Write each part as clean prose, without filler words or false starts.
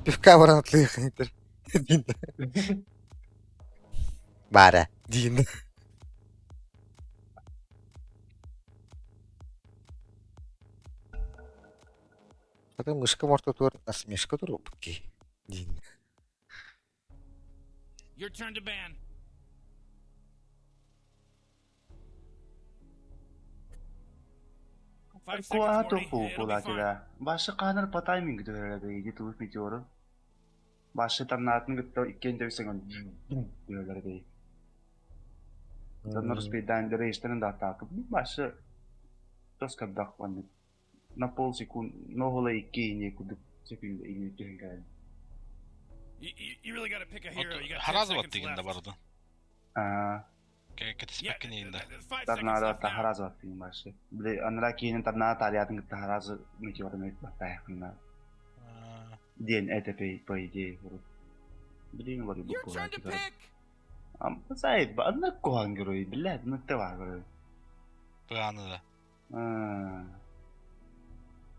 Пивка баран атлыаххын Баара диин. Хата мышка ортотугар насмешка туруорбут киһи диин. Your turn to ban. Five seconds, Куаха Morty. туох It'll be fine. буолааччыла. Башы хаанар по таймингу түһэрэ бэйди тугу метеору. Башы тамнаатын кытта иккиэн дөбүсэҥ түһэлэр бэй. Доннор успейдаан рейстэрин да атаакы. Башы тос көрдөх оннук. На полсекунд, ноһула икки ини курдук секунда ини түһэн кэлэн. You, you, you really got to pick a hero. You got 10 Харазы seconds баттыгын да left. бардын. Аа, Yeah, Кэтиспэккин иинда. 5 seconds торнадо left now. харазы баттыгын башы. Били анара киинин торнадо таалиатын кытта харазы метеорун өйт баттаахынна. Диэн это по идее урут. Блин, вроде Your turn to pick. Сайт, анна куһаҕан герой, блядь, ну ты герой. Быаны да.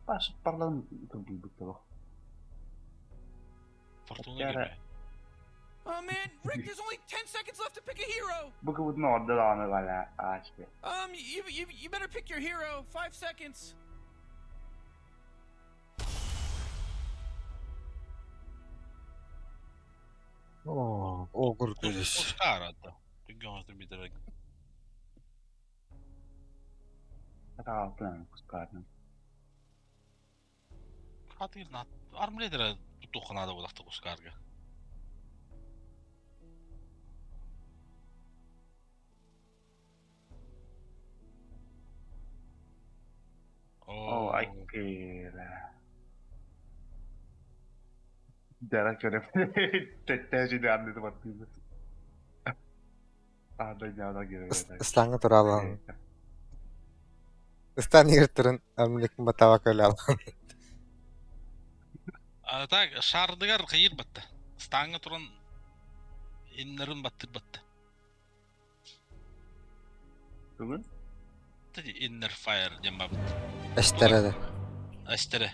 Паш парлан кырбыйбыт тобох. Фортуна Яра. герой. Oh man, Rick, there's only 10 seconds left to pick a hero. Бу кыбытын орда даҕаны бала аачпы. You better pick your hero. 5 seconds. Оо, огур күлүс. Оскар да. Дүггөн бидер. Атаалтын кускаатын. Хатыр на армледер тутуханада булакты Оскарга. Оо, айкыра. Дара көрөп. Теттээжи анныды баттыыбыт. Аада ньаада герой. Ыстаҥҥа туралаан. Ыстаан игиртэрин армлекин батаба көлөалаан. А так шардыгар кыйыр батта. Стаңга туран иннерин баттыр батта. Бүгүн? Тиди иннер фаер диэн бабыт. Эстереде. Астере.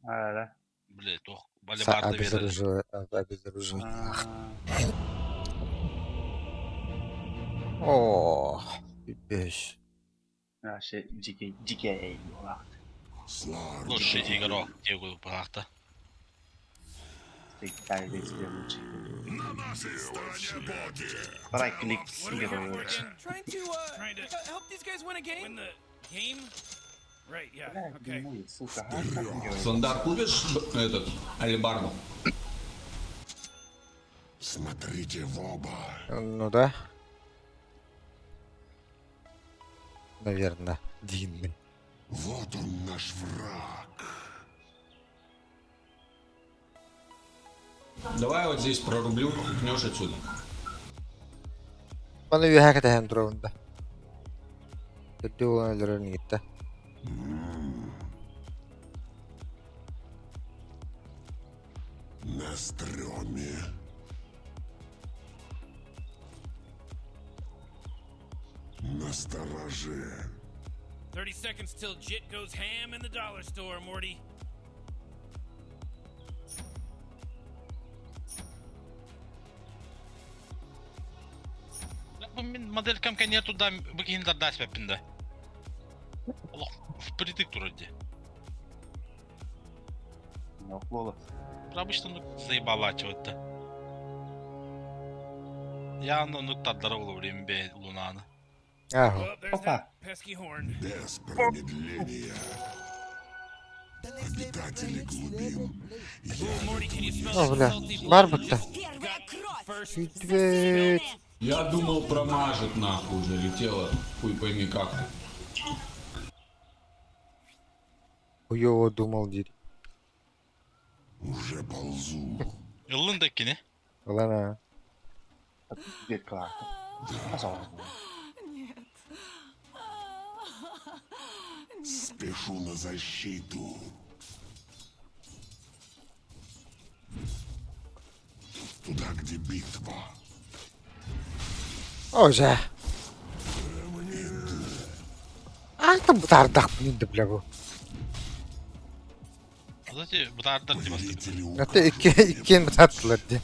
Аара. Биле тох бале барды берер. Обезоруживает. Обезоруживает. О, пипец. Аше дикий дикий буолаахт. Лучший игрок диэгу баахта. Всегда везде лучший. Right click What are we here герой. for again? Trying to trying to help these guys win a game. Win the game? Right, yeah. Okay. Блядь, сука, а? Как герой? Сандар, купишь этот алебарду? Смотрите в оба. Ну да. Наверное, длинный. Вот он наш враг. Давай вот здесь прорублю, хукнешь отсюда. Маны үөһэ кэтэһэн туруорда. Төрдү буолан өлөрөр инигиттэ. На стреме. На стороже. 30 seconds till Jit goes ham in the dollar store, Morty. Бу мин моделькам кэнниэ туда бу киһин дардаас бэппин да. Олох впритык турар дии. Ох, Обычно ну заебалачивать-то. Я ну тардара уловлим бе лунаны. Ааһы. Well, there's Опа. that pesky horn. Без промедления. Обитатели глубин. Ooh, Morty, can you smell О, that бля. salty blood? Бар бутта. Первая кровь! First Пипец. Я думал, промажет нахуй уже летела. Хуй пойми как. Хуёво думал диир. Уже ползу. Ыллын да кини. Ылана. Дед класс. Пожалуйста. Нет. Спешу на защиту. Туда, где битва. О, дьэ. А там бытаардахпын да бля бу. Кстати, бытаардар дии бастакы. Повелители Это икки укажут мне иккиэн бытааттылар дии.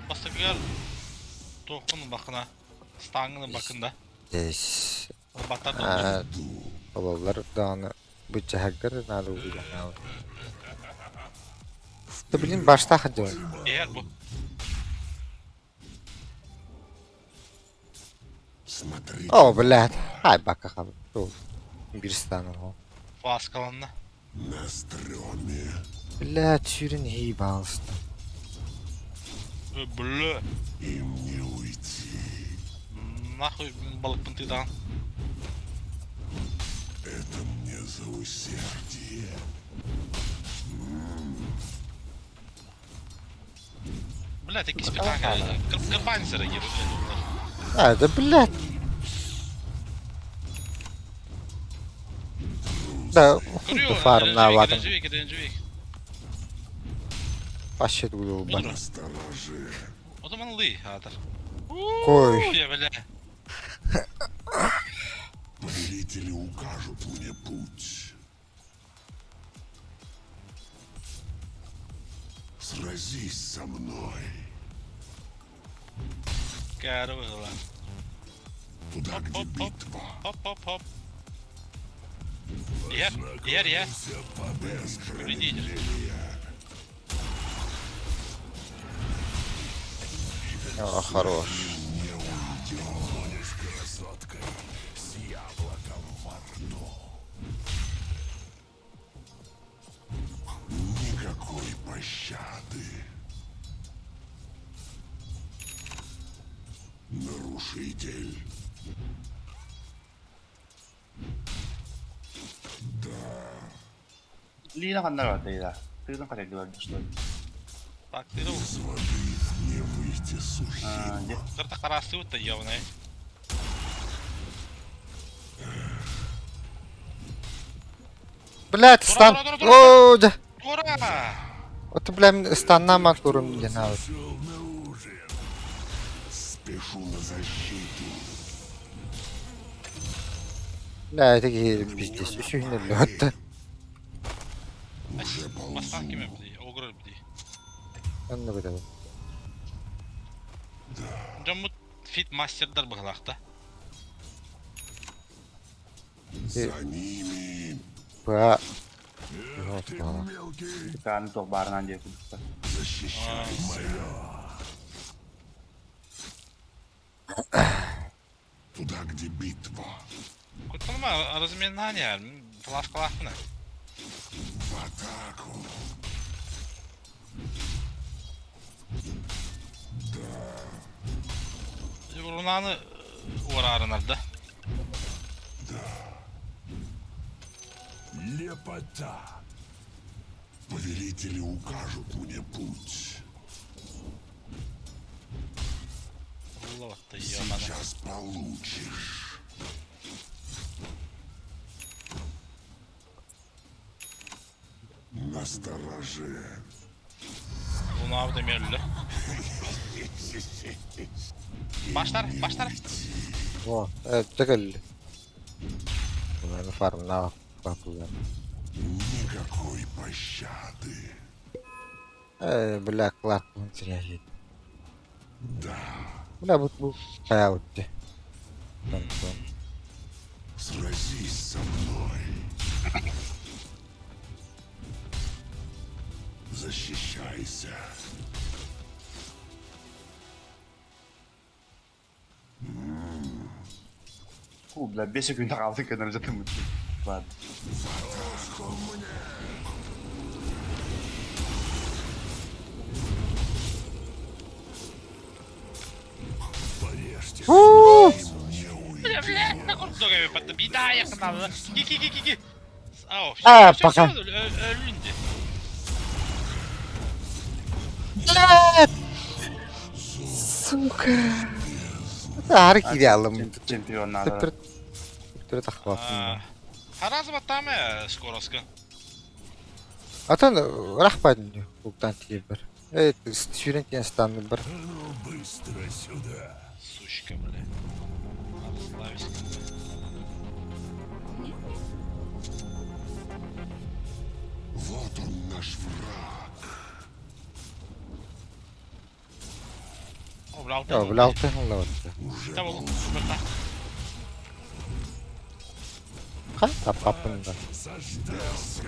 Бастакыгар туоххун бакына, стаҥҥын бакында. Здесь Баттар да ололлар даҕаны быччаһаргар наада угуйанаабыт. Да блин баштаах дьон. Иһэр бу. Смотри. О, блядь. Хай бака хабы. Биир стану. Фласкаланна. На стреме. Блядь, сүүрэн иһии баалыста. Бля. Им не уйти. Нахуй балыкпын тыытаҕын. Это мне за усердие. Блядь, икки спектакль. Кырбанзера еб. А, да блядь. Да, хуй фармнаабатым. Вообще тулуурбат. Настороже. Отоманлы аатар. Кой. Я, бля. Повелители укажут мне путь. Сразись со мной. Кәрі быһыла. Туда, где Оп, оп. битва. Хоп-хоп-хоп. Иһэр, иһэр, иһэр. Без Победитель. О, хорош. Не уйдешь красоткой с яблоком во рту. Никакой пощады. Нарушитель. Лина ханна барда да. Тыгын хатайды барда что ли. Так, ты дул. Из воды не выйти сухим. А, де. Кырта карасы да ебаный. Блядь, стан. Тура, тура, тура, тура. О, да. Ура! Вот, бля, мин станнааман турум диэн аабыт. Шел на ужин. Спешу на защиту. Бля, это киһи пиздец. Үсүһүн өллөҕөттө. Уже Бастан ползу. ким эбди? Огр эбди. Онно быдабын. Дьоммут фит мастердар быһылаахта. За ними. Ба. Эх ты мелкий. Кааны туох баарынан диэки курдуктар. Защищайся. Туда, где битва. Куттаныма разминание, фласкалаахпына. В атаку. Рунаны уораарынарда. Лепота. Повелители укажут мне путь. Уллабатта ебаный. Сейчас получишь. Настороже. Луна демерлі. Баштар, баштар. О, төгөл. Маны фармна бакулар. Никакой пощады. Э, бля, Кларк теряет. Да. Бля, бу бу кая утты. Сразись со мной. Защищайся. Ху, бля, 5 секунд қалды көнөр жатым. Ладно. Порежьте. Бля, бля, на курдук эбиппат. Бида якыналы. Ки ки ки ки ки. Ау, А, всё, всё, пока. всё, өлүнді. Блядь! Сука. Это арки реалым. Чемпион надо. Түптүр тахватын. Харазы баттамы скороска. Атын рахпадын уктан тиер бар. Э, сүүрэн тиэн станны бар. А ну быстро сюда. Сучка, бля. Расслабься. Нет, нет. наш враг. О, бля, Йоо, бля, алтын ылла барда. Уже Та ол супер Хай таппаппын да. заждался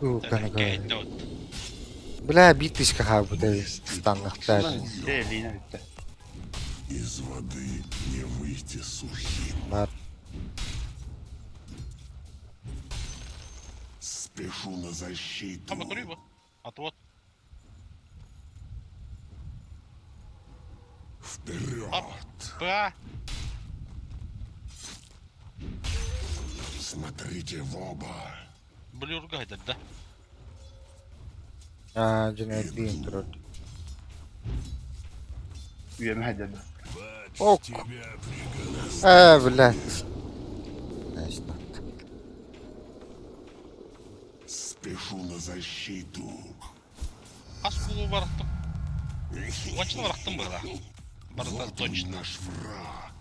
Уу, кана. Бля, биир тысяча хаалбыт станныхтар. Дьэ, Лина бүттэ. Из воды не выйти сухим. Бар. Спешу на защиту. Там рыба. Отвод. Вперед! Ба. Смотрите в оба. Блюрга это, да? Аа, дьон турар. Үөмэ деді. Ок. Тебя приготовили. Ээ, бля. Значит, Спешу на защиту. Ас кулу бараттым. Уончаны бараттым было. Барда Вот он, точно. наш враг.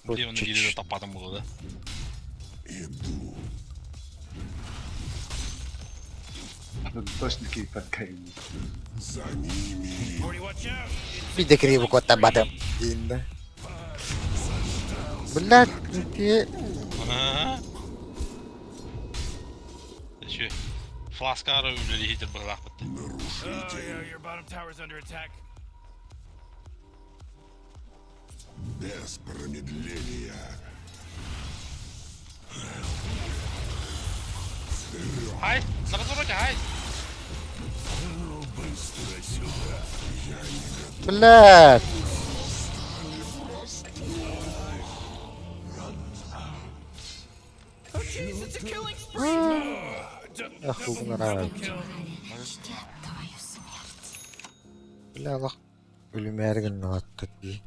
Где он или тапатым было, да? Иду. Точно кииппэт кайын. За ними. Morty, watch out. Биир криво куоттарбатым. Диин. Бля, ти Ага. Еще фласкары үлелі хитер бұрлақ бітті. Oh, yeah, your bottom tower's under attack. Без промедления. Ай, на развороте, ай! Ну, быстро сюда. Я не готов. Бля. Oh, jeez, it's a killing spree. Ах, Kill. Ждет твою смерть. Бля, олох өлүмээр гыннабатта дии.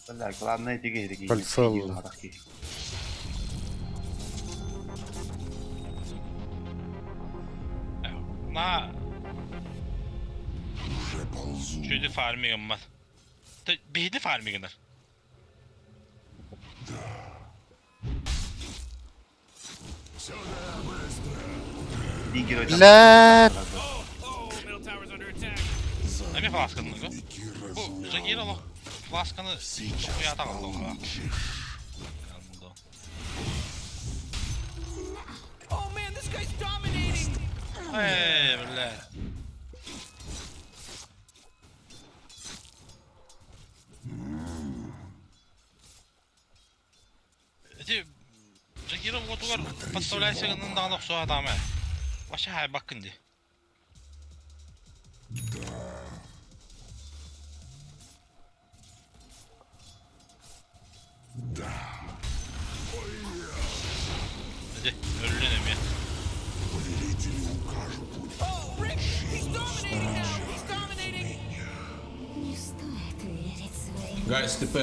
Бля, главное тиги керек. Кольцо ылла. На, Уже ползу. шөйді фармигім бар. Бейді фармигінер. Бля. Oh, middle tower's under attack. Эми фласканы го. Вики Бу, размял. Жагир олох фласканы Сейчас тоқуя тағылды. получишь. Oh, man, this guy's dominating. Эй, бля. Эти Жагиров отугар подставляйся гындан оқсуа адамы. Вообще хай баккын ди. Да. Өлүн эме. Повелители укажут путь. Oh, Rick, he's dominating now. He's dominating. Не стоит верить своим. Guys, ТП.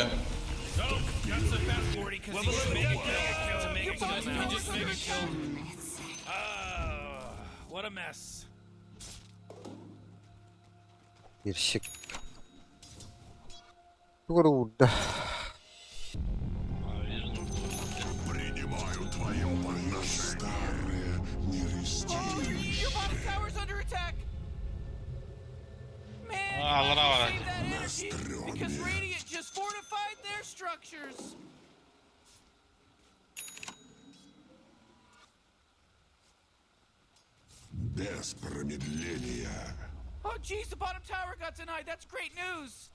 Oh, got so fast, Morty, because he just mega kill. It's a mega kill now. He just mega killed. Темная цель. Ah, what a mess. Кирщик. Тугур уурда. Принимаю твое мое старое Oh, нерестилище. your bottom tower's under attack. Man, Ah, you bravo, save that energy because Radiant just fortified their structures. Без промедления. Oh, jeez, the bottom tower got denied. That's great news.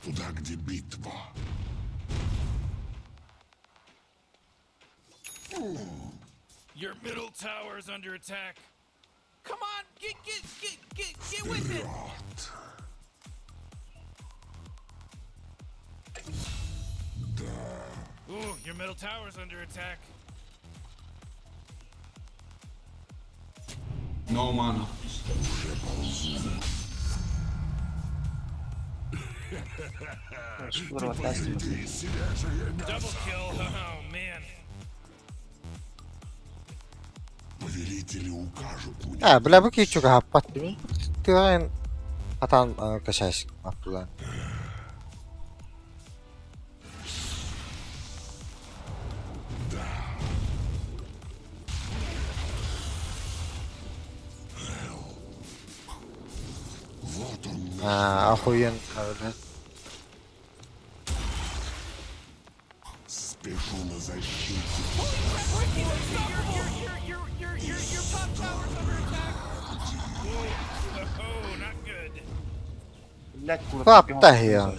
Туда, где битва. Your middle tower's under attack. Come on, get get get get get with it. Вперед! Ooh, your middle tower's under attack. No mana. Double kill. Oh man. Повелители укажут мне. А, бля, бу киһи чугаһаппат. Тыаҕын Хатан качаешь оттуда. Вот он А, охуен. Спешу на защиту. Rick, he's unstoppable! Your top tower's under attack! Oh, not good. Блядь, кура. What the hell?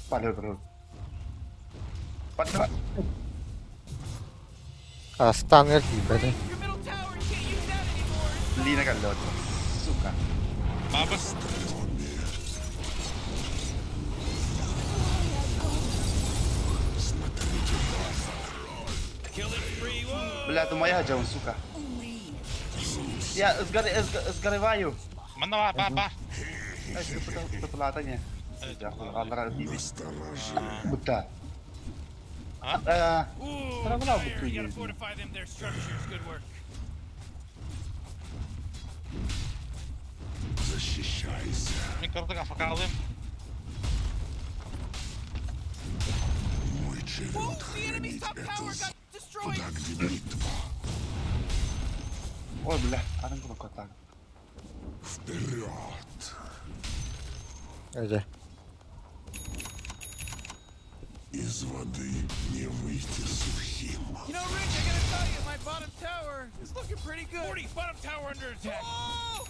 Палю, Палю. А, станер типа, Your middle tower, you can't use that anymore! Лина колет. Сука. Бабы. Killing spree, whoa! Бля, это моя джаун, сука. Я сгореваю. Манна ба ба. Плата не. Будто. А? Ooh, Равна Dire, you gotta бутыль. fortify them, their structures. Good work. Защищайся. Мин кырдык афакалым. Мой черед Whoa, the enemy's хранить top это tower з- got destroyed! Туда, где битва. Ой, бля, арын кулак так. Вперед. Где? Из воды не выйти сухим. You know, Rich, I gotta tell you, my bottom tower is looking pretty good. 40, bottom tower under attack. Oh!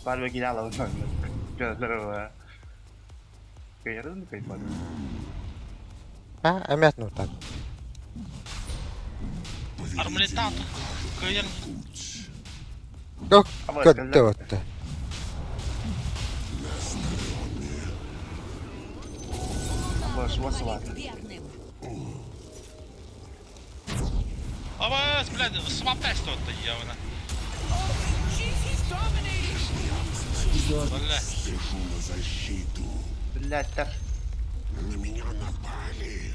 Палю гиляла. Кайрын кайпады. А, амят ну так. Армлетат. Кыйын. Путь. Как вот Верным. Абас, блядь, сваптайся тут явно. Oh, jeez, he's dominating! Бля. Спешу на защиту. Блядь, так. На меня напали.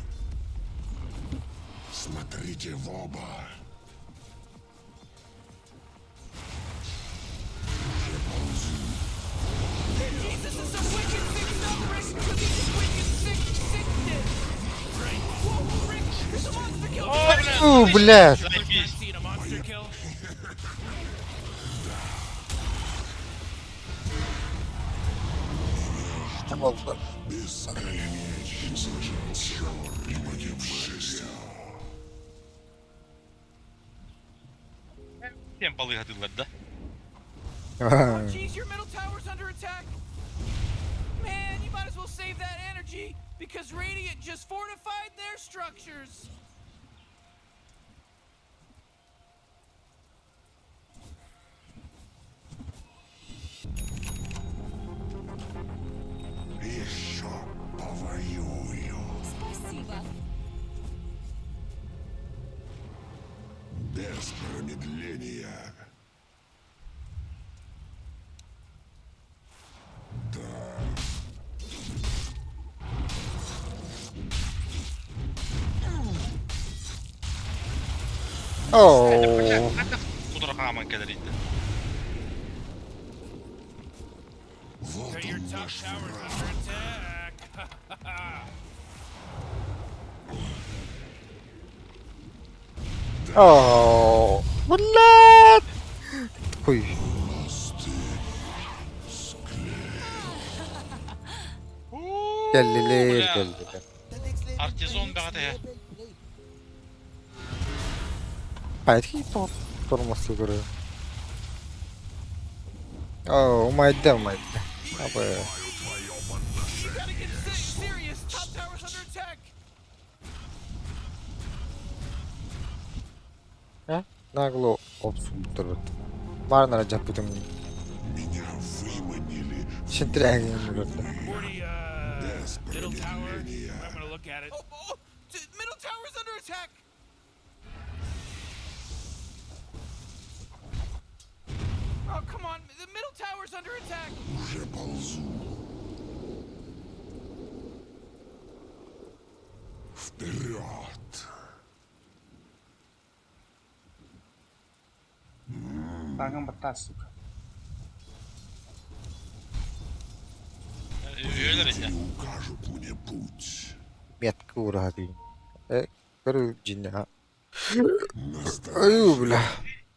Смотрите в оба. Уже ползу. Jeez, this is some wicked sick stuff, Rick, because he's just wicked sick sickness. Whoa, Rick, there's a monster kill. О, блядь. О, блядь. Заебись. Seen a monster kill. Бесконечно. Черный Всем полы годылар, да? Oh, jeez, your middle tower's under attack. Man, you might as well save that energy because Radiant just fortified their structures. Еще повоюю. Спасибо. Без промедления. Да. О, Кудра хаман кедерит. Вот Your он top наш tower's враг. under attack. о, блядь. Хуй. Мосты склеил. Geldiler, Бля. geldiler. Артизон бәгәтә. Belki durması göre. Oh my god, my god. Abi. You gotta get serious. Top tower's under attack. Ha? Нагло обсудить. Марнара жаппытым. Меня выманили Шинтрягин көрдү. 40, без middle tower. промедления. I'm gonna look at it. Oh, middle tower's under attack. Oh, come on. The middle tower's under attack. Уже ползу. Вперед! Тааҥҥын баттаа, сука. Үөлэр ити. Повелители укажут мне путь. Метка ураһа дии. Э, көрү дьиннэ. Настороже. Аю, бля.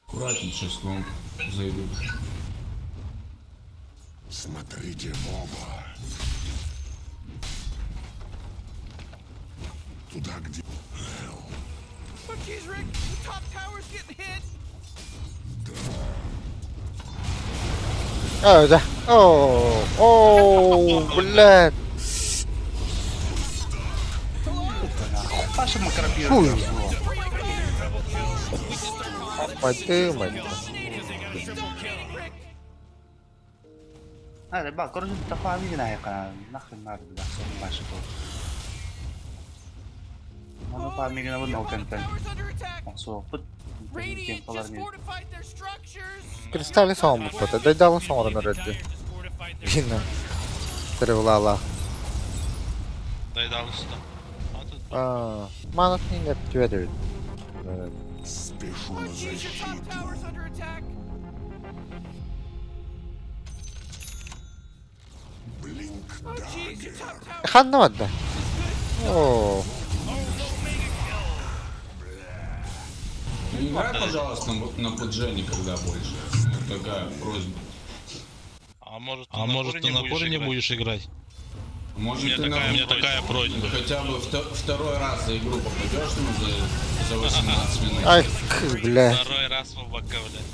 Аккуратнее, сейчас к вам зайдут. Смотрите в оба. Туда, где... Oh jeez, Rick, the top tower's getting hit. Оо, да. Оо, оо, блядь. Паша макропир. Хуй. Подумай. He's dominating, Rick. Hadi bak, короче, такой на нахрен надо, бля, Паша тут. Маны фармигина Your бу bottom контент. tower's under attack. Сооппут. Radiant just fortified their structures. Кристалли соң буппата. Дайдалын соңрон өрөддү. Бина. Тревлала. Дайдал уста. Аа, манат не түөдө. Спешу Oh на jeez, your top защиту. tower's under attack. Blink Oh jeez, your dagger. top tower. Ханна бадда. Оо, Не играй, пожалуйста, на ПДЖ никогда больше. Вот такая просьба. А может, А может ты на коре не будешь играть? Может, У меня ты такая, на... у меня такая просьба. Хотя бы второй раз за игру попадешь, ну, за 18 минут. ай, к, бля. Второй раз в ВК, блядь.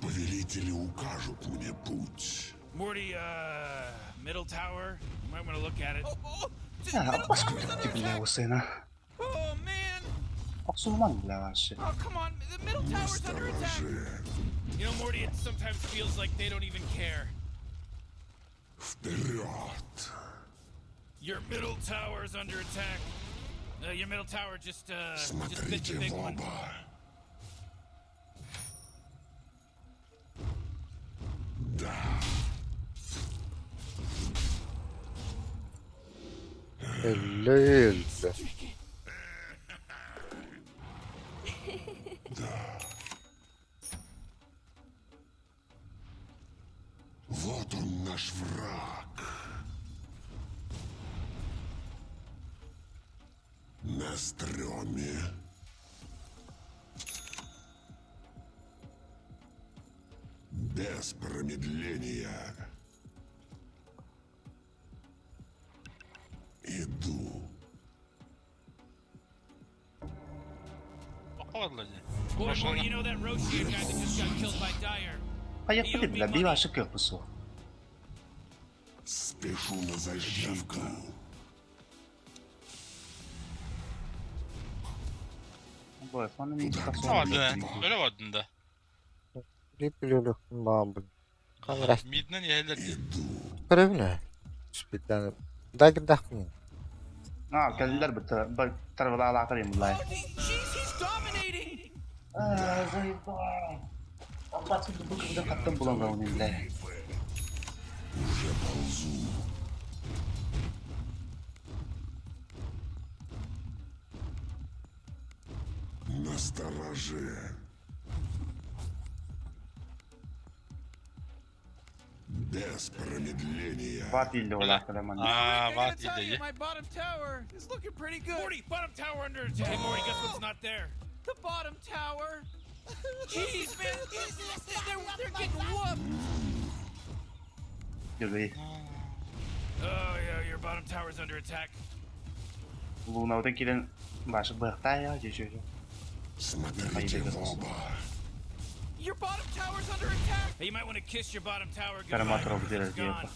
Повелители укажут мне путь. Morty, middle tower. You might want to look at it. Oh, oh, the middle tower's under Бля, attack. усына. Oh man. Оксулман, бля, вообще. Oh come on, the middle tower's under attack. Настороже. You know, Morty, it sometimes feels like they don't even care. Вперед! Your middle tower's under attack. Your middle tower just bit the Смотрите big в one. оба. Да. Элле. Вот он наш враг. На стреме. Без промедления. Иду. Холодно. Boy, Morty, you know that Roshan guy that just got killed by Dire? Поехали, бля, бей ваши кырпысу. Спешу на защиту. Бой, фоны не Ладно, öyle vardı da. Биплүлүк баабын. Камера Midden yerler. көрөбүнэ. Спиттан. Дагдахмин. А, кэллэр бит тарвалаалаатар юм бля. Oh jeez, he's dominating. Аа, заебал. Аппатын бу кызды каттан булан оны, бля. Уже ползу. Настороже. Без промедления. Ват илде олаатар мана. Aa, Rick, I var gotta tell you, dedi. my bottom tower is looking pretty good. Morty, bottom tower under attack. Hey, Morty, guess what's not there? The bottom tower. Jeez, man, they're getting whooped. Жүрбей. Oh, yeah, your bottom tower's under attack. Лунаудын килен башы быхта я жешө. Смотрите в оба. Your bottom tower's under attack. Hey, you might want to kiss your bottom tower goodbye. Караматор because делер it's gone.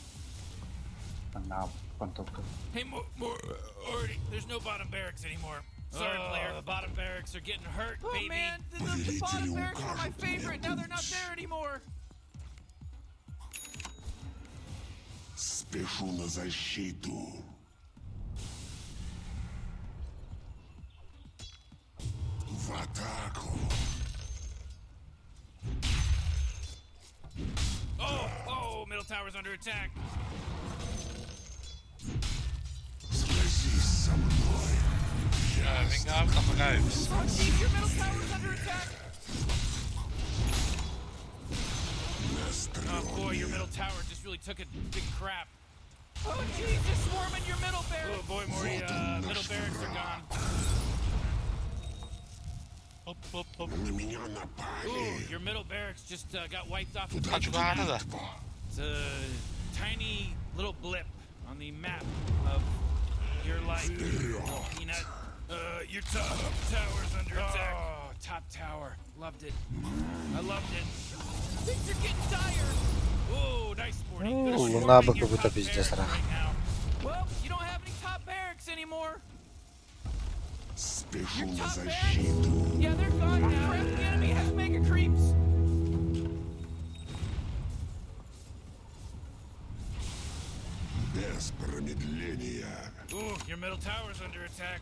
На понтовка. Hey, Morty, there's no bottom barracks anymore. Sorry, player. The bottom barracks are getting hurt, Oh baby. man, the bottom Повелители barracks were my укажут мне favorite. Now they're not путь. there anymore. Спешу на защиту. В атаку. tower's under attack. Сразись со мной. Мин Oh jeez, your middle tower's under attack. Oh boy, your middle tower just really took a big crap. Oh jeez, they're swarming your middle Oh barracks. boy, Morty, middle barracks are gone. Hop hop hop. На меня Ooh, напали. your middle barracks just got wiped off the Туда, map. где Чугаһата да. битва. It's a tiny little blip on the map of your life. Little peanut. Your top tower's under attack. Oh, top tower. Loved it. I loved it. Things are getting dire. Ooh, nice, Morty. They're Луна swarming бы your как будто top пиздец barracks рах. right now. Well, you don't have any top barracks anymore. Спешу Your на top защиту. barracks? Yeah, they're gone now. Crap, the enemy has mega creeps. Без промедления. Ooh, your middle tower's under attack.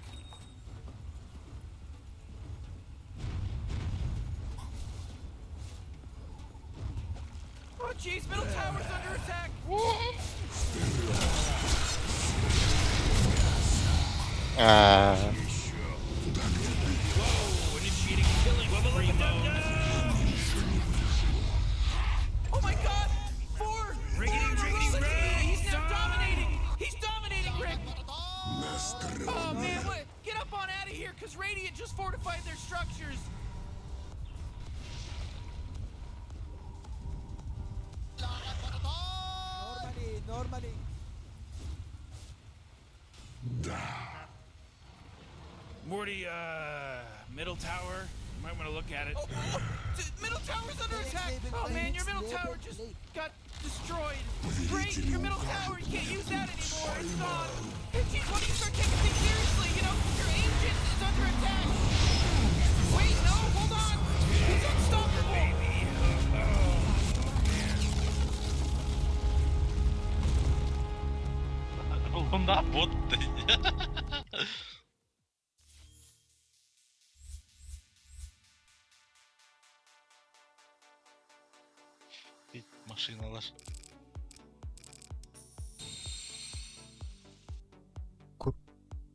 Oh jeez, middle tower's under attack. Аа. Whoa, initiating killing spree mode. Oh my god! Four! Riggedy, Four riggedy, Look at rig, He's now son! dominating! He's dominating, Rick! На Oh man, стреме. what? Get up on out of here, cause Radiant just fortified their structures! Morty, middle tower. You might want to look at it. Oh, oh, middle tower's under attack! Oh man, your middle tower just got destroyed. Great, your middle tower, you can't use that anymore. It's gone. Hey, geez, why don't you start taking things seriously? You know, your ancient is under attack. Wait, no, hold on. He's unstoppable. Луна бот. Машиналар.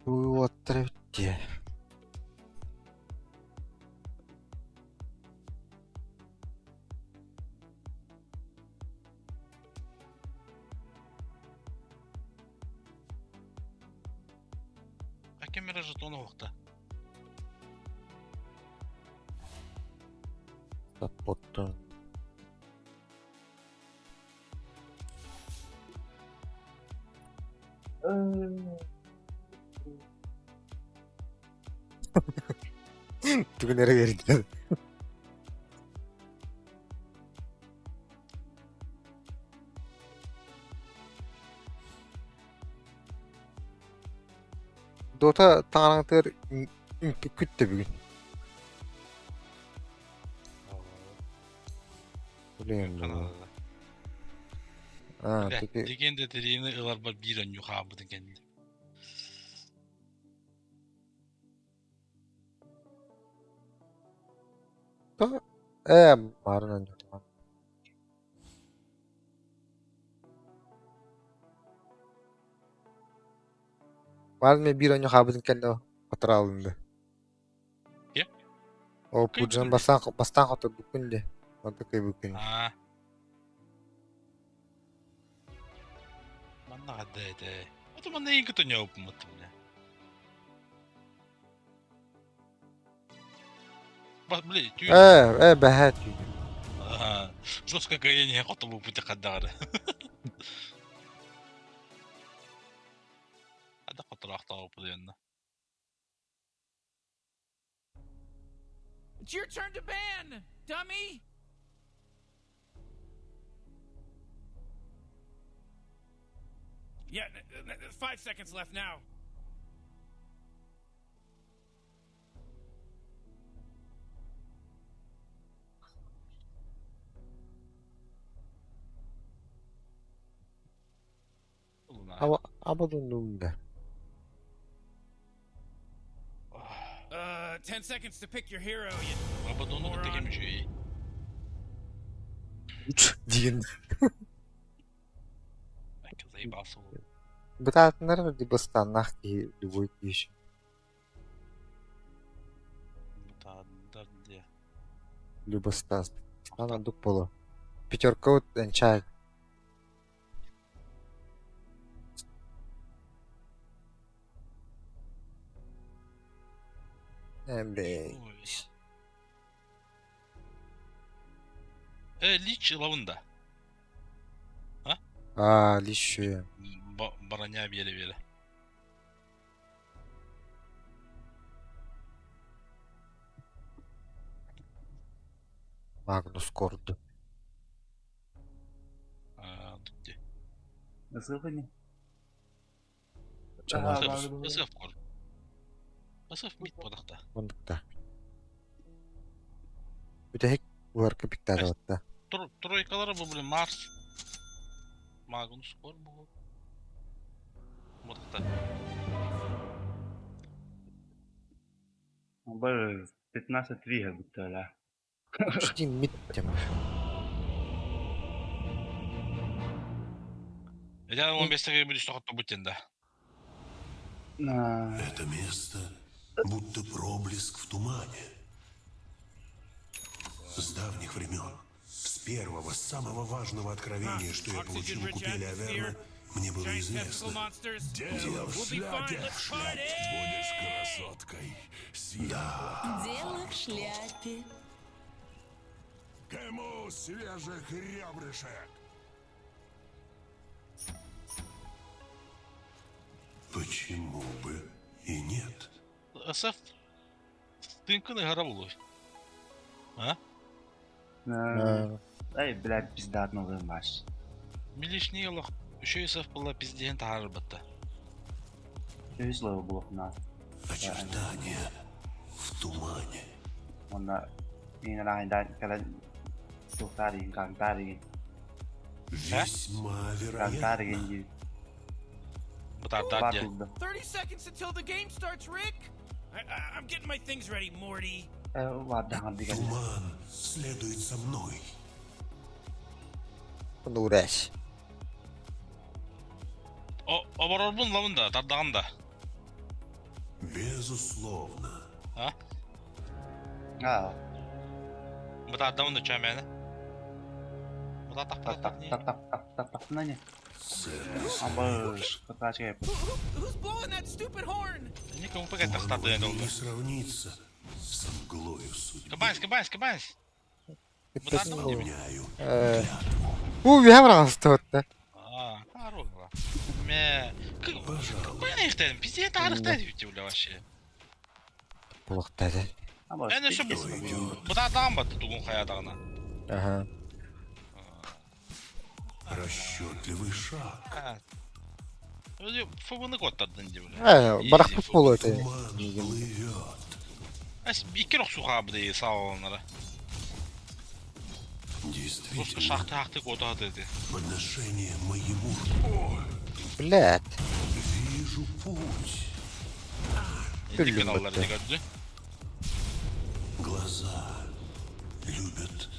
Уоттар эбит. А камера жетона уохта. Саппоттун. Түгүн эрэ бердилер. Dota таҥараҥтыгар үҥпүккүт да бүгүн. Блин, аа, таки Легенда терени ыларбар биир онньу хаабытын кэннэ. Ээ, марын онньутуман. Марын мен биир онньу хаабытын кэннэ хотораалынды. Ким? О, Ким пуджан ким? бастаан бастаан хоторбуккун дии. Онто кыйбыккын. Аа. Манна хадда этэ. Ото манна иин кытта ньооппуммут бля. Бас бля, түү. Ээ, ээ бэһээ түүн. Аа. Жестко кыйын хотобуппут хаддагары. Хадда хотораахтаабыт It's your turn to ban, dummy. Yeah, 5 seconds left now. Аба абадун да. 10 seconds to pick your hero, you Абадону кытта moron. кем үчүгэй. Үч диэн. Заебался ол. Бытаатыннар бастааннаах киһи любой киһи. Бытаардар диэ. Любостас. Стан ордук буолуо. Пятерка вот энчай. Э, Э, лич ылабын да. А, лич үчүгэй. Броня биэрэ-биэрэ. Магнус корду. Аа, дии. Ысыахыни. Ысыах кор. Ысыах мит бодахта. Ондукта. Бүтэһик уһарка биктаатабатта. Тройкалара бу блин Марс. Магнус кор бу. Бодахта. Бары 15-3 бүттэлэ. Почти мид тема. Я 15-ге бүдүс тоқотто бүттен да. Это место будто проблеск в тумане. С давних времен, с первого, самого важного откровения, что я получил у купели Аверна, мне было Giant tentacle известно. monsters. Дело в We'll be fine. шляпе. Let's party! Будешь красоткой. Да. Дело в шляпе. Кому свежих ребрышек? Почему бы и нет? СФ тынкын ыһара булуй. А? Эй, блядь, пизда новый матч. Милишний олох еще СФ была пизден таарбатта. Үс левел блок нас. Очертания в тумане. Онна мен райда кэлэн туохтаарыгын кантаарыгын Весьма вероятно. кантаарыгын дии. Бытаардар дии. Батылда. 30 seconds until the game starts, Rick! I'm getting my things ready, Morty. Вардаҕан дигэн. Туман следует за мной. Нуреш. О, оборорбун лабын да, тардаган да. Безусловно. А? Аа, Бытаардамын да чөмәне. так так так так так так так не. Ценность. Абыш, кытаачы. Who's blowing that stupid horn? Никому пока тахтарды Туман долго. не сравнится с мглою судьбы. Кабанс, кабанс, кабанс. Исполняю Уу, үһэ А, хорошо. Ме, какой ихтен? Пиздец, арыхтан бля вообще. Булуктады. Абыш. Эне şu бытаардаан батты тугун хаядагына. Аха. расчетливый шаг. Өзү фыбыны коттардын ди бля. Э, барахпыт болу это. Туман плывет. Эс икки рок суха бди сааланара. Просто Действительно, шахты хакты кота деди. подношение моему. Блядь. Вижу путь. Эндикен аллар бітті. ди көрдү. Глаза любят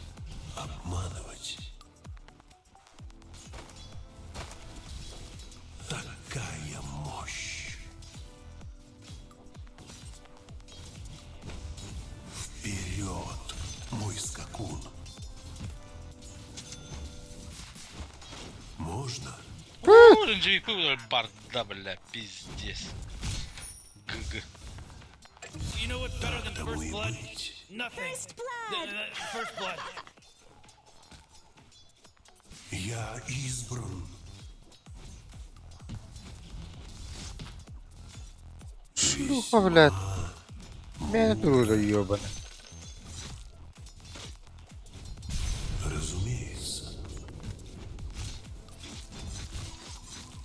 обманывать. Такая мощь. Вперед, мой скакун. Можно? Ренжевик барда бля, пиздец. ГГ. You know what's better than Тому first и blood? быть. Nothing. First blood. First blood. Я избран. Шлюха, блядь. Меня дура ёбана. Разумеется.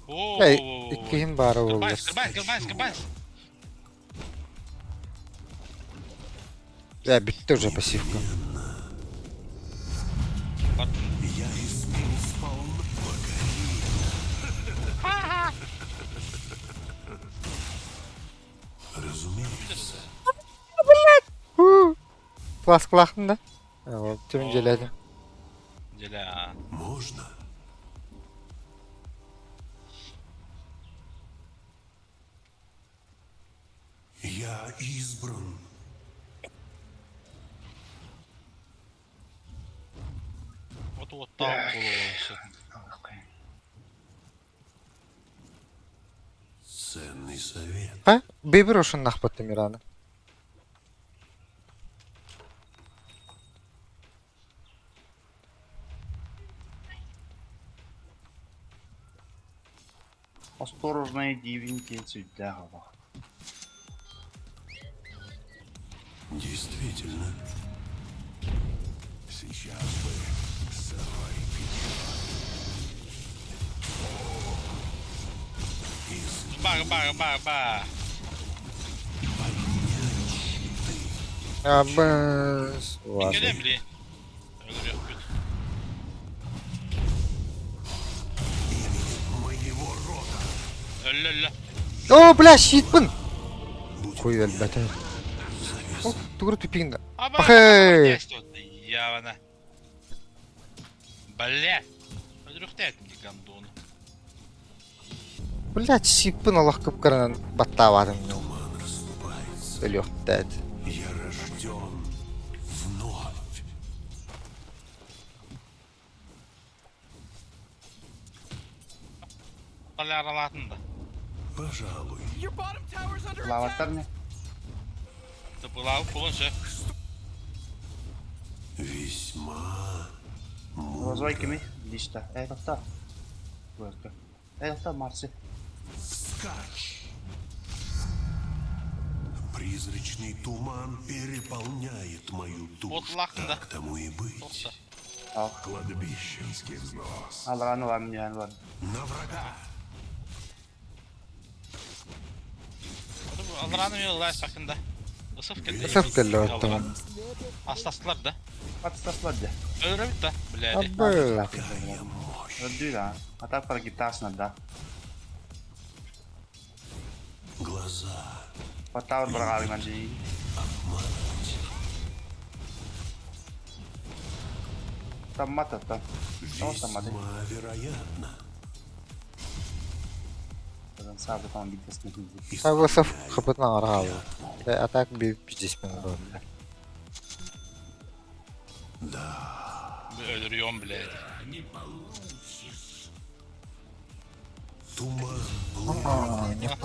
О, Эй, иккиһин баара буолла. Кабанс, кабанс, кабанс, кабанс. Э, бүттү уже пассивка. Я испил сполна. Разумеется. Класс клахтын да. Вот, түмін желеді. Деля. Можно? Я избран. Вот уоттаах буолуон сөп. Ценный совет. Ха? Бэйбэр ошуннахпыт Мираны. Осторожно диибин диэн сүрдээх олох. Действительно. Сейчас бы сырой Из Ба ба ба ба. поднять щиты. Абыс. Мин кэлиэм били. Өлөрүөхпүт. Именем моего рода. Өллө өллө. О, бля, щитпын! Будет Хуй өлбөтө. завеса. О, тугур тупиҥ. Аба. Пахэй! Явана. Бля. Өлөрүөхтээт гондону. Блядь, щитпын олох кып-кыранан баттаабатым. Туман расступается. Өлүөхтээт. Я рожден вновь. Таляралаатын да. Пожалуй. Your bottom tower's under Лаваттар attack. не? Тыпылаабыт буолуон сөп. Весьма Розовай кими? Лишта. Эй, тоқта. Көрді. Эй, тоқта, Марси. Скач! Призрачный туман переполняет мою душу. Вот лахта. Так тому и быть. Тоқта. Ал. Кладбищенский взнос. Алараны ылам, не бар. На врага! Алараны мен ылай сакында. Ысыф келди. Ысыф келди, оттон. Астастылар да. Атыстасылар де. Өлөрөбүт да, блядь. Абы. Какая мощь! Öldü да. Атап бар гитасына да. Глаза Батаур бар ғалыман жей. обманывать. Таммат атта. Таммат. Весьма вероятно. Сабы там битесіне. Сабы саф хапытна аргаабы. А так би пиздеспин был. Өлөрүөм, блядь. Туман плывет.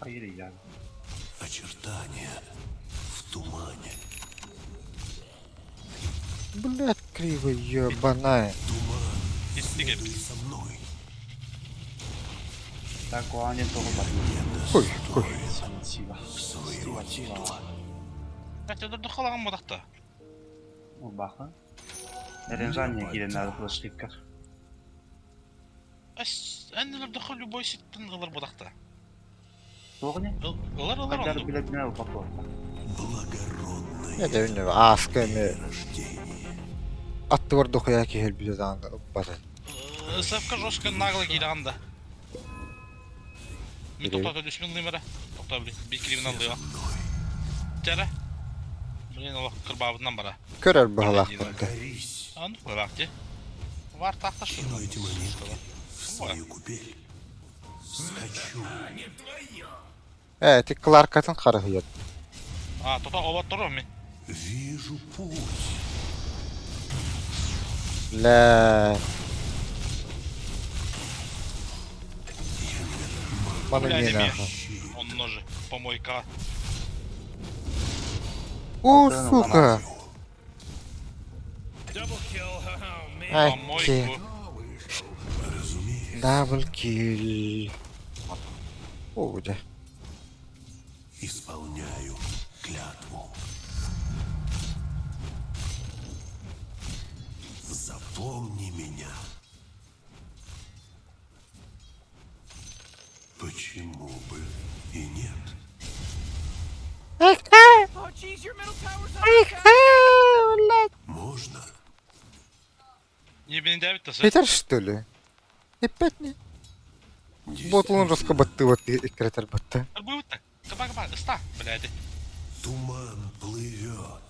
Hayır ya. Очертания в тумане. Блядь, криво ебаная. Туман Истик эбит. следует за мной. Так, оған тоғы бар. Хуй, хуй. Сива. Своего титула. Өлөрдү халаган бодакта. Ол бақы. Эренжан не келен әрі флешкер. Эн өлөрдү любой ситтен ылар бодакта. Тоғы не? Ылар ылар Қайдар онду. билетіне ол бақы. Благородное Я да билмейм, ааска эми рождение. аттыбар дохуя киһи өлбүтэ даҕаны ылбата. Ысыфка жестко нагло киирэн да. Мин Киирэй. тоқтата түспүн лымара. Тоқта блин, бир киливин аллыга. Тара. Блин, олох кырбабынан бара. Көрөр баһалаахпын да. Корись. Аны кырбак Вар тахта что Кину эти монетки в свою купель. Скачу. Э, ти Кларкатын харыһыйат. А, тота оба туру мен. Вижу путь. Бля. Маны Бля, не деме. нахуй. Он ножи. Помойка. О, сука. Double kill. Oh man. Ай, Помойку. Разумеется, Дабл килл. О, да. исполняю клятву. Запомни меня. Почему бы и нет? Oh jeez, your middle tower's under attack. Можно? Не бин дәбит тасы. Питер, что ли? Опять не. Ботлун раскабаттыват иккретер батта. Бу так. Каба каба, ста, блядь. Туман плывет.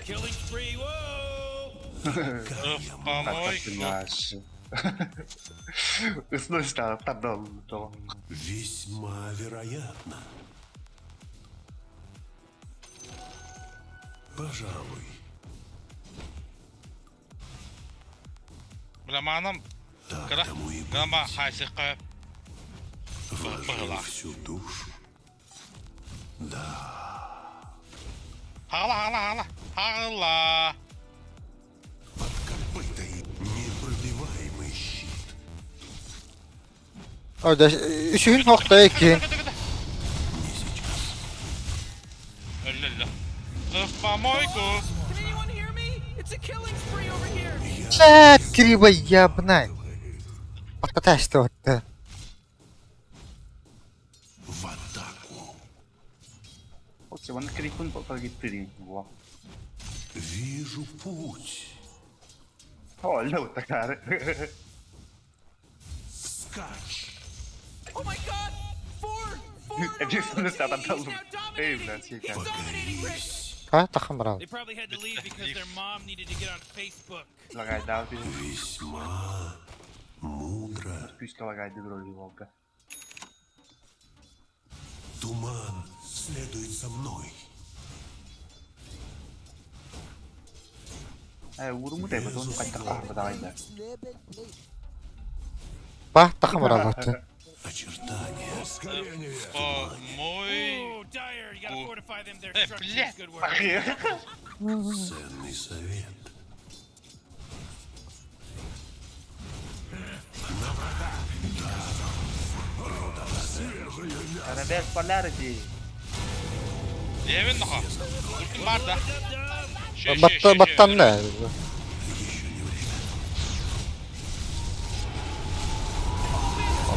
Killing spree. Whoa. Помойку. Наш. Ысны тарда тоҕо. Весьма вероятно. Пожалуй. Бля, манам Так кыра. тому и быть. Гама хайсыкка Вложил Была. всю душу. Хала, хала, хала. Хала. Под копыта и непробиваемый щит. О, да, үсүһүн хохта икки. Не сейчас. Өллө. В помойку. Can anyone hear me? It's a killing spree over here. Чэ, криво ябнай. Паташ то. В атаку. Окей, вон крикун погиттырин. Во. Вижу путь. О, леу такая. Скач. Oh my god! Four! Four in a row! Объясни, He's что там now дал. Эй, dominating! блядь, He's сейчас. dominating, Rick! Ха, тахам брал. They probably had to leave because their mom needed to get on Facebook. Лагай, да, ты Весьма мудро. пусть лагай, дегроли волка. Туман следует за мной. Э, уруму дай, потом как-то давай, да. Ба, тахам брал. Очертания. Помой. Oh, Dire, you gotta О. fortify them. Their Э, structures. блядь. Good work. Ценный совет. Арабес Полярити. Евен ноха. Ультин бар да. Батта баттанна.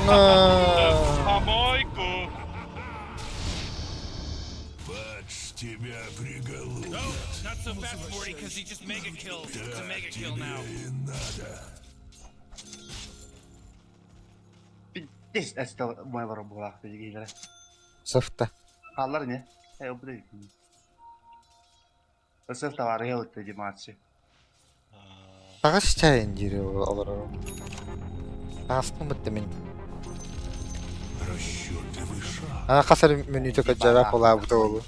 На. Помойку. Бач тебя приголубит. Oh, not so fast, Morty, because he just mega kills. It's a mega kill now. И надо. Здесь это мой воробула, ты Сыфта. Аллар не? Э, блин. Өсөл тавары хелт димачи. Тагыс чайын дири олар. Астын битти мин. Расчетливый шаг. А хасар меню только жара пола бу болу.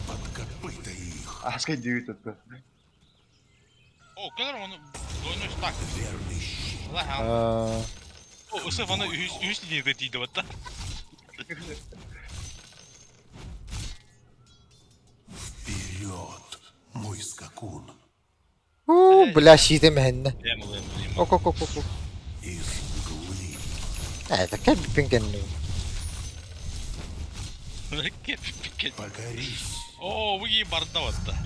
Под копыта их. Аска дүйт өттө. О, кэлэр оны двойной стак. Верный щит. Ла, А, О, ысы ваны үс үс линияда тиийди батта. Вперед, мой скакун. У, бля, шиде мехенне. Эм, эм, эм. Ок, ок, ок, ок. Из мглы. Э, такая биппин Покорись. О, вы барда батта.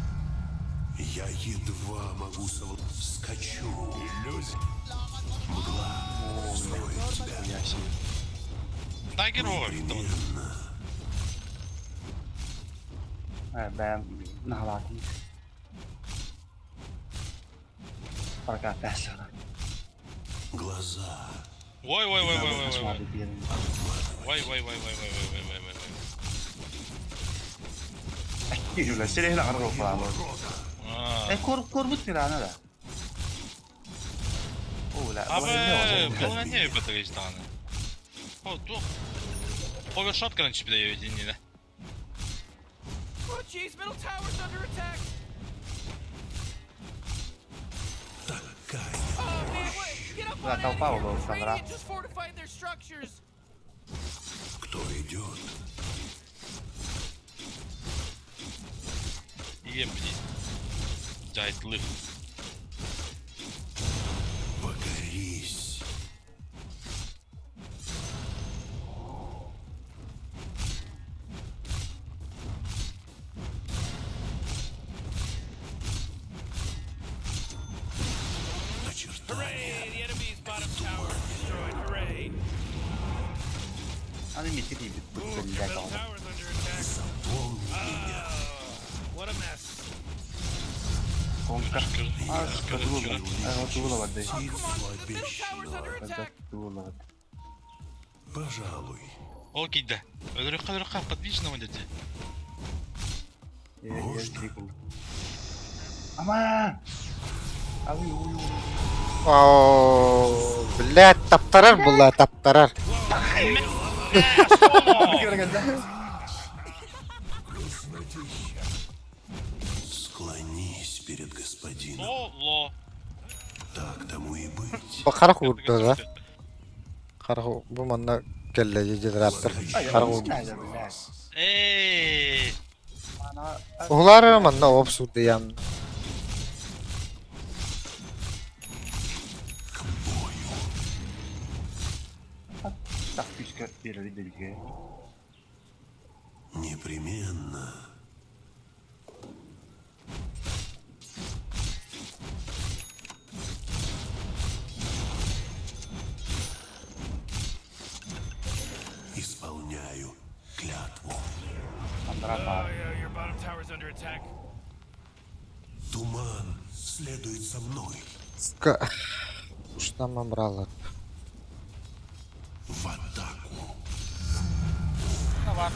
Я едва могу совл... Скачу. Иллюзия. Мгла скроет тебя. Тайгер ой. Непременно. Э, бэм нахалатын. Парка тәсәлә. Глаза. Ой, ой, ой, ой, ой, ой. Асмады берин. Ой, ой, ой, ой, ой, ой, ой, ой, ой. Юла, серена гарро фала. А. Э, кор корбут мирана да. О, ла. Абы, бұл не бітіргеш тағаны. О, тух. Овершот, короче, бля, не Oh jeez, middle tower's under attack! Такая Oh man, wait, get up Да, on толпа out of here! была, Сандра. Radiant just fortified their structures! Кто идет? Ем, блин. Жайтлы. Покорись. Очертания. Hooray! The enemy's bottom tower is destroyed. Hooray! Аны митти бит Ooh, бит your блядь. middle tower's under attack. Запомни меня. Oh, what a mess. Конка. А, катулу. А, тулу бады. Oh, come on, the middle tower's under attack! Тулу бады. Пожалуй. Ол кейді. Өліріққа, өліріққа, подвижного деді. Э, крикул. Ама! Ай, ой, ой. О, блядь, таптарар була, таптарар. Склонись перед господином. Соло. Так тому и быть. Харах уурда да. Харах бу манна кэллэ дьиэдраптар. Харах уурда. Эй! Уһулаар манна оп сурдыйан. Так күүскэ биэрэри дэлгэ. Непременно. Исполняю клятву. Андра Oh, баар. yeah, your bottom tower's under attack. Туман следует за мной. Уштан бралар. В атаку. Бар.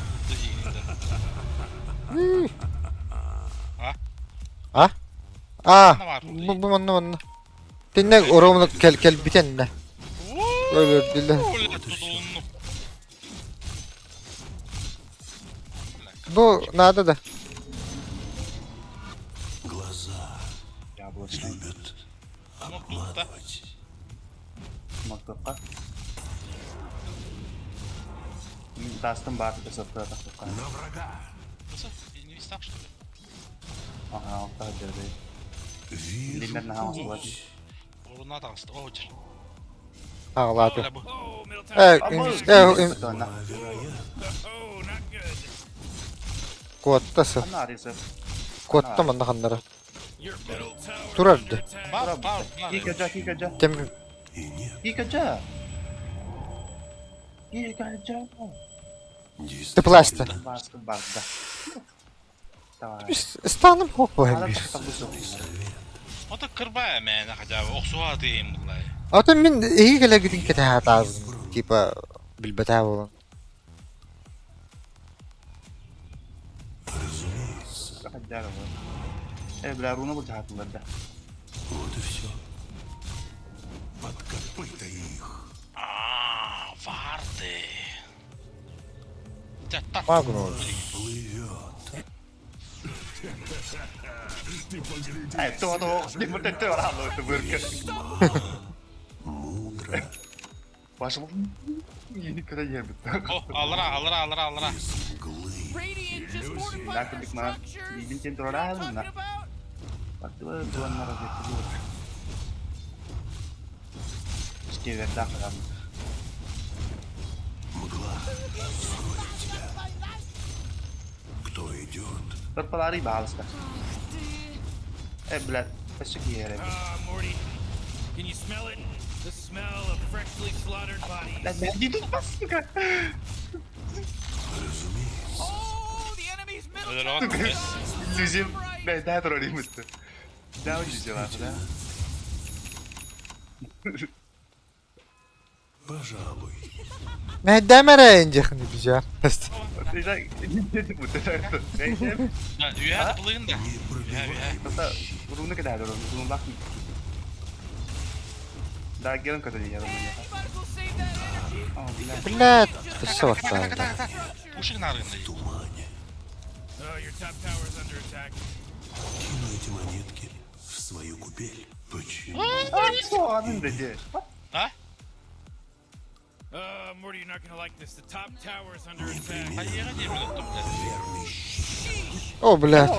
А? А, бу бу манна манна. Тинне оромна кел кел битенне. Өлөрдүлэр. Бу надо да. Глаза Яблочный. любят обманывать. Мактыкка. Дастын баар СП тахтыкка. На врага. Не вистах, что ли? Ага, алта жерде. Вижу Лимер наһаа путь. оҥостубат. Орунна таҕыста. О, дьэр. Аҕалааты. Бля, бу. Oh, middle Э, tower. э, Тонна. Вероятно. Oh, not good. куотта сы. Ана арысы. Куотта манна ханнара. Your middle tower's Турар under да. attack. Бар, бар, бар. Кикажа, кикажа. Тем И нет. Кикажа. Кикажа. Ты пласты. Басты бар да. Давай. Станым хоппа бир. Ото кырбаа мээнэ хотя бы охсуха тыйым буллай. Ата мин эһи кэлэгитин кэтэһэ типа билбэтээ буолан. Разумеется. Э, бля, руна был жахатылар да. Вот и все. Под копыта их. А, варды. Дя, так. Магнус. Плывет. Э, то то, не муртет то рано это вырка. Мудро. Пошел. Я никогда не был. О, алра, алра, алра, алра. Из мглы. Radiant just fortified Так, their бик мана. structures. Билин тен You know what I'm тураран на. talking about? Баттыла дуан нара жетти. Скевер да храм. Мгла скроет тебя. Кто идет? Палари баалста. Э, блядь, өссө киһи Ah, Morty. Can you smell it? The smell of freshly slaughtered bodies. Блядь, иди тут, сука. Разумеется. Oh, the enemy's middle Өлөрөҕүт. tower is gone. Иллюзия, Right. блядь, да, троллимыт. Да, удивила, да? Пожалуй. Мэйдэмэрэ инжихни бижа. Ты же, не ты будто, Да, үһэ плыгын да. Не пробивай. Просто руны когда руны, руны лак. Да, герон когда я Man, you might as well save that energy. О, блядь. Блядь, өссө баттаа. Пушик нарыгын да. В тумане. Oh, your top tower's under attack. Кину эти монетки в свою купель. Почему? Что, анын да де? А? Morty, you're not gonna like this. The top tower's under attack. Хайыга диэбит оттон, блядь. Верный щит О, блядь.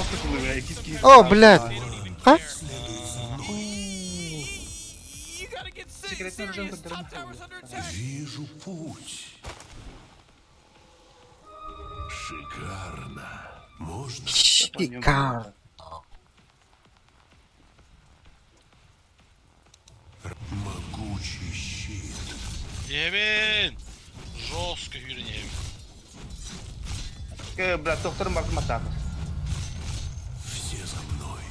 О, блядь. They don't even А? care. следует за мной. You gotta get Секретный режим serious. Top tower's under attack. Вижу путь. Шикарно. Можно? Шикарно. Могучий щит. Диэбин. Жестко хүрэн диэбин. Блядь, доктор Марк Матак. Все за мной.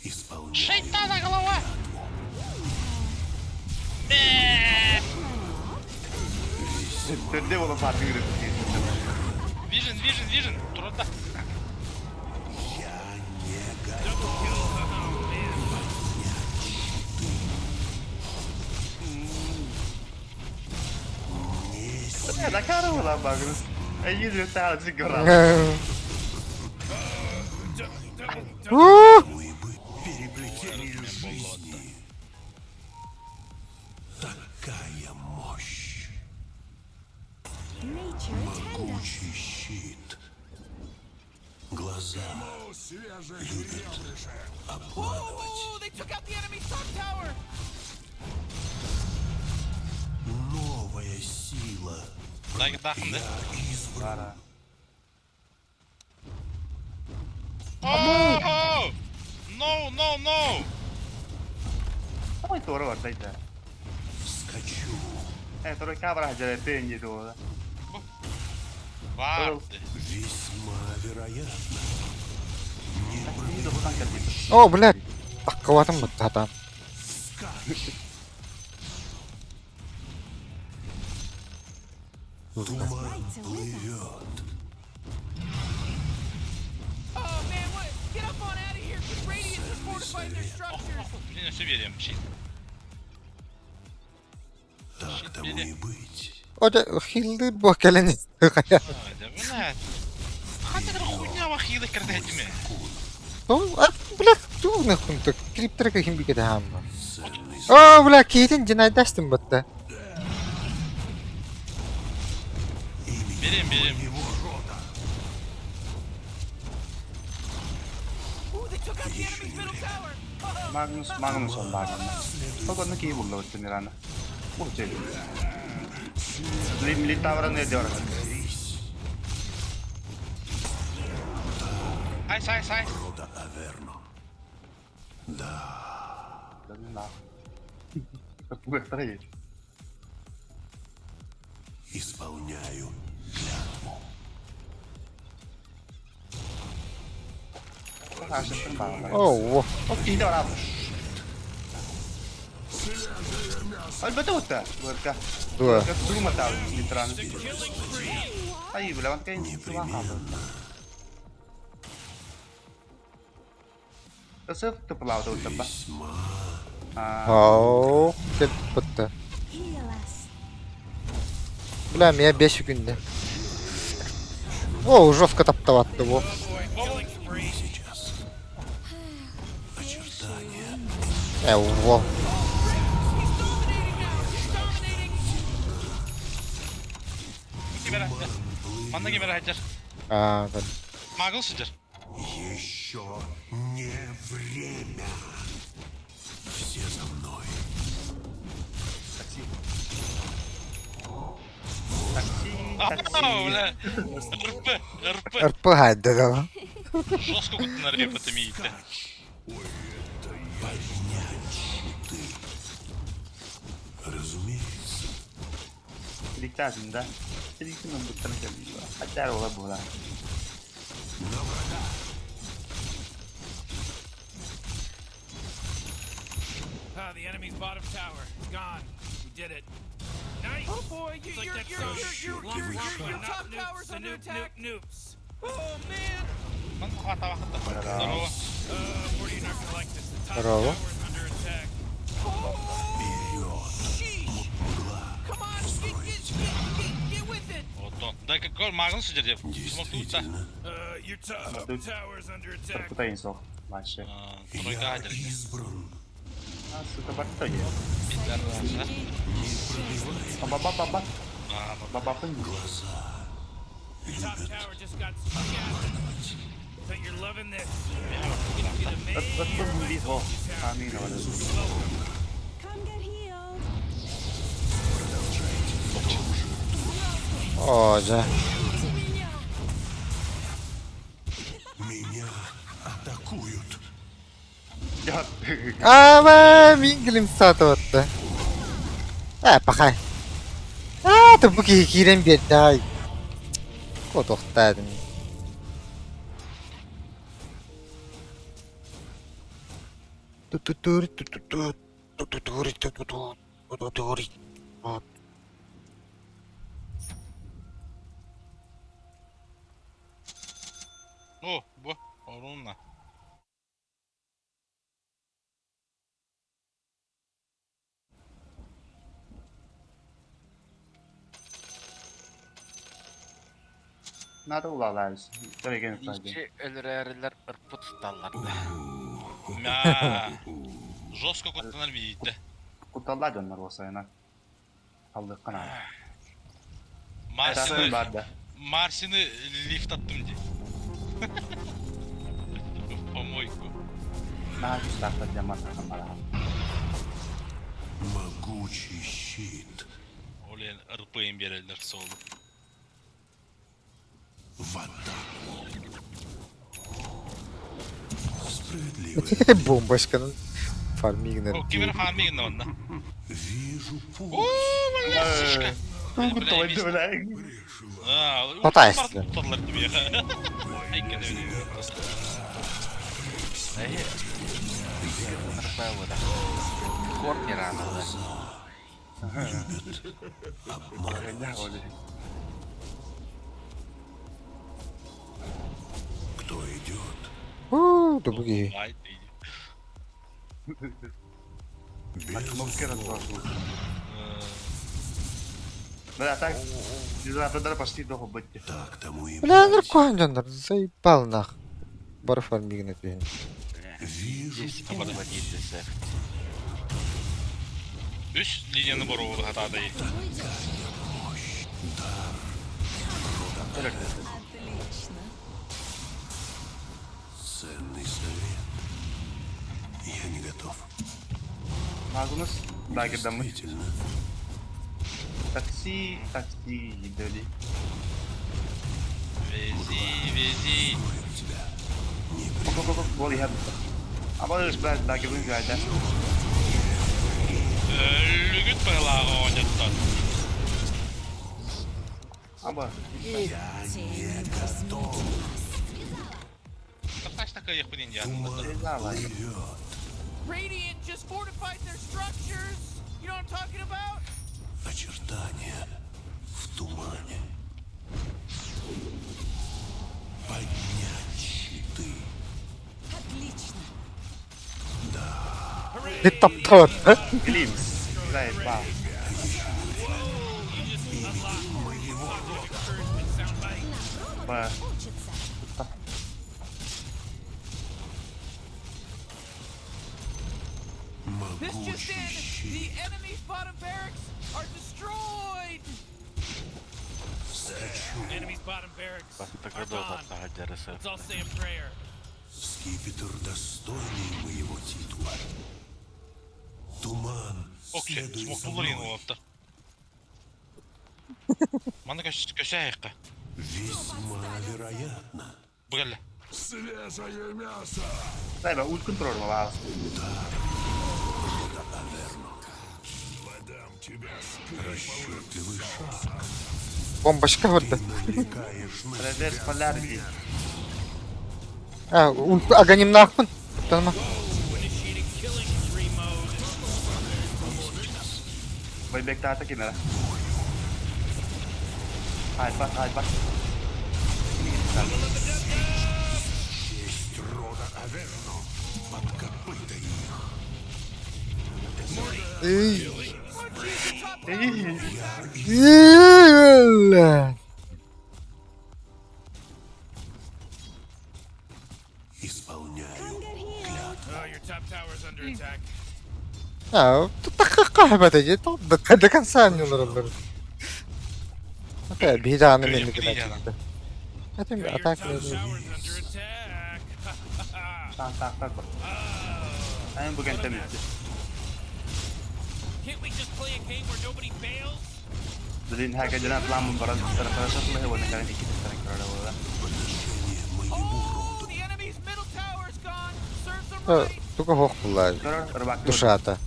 Исполняю. Шайтана голова! Төрдө боло паркы кирип. Вижен, вижен, вижен. Турда. Накарывала Магнус. Переплетение жизни. Такая мощь. Могучий щит. Глаза любят обманывать. Oh, they took out the enemy's top tower. Новая сила. Дай дахын да. Я избран. Oh! No, no, no! Ой, туора барда да. Скачу. Э, туора кабра хаджара тенди туора. Варды. Весьма вероятно. О, блядь. Таккаватым баттата. Туман плывет. Oh man, what? Get up on out of here, 'cause Radiant just fortified their structures. Блин, все верим. Щит. Так тому и быть. Ода хилдыр бу кэлэн. Да, блядь. Хата хуйня вахида кэрдэтиме. О, блядь, туу нахуй так. Криптер кахим бикет хаама. О, бля, киһитин дьинайдастым батта. Берем, берем. Ooh, they took out the enemy's middle tower. Oh, Магнус, Магнус он Магнус. Только на киев булла вот Мирана. Ух ты. Ли тавра не дёргай. Айс, айс, айс. Рода Аверно. Да не нахуй. Быстрее. Исполняю клятву. О, Дуа. Весьма О, кел батта. Heal us. Бля, меня 5 күндө. О, жестко таптаватты бу. сейчас. Очертания. Э, во. He's dominating now. He's dominating. Манна кемер хаджар. А, да. Магл сидер. Еще не время. Все за мной. Такси. Такси, А, такси. бля. РП, РП. РП хайда да. Жестко кутын РП тэмиитте. Поднять щиты. Разумеется. Летязин, да? Летязин быстро Хотя ола была. На врага. Ah, the enemy's bottom tower is gone. We did it. Nice. Oh boy, you, It's like your that your song. your your Lump, your lump, your, your nup, top noops, tower's under noop, attack. noop, noops. Oh man. Манна хата вахта. Здорово. Morty, you're not gonna like this. The top Здорово. tower's under attack. Oh, sheesh. Come on, get get get get get with it. Ото. Дай какой магл сидер деп. Смог тут. Действительно. Your top tower's under attack. Куда инсо? Маша. Тройка Я хаджар. избран. А, сука, барто е. Ба ба ба. Ба ба Глаза Top любят tower just got shattered. Bet you're loving this. Get you the main Come get healed. Продолжайте в том же О, да. Меня атакуют. Ама, мингилим сатыватты. А, пахай. А, ты буки кирен бер, дай. Котохтадым. Ту-ту-тури, ту-ту-ту, ту-ту-тури, ту-ту-ту, ту-ту-тури. Вот. О, бу. Орунна. Надо улаалаабыс. Төреген уппайдын. Ичи өлөрөөрүлэр ырпыт туталлар да. Мя. Жестко куттанар миийдэ. Кутталлаа дьоннор уосайынан. Халлыахха наада. Марсины, Баар да. Марсины лифт аттым дии. В помойку. Наһаа күүстээхтэр диэн мантан бараҕын. Могучий щит. Ол иһин РП-ин биэрэллэр суолу. В атаку. Справедливо. Бомбочканан фармигнер. О, ким эрэ фармигын онно. Вижу путь. Оо, бля, сишка. Бля, Хатайсың. Тутталлар дибиэхэ. Эһи РП-да. Корни рано да. Любят Кто идет? Уу, дубуги. Кнопки Безусловно. разбрасывают. Бля, так, дизайнердар почти доха быть. Так тому и Бля, быть. наркоан дьоннор, заебал нах. Бар фармигнер диэн. Вижу Здесь путь. подводить Үс линияны боругу хатаадай. Отлично. Ценный совет. Я не готов. Магнус, да, когда мы Действительно. такси, такси, дали. Вези, вези. Тебя. Оп, оп, оп, я. А вот блядь, да, говорю, да. Өлүгүт быһылааҕа оонньоттон. Аба. Я не готов. Тахташ такая хуйня. Туман Давай. плывет. Radiant just fortified their structures. You know what I'm talking about? Очертания в тумане. Поднять щиты. Отлично. Ты тапталар. Глимс. Заебал. Ба. Учится. This just Могучий in: щит. the enemy's bottom barracks are destroyed. Скачу. Enemy's bottom barracks are Бастагадо gone. тахадярысы. Let's all say a prayer. Скипетр достойный моего титула. Туман Окей, следует за смоктулар мной. олаптар. Маны көсәйіккі. Весьма вероятно. Бүгәлле. Свежее мясо! Заеба, ульт контроль вас. Рода Аверно. Подам тебя Расчетливый шаг. Бомбочка Ты барда. навлекаешь на Реверс себя полярди. А, аганим нахпын. Танма. Initiating killing spree mode. Байбек таата кимера. Хайпа, хайпа. Честь рода Аверно под копыта их. Эй. Эй, Бля. Исполняю Come get healed. Oh, your top tower's under attack. А, тут так кахбат иди, тут до конца не олороллор. Ата биһи мен Ата Your атак top tower's under attack. Так, так, так. Aynen bugün temizdi. Can't we just play a game where nobody fails? Блин, хакадина план баран хорошо слыхал, на карантине китайская подношение моему Oh, роду. the enemy's middle tower's gone. Serves them right. Туга хох булла. Душата.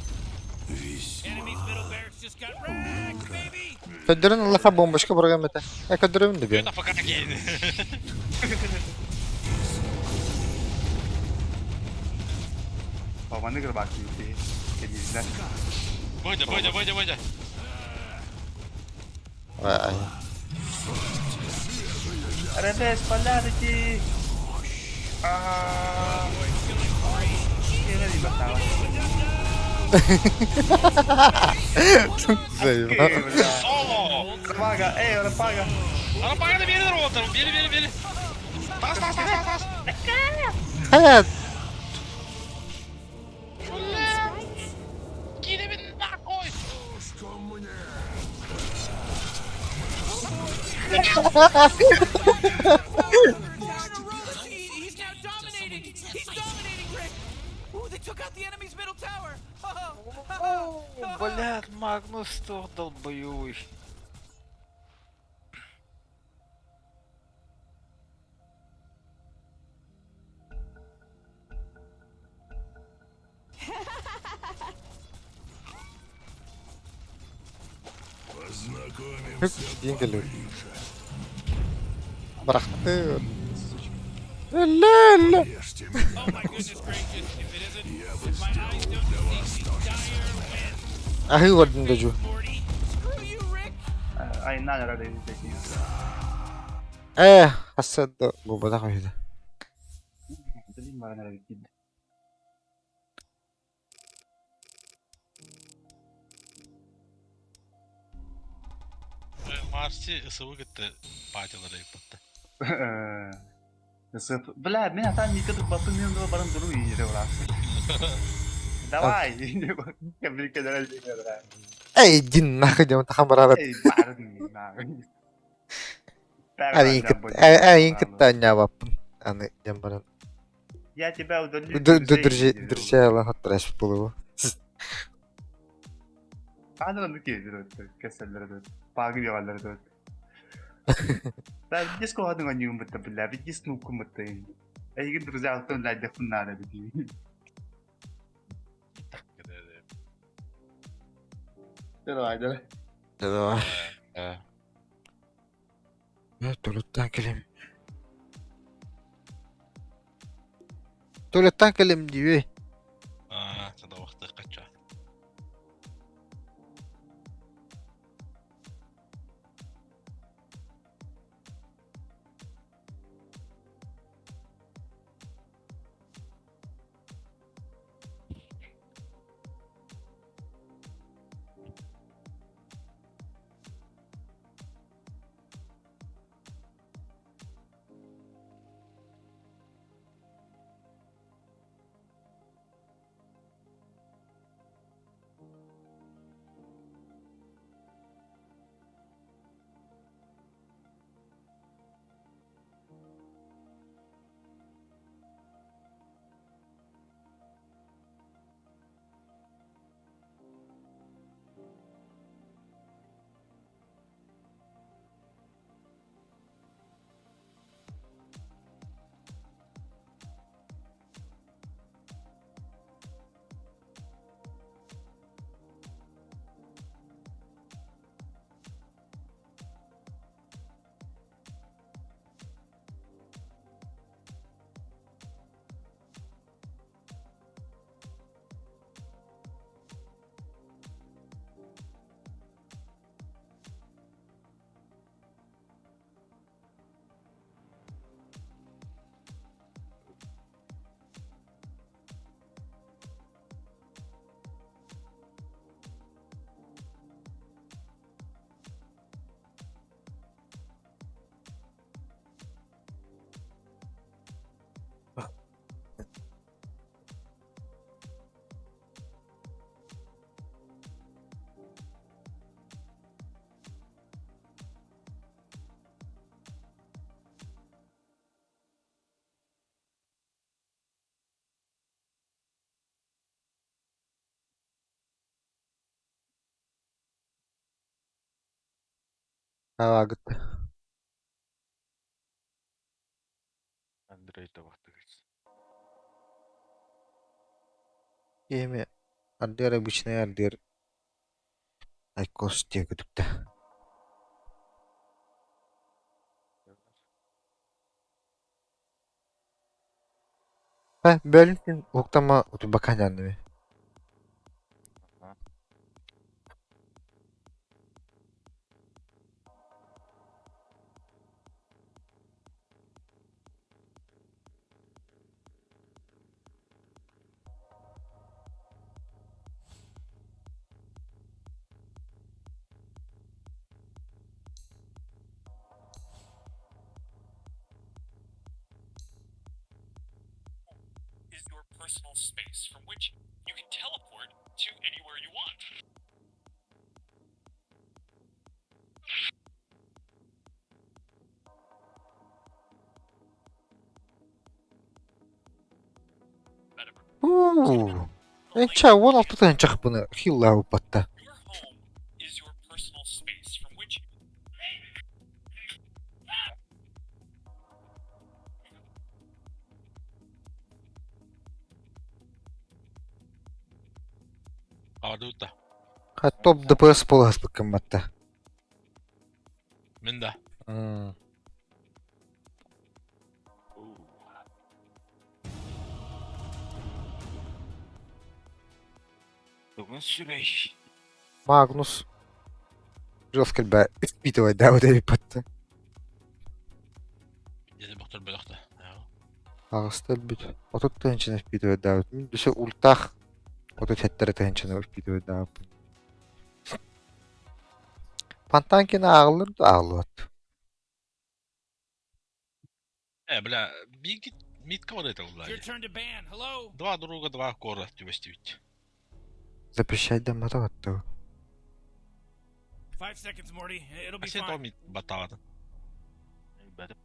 Весьма Enemy's middle barracks just got wrecked, baby. Көддөрүн Аллаха бомбочка барган бete. Э көддөрүн дебен. Это пока кейни. Бабаны кырбак дейді. Кедизler. Бойда, бойда, бойда, бойда. Ай. Реверс полярди. А. Заебал. Соло! Рапага, эй, рапага. Арапайга да биэрилэр уолаттар. Биэри, биэри, биэри. Таас, таас, таас, таас, таас. Хайа! Киирэбин нахуй! He's now dominating! He's dominating, Rick! Ooh, they took out the enemy's middle tower! Блядь, Магнус туох долбоёбуй. Диэн кэллибит. Бырахты. Өллө, өллө. Oh my goodness gracious, if it isn't, if my eyes don't deceive me, Dire wins. Аһыы көрдүм дожу. 40. Screw you, Rick! Айнан эрэ такие. Ээ, хасса да буолбатах үһү. Блин, баран эрэ киирдэ. Марси ысыбы кытта патилары ыппатта. Сып. Бля, мин атан нике туппаппын мин дуо баран туруу иире ураа. Давай. Кэбириккэлэр Эй, дин нахуй диэн тахан бараабат. Эй, барын нахуй. Эйин кытта анньаабаппын. Аны диэн баран. Я тебя удалю. Друзья ылан буолуо. Анан киһи кэсэллэр паагы биэҕэллэр Да, диско хадын аньюм бытта бля, видишь ну кумытта. Эйигин друзья-тон лайдахпын наада бити. Давай, давай. Давай. Туалеттан кэлим. Туалеттан кэлим диибий. Аа, садабахты кача. Агыт. Андрей табахтыгыз. Киһи ардыар обычный ардыар айкос диэки түктэ. Бөлүн уктама утубакан жанными. Уу. Энча 16 тыһыынчахпыны хиллаабыппатта. Аадыта. Ха топ ДПС буоласпыккын батта. Мин да. Бүгүн сүрэй. Магнус жестко бә впитывать да вот эбиппатта. Деді бохтор бөлөхтө. Аҕыста өлбүт. 30 тыһыынчаны впитывать даабыт. Мин өссө ультаах 37 тыһыынчаны впитывать даабыппын. Фонтанкины ааҕыллар да ааҕыллыбат. Бля, бигит митка вот это It's your turn to ban. Hello? Два друга, два кора түбэстибит. Запрещать даммата баттыы. 5 seconds, Morty. It'll be Асен fine. мит батаҕатын. Бәдім.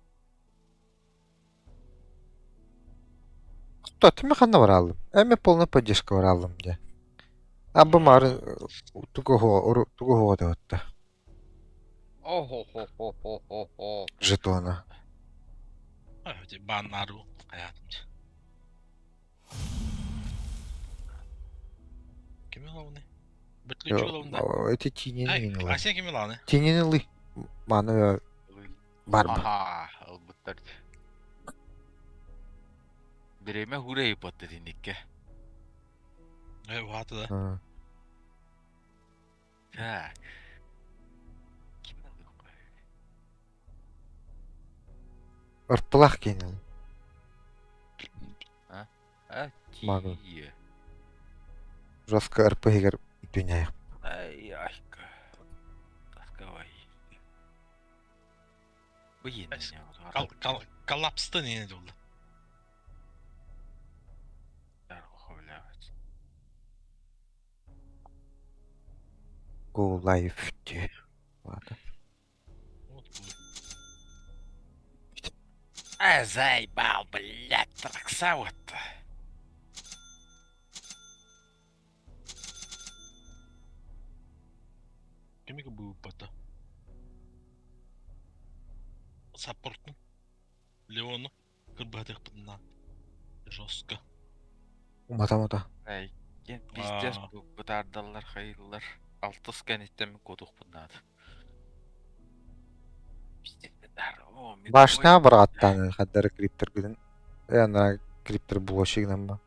Тот ханна баралым. Эми полная поддержка баралым де. Абы мары тугу тугу да Охо-хо-хо-хо-хо. Жетона. Баннару хаятым. Кими ловны? Бүтлүчү ловны. Эти тинени ылы. Асен кими ланы? Тинени ылы. Маны барба. Аха, ылбыттар. Биреме хурей батты диникке. Ваты да. Так. Ким ылык? Ырпылах кейин. А, Магу. тие. Жестко РПГ дүния. Ай, айка. Тасковай. Быйын. Коллапсты не болды. Go live де. Ладно. Вот бу. А, заебал, блядь, тракса вот. Кими бу бата? Саппортну. Леону. Кырбатых пытна. Жестко. Умата мата. Ай, кен пиздец Аа. бу бытардаллар хайыллар. Алтыс кәниттен кодук буннады. Пиздец бытар. О, мен Башна бараттан хаддары криптер гиден. Ана криптер булошигнан ба.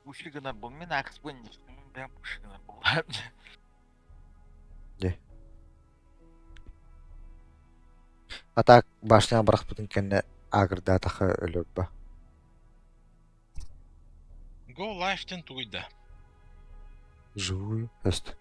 Ушигына бу мен акс бу мен ушигына бу. Де. А так башня барахпытын кенне агырда таха өлөр ба. Go live-тен тугуйда. Живую. Өст.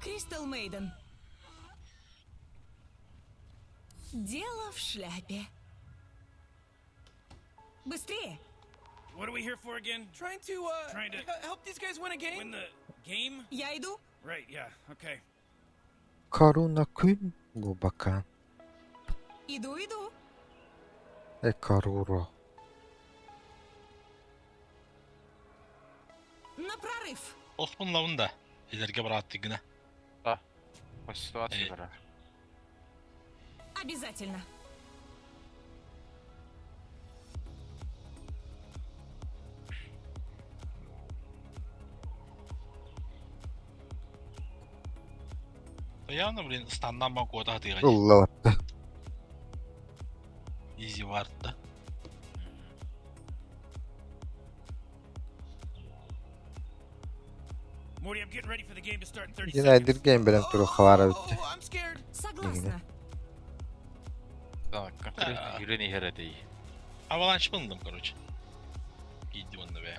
Кристал Мейден. Дело в шляпе. Быстрее! What are we here for again? Trying to Trying to help these guys win a game. Win the game? Я иду. Right, yeah, okay. Каруна күн бу бака. Иду, иду. Э каруро. На прорыв. Оспун лавында. Илерге барат гына. По ситуации Э. барар. Обязательно. Явно, блин, станнан бан кота хатыга. Ылла. Изи вартта. Morty, I'm getting ready for the game to start in 30 Дин seconds. айдырген белем туру хабара Oh, битте. I'm scared. Согласна. Так, конкретно жүрен иһэр этий. Аваланч мындым, короче. Иди онно бе.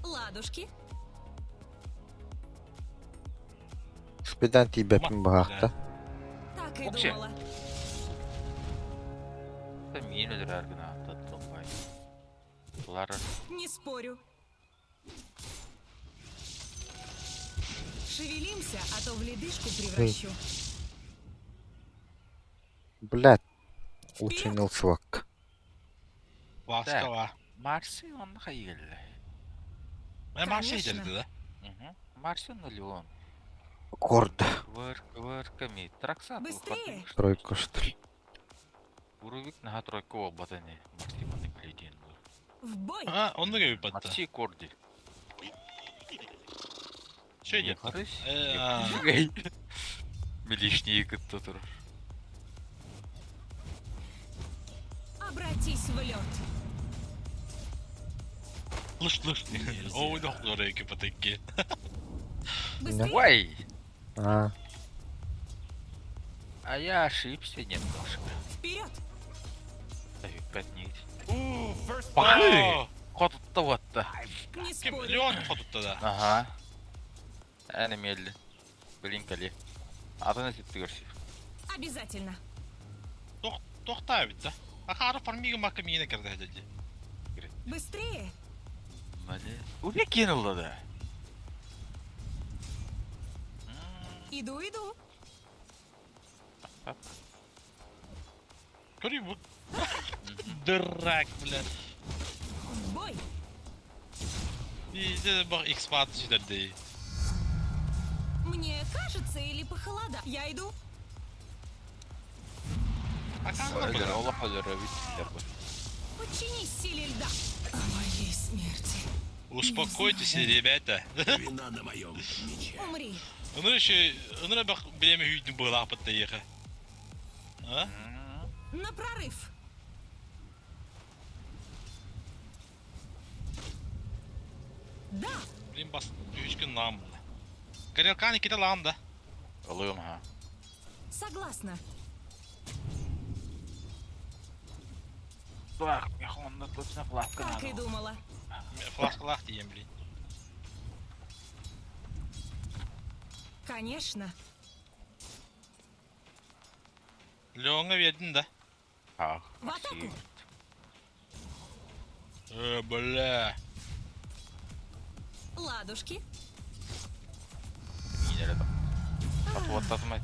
Ладушки. Спидан тиибэппин баһаахта. Так и Вообще. думала. Та миин өлөрөр гына таттылбай. Булар Не спорю. Шевелимся, а то в ледышку превращу. Блядь. Лучше ылсыбакка. Ласкава. Марси онно хайгелле. Мен Марсия Конечно. дерди да. Марси на Леон. Корда. Вырка ми. Тракса. Быстрее! Тройку что ли. Уровик на тройку обатане. Марси маны глядин. В бой! А, онно көбүп батта. Марси корди. Чё идет? Милишние кытта турар. Обратись в лед. Лыш лыш. Ой, доктор, эки патыки. Быстрее! Ой! А, А я ошибся немножко. Вперед! Пять нить. Ooh, first Пахы! Хотутта вот-то. Не Ким спорю. Леон хотутта да. Ага. Әне мелли. Блин, кали. Атын ситти көрсү. Обязательно. Тохта бит да. Ахара фармига макка мине кирде деди. Быстрее! Мали. Уре кинулды да. Иду, иду. Көрүй бу. Дурак, бля. В бой! Иди бак X-Пат дерди. Мне кажется или похолода? Я иду. Өлөр, Олох өлөрө бит бу. Подчинись силе льда. О моей смерти. Успокойтесь, ребята. Вина на моем мече. Умри. Onu еще, onu bak bileme hüydün bu lапатта еха. А? На прорыв. Да, Блин бас үч күн лам. Горелканы ките лам да. Олугум ха. согласна. Бах, мехонна точно фласка Так и думала. Фласкалах дием, блин. Конечно. Леонга бердин да. Ах. В атаку. Бля. Ладушки. Минере да. Атып татмайт.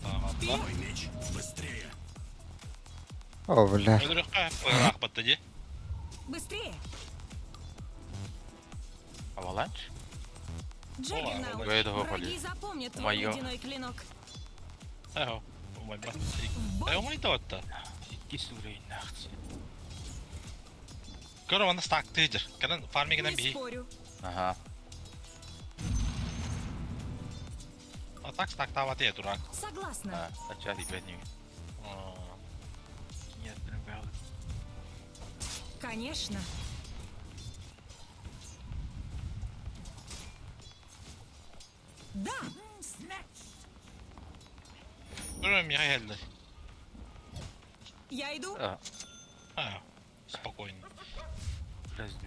Tamam. Мой меч быстрее. о, бля. Өлөрөккө лапатта ди. Быстрее. Аваланч? Джаггернаут. Ой, Враги запомнят твой Моё. ледяной клинок. Эхо. Умай ба. В бой. Э, умай да отта. Икки сүрейнахцы. Көрө аны стак тыжыр. Каран фармигинен Не би. спорю. Ага. А так стак тават е дурак. Согласна. А, ча ребят не. Нет, ребят. Конечно. Да, Көрө ми хелде. я иду. А, А, спокойно.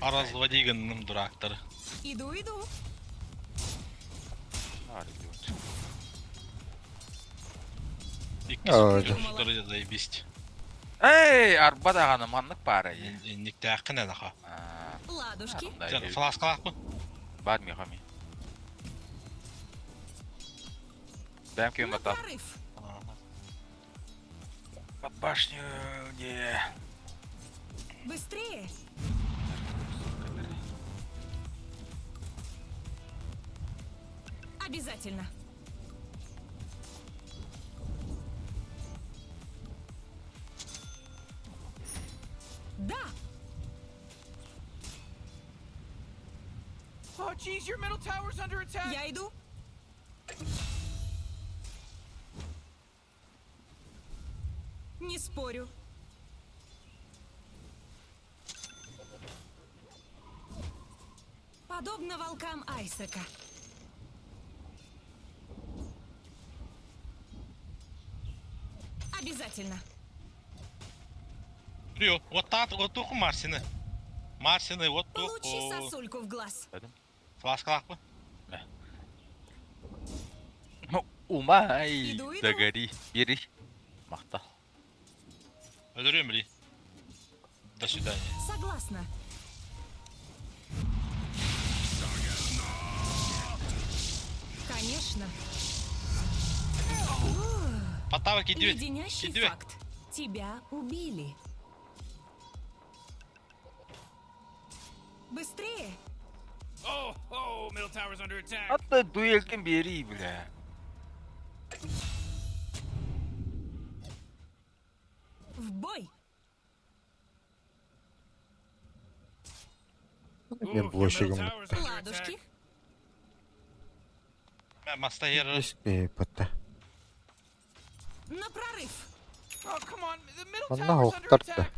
Аразлава дигенним дурактар. Иду, иду. Икки Ой, сүрдөрү заебись. Эй, арба даганы маннык бары. Никтәккенә наха. Ладушки. Фласкалак бу. Бар мехами. Бәм кем На бата. прорыв. Под башню не. Быстрее. Обязательно. Да, Oh, jeez, your middle tower's under attack. я иду. Не спорю. Подобно волкам Айсека. Обязательно. Рио, вот так, вот туху Марсины. Марсины, вот Получи туху. сосульку в глаз. Фласкалаах Умай, Иду, иду. да гори, бери. Махта. Өлөрүөм били. До свидания. Согласна. Конечно. Потава кидибит. Леденящий Кидибит. факт. Тебя убили. Быстрее! Oh, oh, middle tower's under attack. Hatta дуэлькин бери, бля. В бой! Ooh, Мен your middle блочигым. tower's under Ладушки. attack. Маста ер. Испепыта. На прорыв! Oh, come on. The middle Манна tower's under хоқтарда. attack.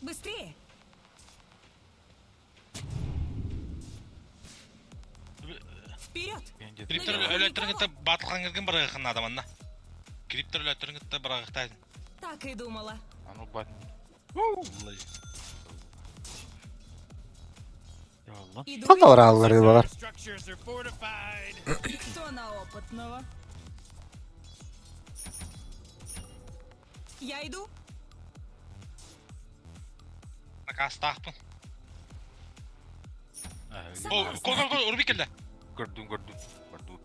Быстрее! Вперед! Криптер өлөттөрүн кытта батылхан кирген барыгын адаманна. Криптер өлөттөрүн кытта барыгытай. Так и думала. А ну бат. Ялла. Иду, Ханна барааллар балар. Structures are fortified. Кто на опытного? Я иду. Накастаахпын. О, Согласна. кол кол кол урбик келді. Көрдүм, көрдүм, көрдүм.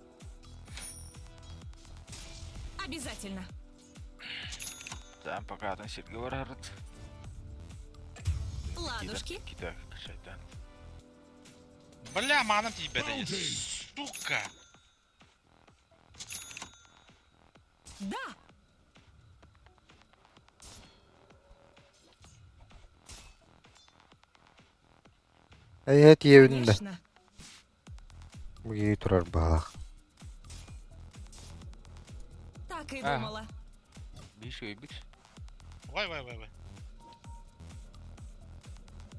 Обязательно. Там пока там Сергей барарыт. Ладушки. Кида, шайтан. Бля, маным тиибэт. Сука. Да! Эйет иебин да. Конечно. Буги турар балах. Так и А. думала. Биш өйбит. Вай, вай, вай, вай.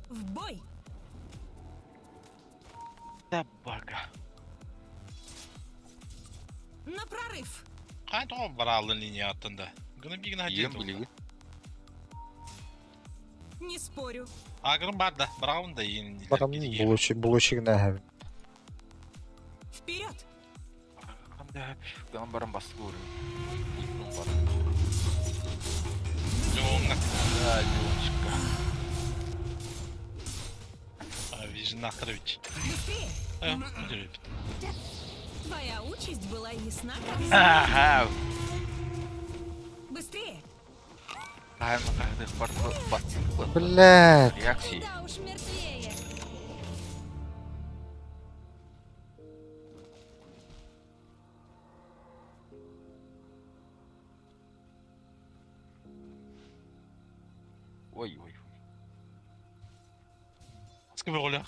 В бой! Да бага. На прорыв! Қай тоғы баралын линия аттында. Гыны бигін Ием хадет. билиги. Не спорю. Агырын бар да, барауын да ең. Барам булочи булочигна хәбин. Вперед! Кандай ган барам басты көрүм. Бар. Жоңға. Да, девочка. Вижен Ахтарович. Быстрее! Твоя участь была ясна, как свет. Ага. Быстрее! Кайма кайды бар бат. Блядь. Реакции. Куда уж мертвее! Ой, ой, ой. Фласка бе оля.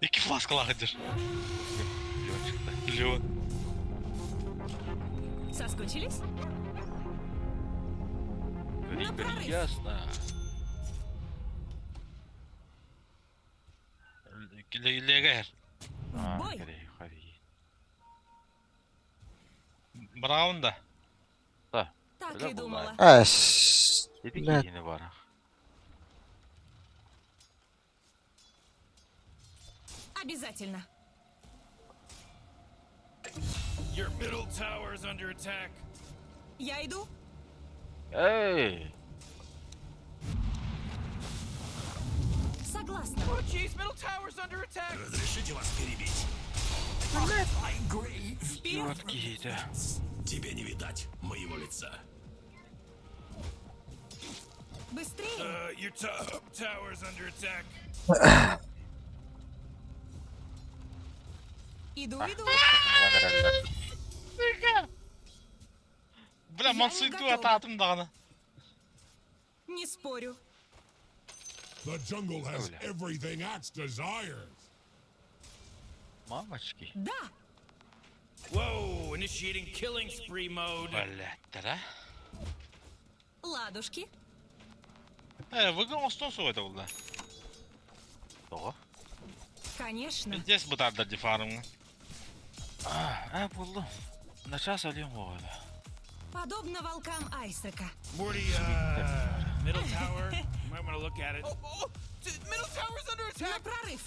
Эки фласкалар хадыр. Леончик. Леон. Соскучились? Гори, На гори, прорыв. ясно. Леге. В бой! Гори, гори. Барауын да. Так Да, и думала. Эс. Эти Блядь. кийини бар. Обязательно. Your middle tower's under attack. Я иду. Эй! Согласна. Oh, jeez, middle tower's under attack. Разрешите вас перебить? Вперед! Какие-то. Тебе не видать моего лица. Быстрее! Your top tower's under attack. Иду, иду. Бля, Я не мансуйду готова. ататым дағаны. Не спорю. The jungle has Оля. everything Axe desires. Мамочки. Да! Whoa, initiating killing spree mode. Блядь, да? Ладушки. Э, выгон остон суға да болды. Тоҕо? Конечно. Здесь бытардар ди фармҥа. Аа, буллум. Начаас өлүөм уоҕа. Подобно волкам Айсека. Morty, middle tower. You might want to look at it. Oh, oh, middle tower's under На attack. прорыв.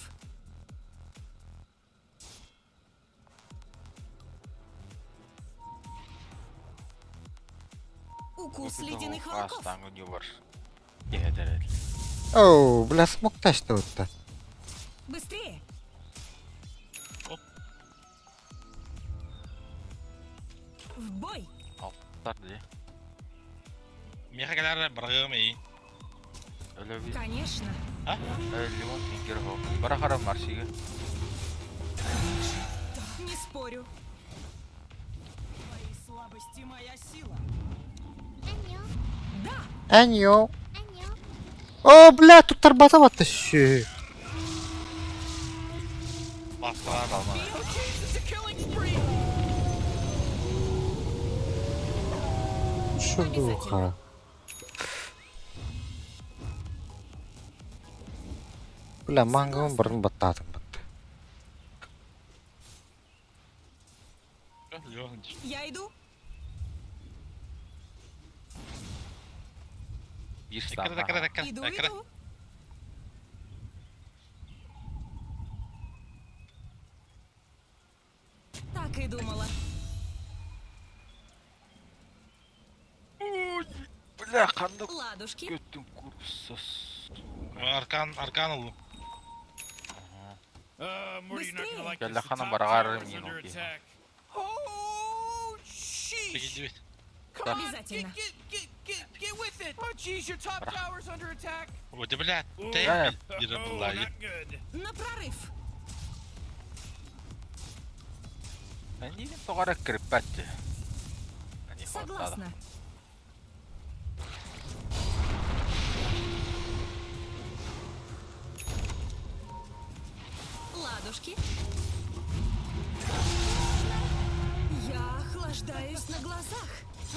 Укус ледяных волков. Астаҥы ньубар. Киһэтэрэл. Оо, бля, смок таштыбытта. Быстрее. Оп. В бой. Алтар дии. Миэхэ кэлэр бырагыам эй. Өлөбүт. Конечно. Лимон тингер хо. Бара хара марсига. Не спорю. Твои слабости моя сила. Да. Эньо. Оо, бля, тут тарбата батта шүү. Баттылар. Oh, jeez, it's a killing spree. Шудуха. Бля, мангабын барын баттаатым батта. Леон. Я иду. Биир Эккирэ стан. эккирэ Иду, эккирэ. иду. Так и думала. Бля, ханнык Ладушки. көттүм курсас. Аркан аркан ыллым. Morty, you're not gonna like Быстрее. this. The Кэллэххана top бараҕар tower's миин under окей. attack. Oh, sheesh. Тэгидибит. Come on, Обязательно. get, get, get, get, get with it. Oh, jeez, your top tower's under attack. Вот бля, Ooh, тэ бире oh, буллай. not good. На прорыв. Эниигин тоҕо эрэ кириппэт дии. Они хватало. Согласна. Ладушки. Я охлаждаюсь на глазах.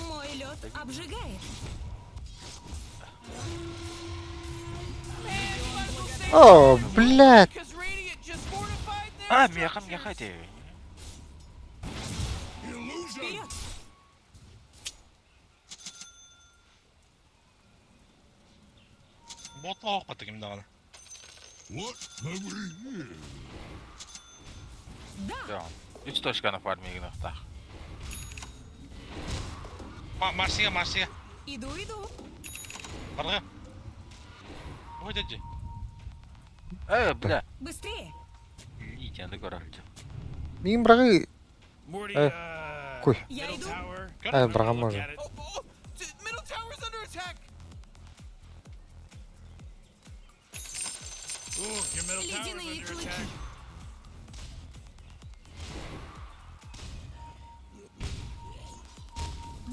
Мой лед обжигает. Man, you might as well save Оо, бля. because Radiant just fortified their А, миэхэ structures. миэхэ дии. Вперед! Ботла ох ким даҕаны. What have we here? Да! Да. Үс точканы фармигыныахтаах. Марсига марсига. Иду, иду. Барга. Ой, дядя. Э, бля. Быстрее! Литянды көрөлдү. Мин бырагы Morty, Куй. Я middle иду. tower. Э, You might wanna бырагам look можно. at it. Oh, oh, middle tower's under attack. Ooh, your middle tower's Ледяные under клыки. attack.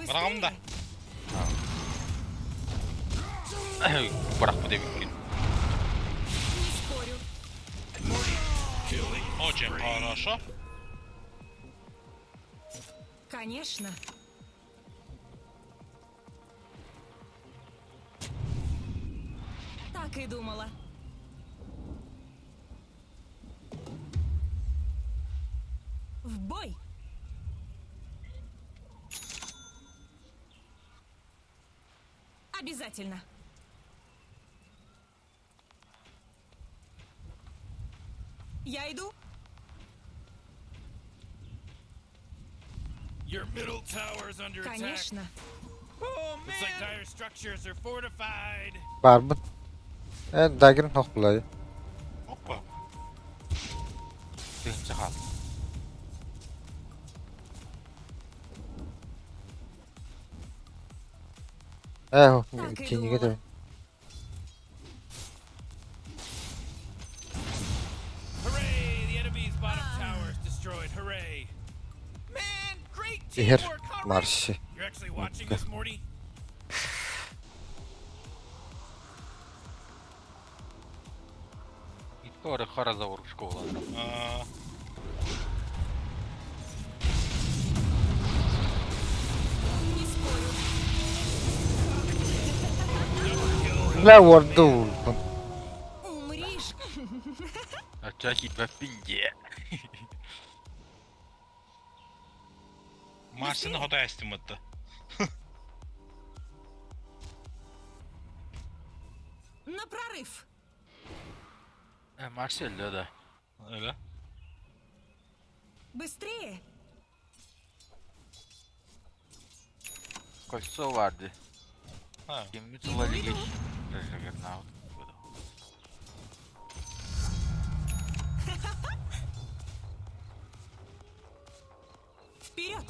Барагам да. Быстрее! Бырахпыт эбиккин. Не спорю. Очень хорошо. Конечно. Так и думала. В бой! Обязательно. Я иду. Your middle tower's under attack. Конечно. Oh, Looks like man. dire structures are fortified. Барбын. Э, дагерин хох булай. Опа. Тыһынча хаал. Э, Так и киниге думала. да. Hooray! The enemy's bottom tower is destroyed. Hooray! Man, great Ихэр teamwork, huh, Radiant? марши. You're actually watching this, Morty? Икки хара завур школа. Аа, Не спорю. Бля, уорду. Умришь. Оччо киирбэппин диэ. Марсины хото эстимытты. На прорыв! Э, Марси өллө да. Öyle. Быстрее! Кольцо баар дии. Ha. Киммит Иду, ыла иду. илигий? Жагернаут. Вперед!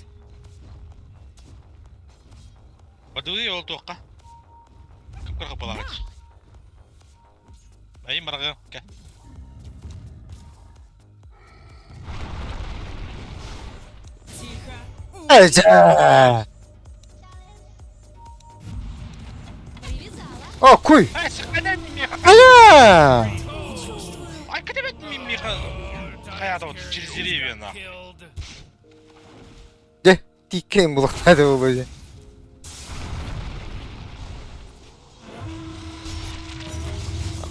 Бадылы ол туохха. Кыпкыр кыпалаҕыч. Айым бараҕы. Кэ. Тихо! Эжэ! Привязала! О, куй! Ай, сыккадан миха. Ая! Ай, кадебет миха. Хаята вот через деревья на. Killed. Дьэ, тииккэйин булахтаата буолуо дьэ.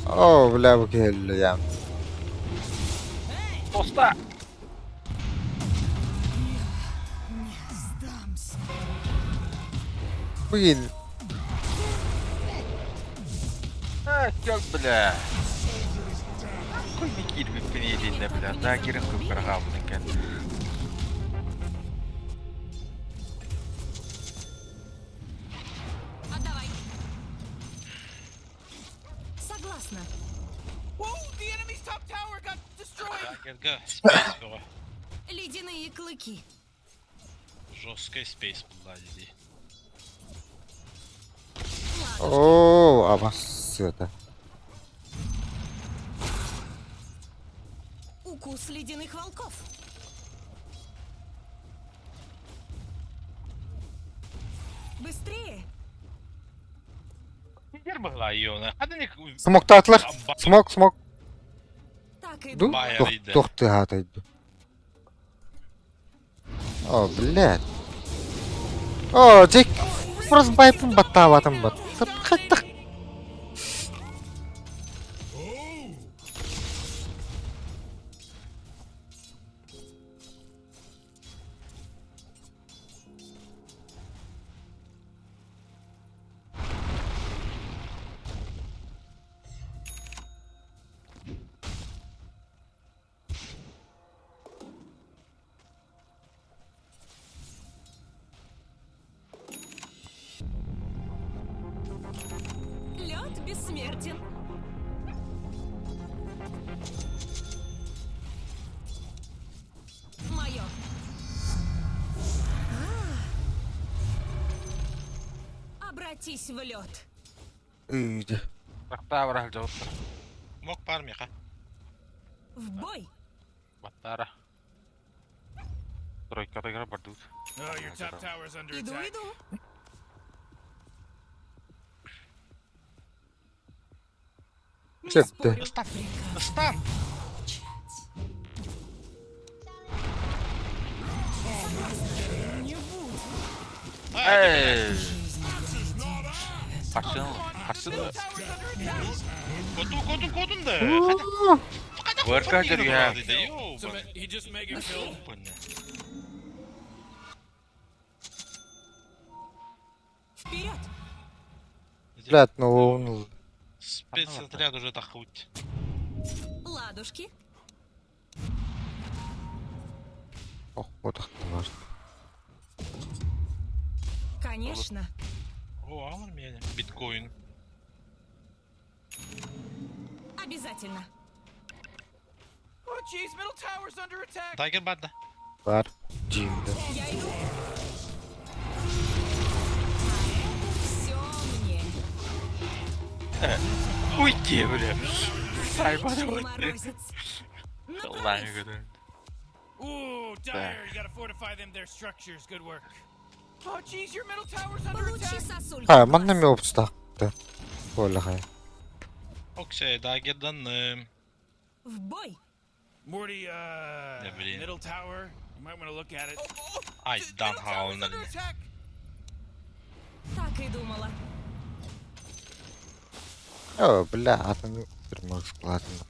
О, бля, бу киһи өллө дьаам. Тоста! Не сдамся! Блин, Э, кел, бля. Хуй не киирбиппин иилиннэ, бля. Дагерин кыпкыраҕаабытын кэннэ. Отдавай! Согласна! Whoa, the enemy's top tower got destroyed. Дагерга спейс бөҕө. Ледяные клыки! Жесткий спейс булла дии. о, абас сыата. Укус ледяных волков! Быстрее! Кидер быһла иона. Хадыник Смоктаатылар. Смок, смок. Так и Ду? Баайар Тух, иде. тух тыаһаата О, блядь. О, Джек, просто байпын баттаабатым бат. Хаттах. Лед бессмертен! Мое! Обратись в лед! Үйде. Баттаара дьоттар. Мок бар миха. В бой! Баттаара. Тройкатыгар бардыбыт. Oh, your top tower's under Иду, attack. иду! Не Чё ты? спорю. Стан. Стан. Не буду. Эй! Харчын, харчын. Котун котун котун да. Work out you have. So he just mega killed. Вперед! Блядь, ну он... Спецотряд уже тахуть. Ладушки! Ох, вот бар. Конечно! О, амар меня. Биткоин. Обязательно! Oh, jeez, middle tower's under attack. Дагер бар да. Бар. Джимде. Я иду! А это все мне! Уйди, бля. Сайбан Вечный уйди. морозец! На Лайн прорыв! көрөн. Ooh, Dire, you gotta fortify them their structures. Good work. Oh, jeez, your middle tower's under Получи attack. сосульку! Ха, манна ми опстақты. Болахай. Окей, дагердан В бой! Morty, Да, блин. middle tower. You might want to look at it. Oh, Ай, дан middle tower's under хаална. attack. Так и думала. О, бля, атын түрмөк складын.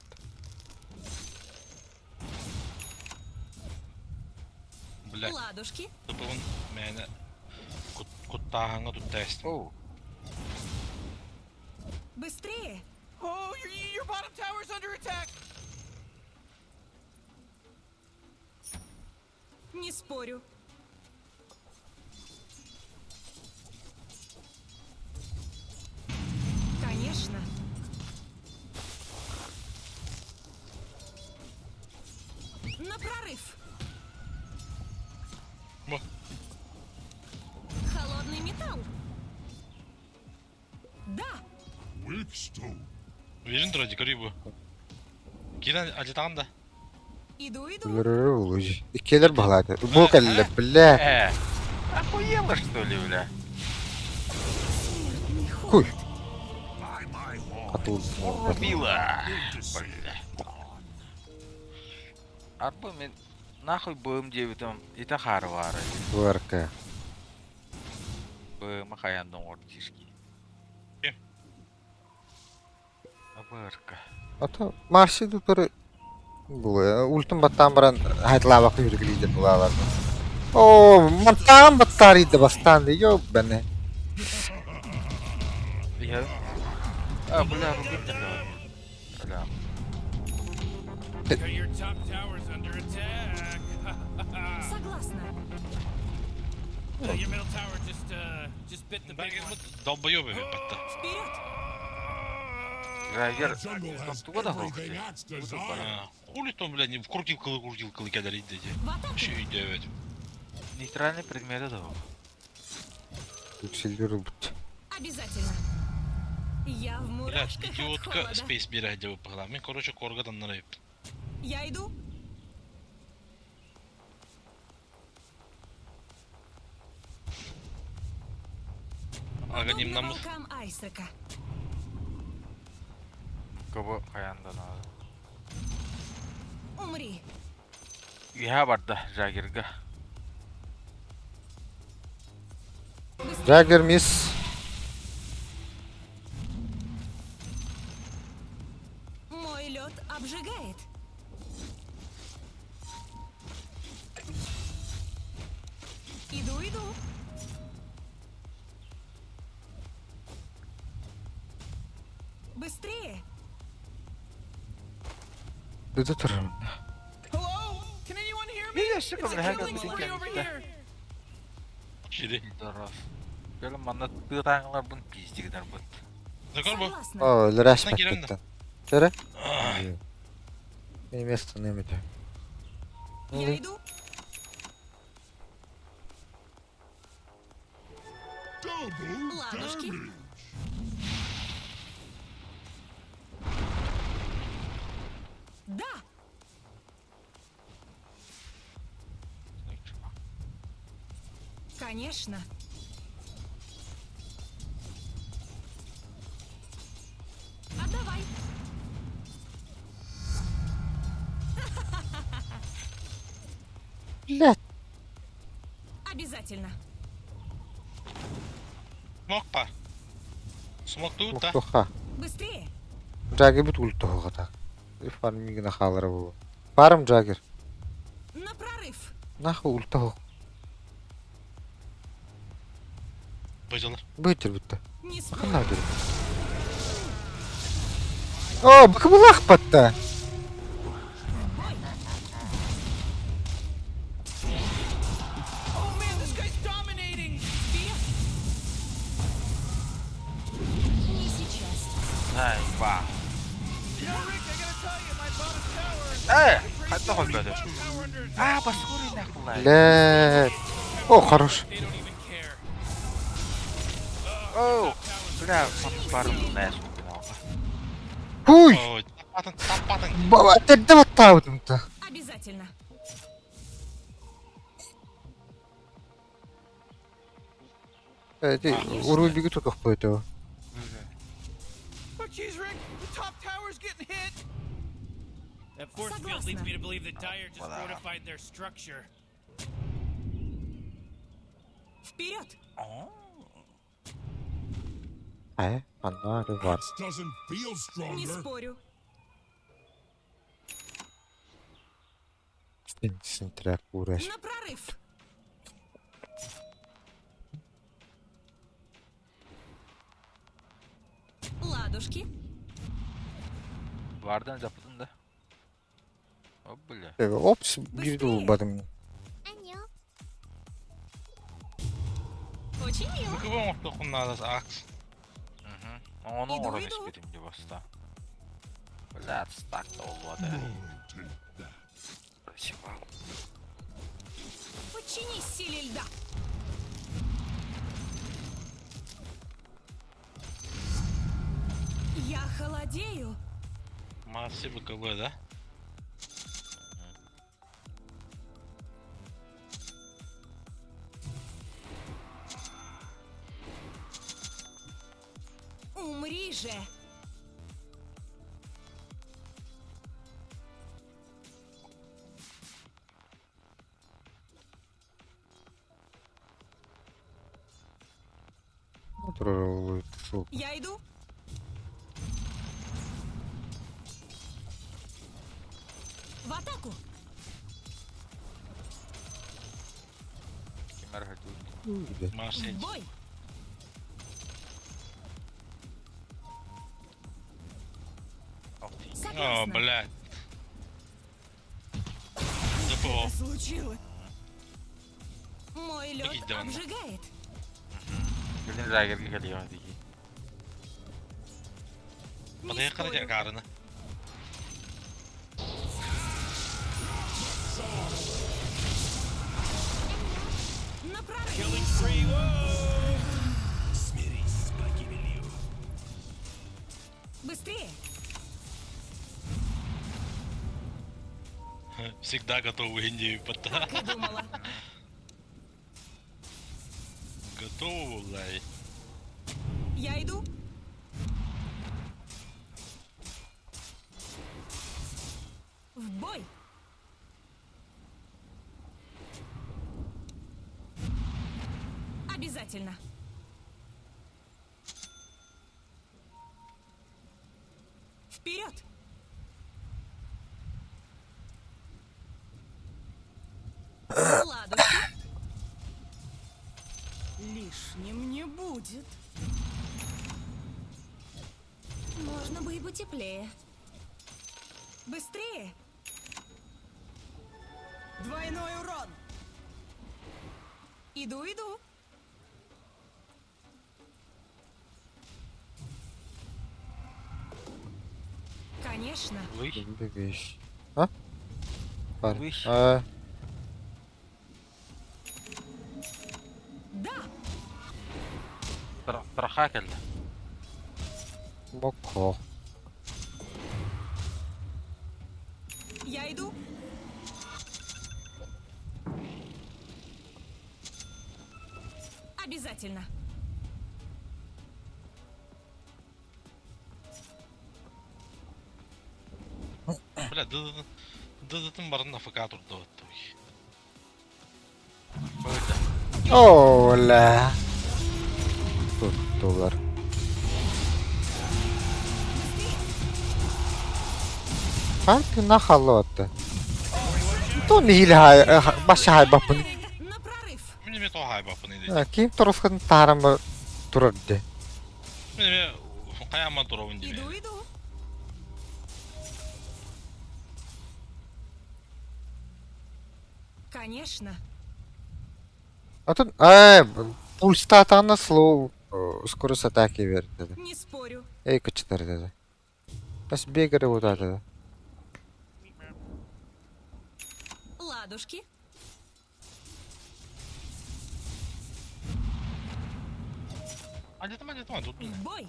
Бля, Ладушки. тупун мээнэ куттааһыҥҥа тутта эстим. Оу. Быстрее. Oh, your, your bottom tower's under attack. Не спорю. Конечно. На прорыв. Во. Холодный металл. Да. Уверен вроде көрүй бу. Киирэн алдьатаҕын да. Иду, иду. Өлөрөрө улуй. Иккиэлэр баһылаата. Бу кэллэ, бля. Э, охуела что ли, бля? Смертный Хуй. холод. Атыл. Урубила. Бля. Арбы мен нахуй бым диэбитим ити хаары баара. ВРК. Быма хайан доҥор тишки. Ким? ВРК. Ата Марси тутары бу ультун баттаан баран хайтлаабакка үргилииден булаалар. Оо, мантаан баттаарыйда бастаан ди ёб бэне. Я... А, бля, рубим тогда. Бля. Your top tower's under attack. Согласна. Your middle tower just bit the big one. Долбоебы батта. Вперед! Драйвер, туга да Хули там, бля, не в крутилкалы крутилкалы кэлэр идде. В атаку! Şey өйдөөбөтүм. Нейтральный предметы да. Үксэлгэр ылбыт. Обязательно. Я в Блядь, мурашках от идиотка холода. спейс биэрэ деп быһыылаах. Мин, короче, корга таннара Я иду. Подобно Аганимнаммыт. волкам Айсека. Кого хаянда надо. Умри. Үһэ барда Жагерга. Быстрее. Джаггер мисс. Мой лед обжигает. Иду, иду. Быстрее. Дыды турар. Hello? Can anyone hear me? Видишь, It's a killing spree over here. Кири. Пидорас. Кэлэн манна тыытааҥыларбын пиздигинэр быт. Закор бу. Согласна. Оо, өлөрөөс На киирэн да. баттыттан. Чөрө. Мин место нэмэтэ. Я иду. Ладушки. Да. Конечно. Отдавай. Блядь. Обязательно. Смок па. Смок тут да. Муктуха. Быстрее. Джаггер бут ультуха так. Фармигна хаалара буолуо. Фарм Джаггер. На прорыв. Нахуй ультуха. Быжалар. Быйтыр бүтті. Не спорю. Ханна өтөр. Оо, бакыбылах батта. Бой. Oh man, this guy's dominating. Вперед. Не сейчас. Найба. You know, Rick, I gotta tell you, my bottom tower. Э, хайдах холбоодой. Аа, баскури нахуй. Блядь. О, хорош. They don't even care. Оу, бля, барым нээс. Хуй! Ой, таппатын, таппатын. Баба, тэрдэ баттаабытым та. Обязательно. Эти уруй биги тутух пойду. Oh jeez, Rick, the top tower's getting hit. That force field leads Согласна. me to believe that Dire just fortified their structure. Вперед. Э, анна бар. Не спорю. Син трек уреш. На прорыв. Ладушки. Вардан запытын да. Оп, бля. Опс, биир да булбатым. Очень мило. Бу кыбы оҥортуоххун наада Акс. Ону Иду, оҥорон иду. испитим дии баста. Бля, стак да буолуо Спасибо. Подчинись силе льда. Я холодею. Марси БКБ, да? Умри же. Я иду. В атаку. Марси. В бой. О, Согласна. блядь. ДПО. Случилось. Мой лед Идем. обжигает. Билин лагерге кэлиэҕэ дии. Не Батыйа спорю. карына. На прорыв. Killing spree. Whoa! Смирись с погибелью. Быстрее. Всегда готовы Индию пота. Как и думала. Готовы, блядь. Я иду. В бой. Обязательно. Вперед! Ладушки. Лишним не будет. Можно бы и потеплее. Быстрее! Двойной урон! Иду, иду. Конечно. Высь. Вещь. А? Бар. Высь. А, Да! Траха кэллэ. Моко. Я иду. Обязательно. Бля, ДДТ барын АФК турду. Оля. Туттулар. Фанк на халлота. То не хай баша хай бапын. На прорыв. Мин эми тоҕо хайбаппын иди. Ким торосхын таарам турарды. Мин эми хайаман туробун диби. Иду, иду. Конечно. А тут э пульстатана слоу скорость атаки берди. Не спорю. Эй кычтар dedi. Бас бегер вот это. Ладушки. Андетам андетам тут. В бой.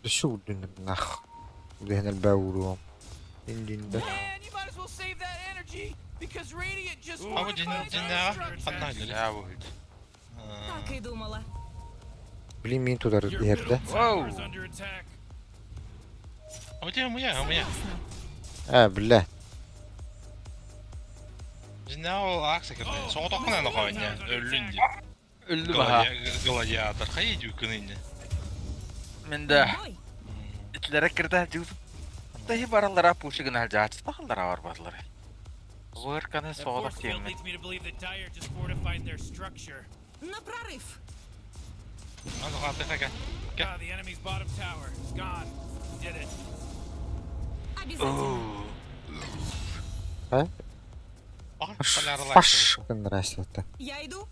Шо нах. Дehn الباورو. Индинде. Man, you might as well save that energy because Radiant just А вот fortified their дин structures. ханна или. Я выйду. Так и думала. Блин, мин туда Your берди. middle tower's under attack. А у меня, у меня. Согласна. А, бля. Динна ол акса кирде. Соғытақын аны қойын, өллүн ди. Өллүм аха. Гладиатор. Хайы дүйкін инде. Мен да В бой. итлere кирде жуут. Тахи бараллара пушигын жаачтахаллара бар баалар. Вырканы That соодох force field тиэммит. leads me to believe that Dire just fortified their structure. На прорыв. Аны қаты хака. Бэккэ. Ah, the enemy's bottom tower is gone. Did it. Обязательно. А? Ах, Фаш гыннара Я иду.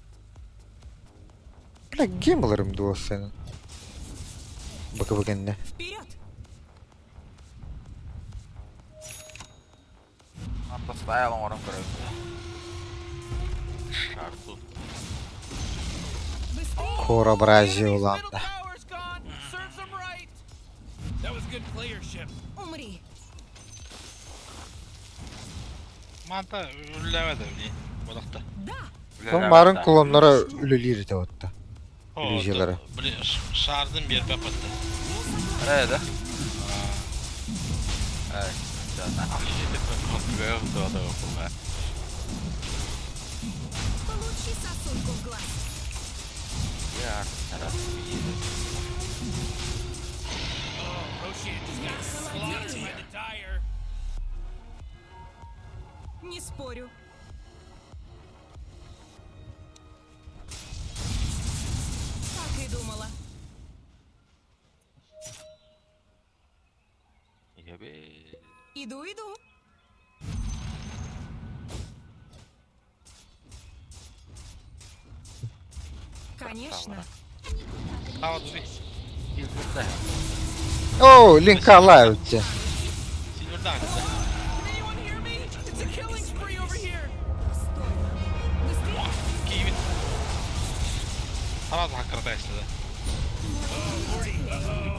Бля, гем ыларым дуо сенин. Бакы бакэннэ. Вперед! Поставил оҥорон көрөбүт. Шарту. Быстрее! Кора The бразия enemy's middle улаатта. tower's gone. Serves them right. That was good playership. Умри! Манта үллэвэ да били. Бодохто. Да! Том барын клоннара үлэлиир этэ отта. Иллюзиялара. Били шардын биэрбэт батта. Ээ да? Эй, да. Получи сосульку в глаз! Я Oh, Roshan just got slaughtered by the Dire. Не спорю. Так и думала. Ебе. Иду, иду. Конечно. Тава дури. Илбирде. Оо, Линка лаютте. Сильвердан. Can anyone hear me? It's a killing spree over here. Стой. Быстрее. Киевит. Сразу хакерда да.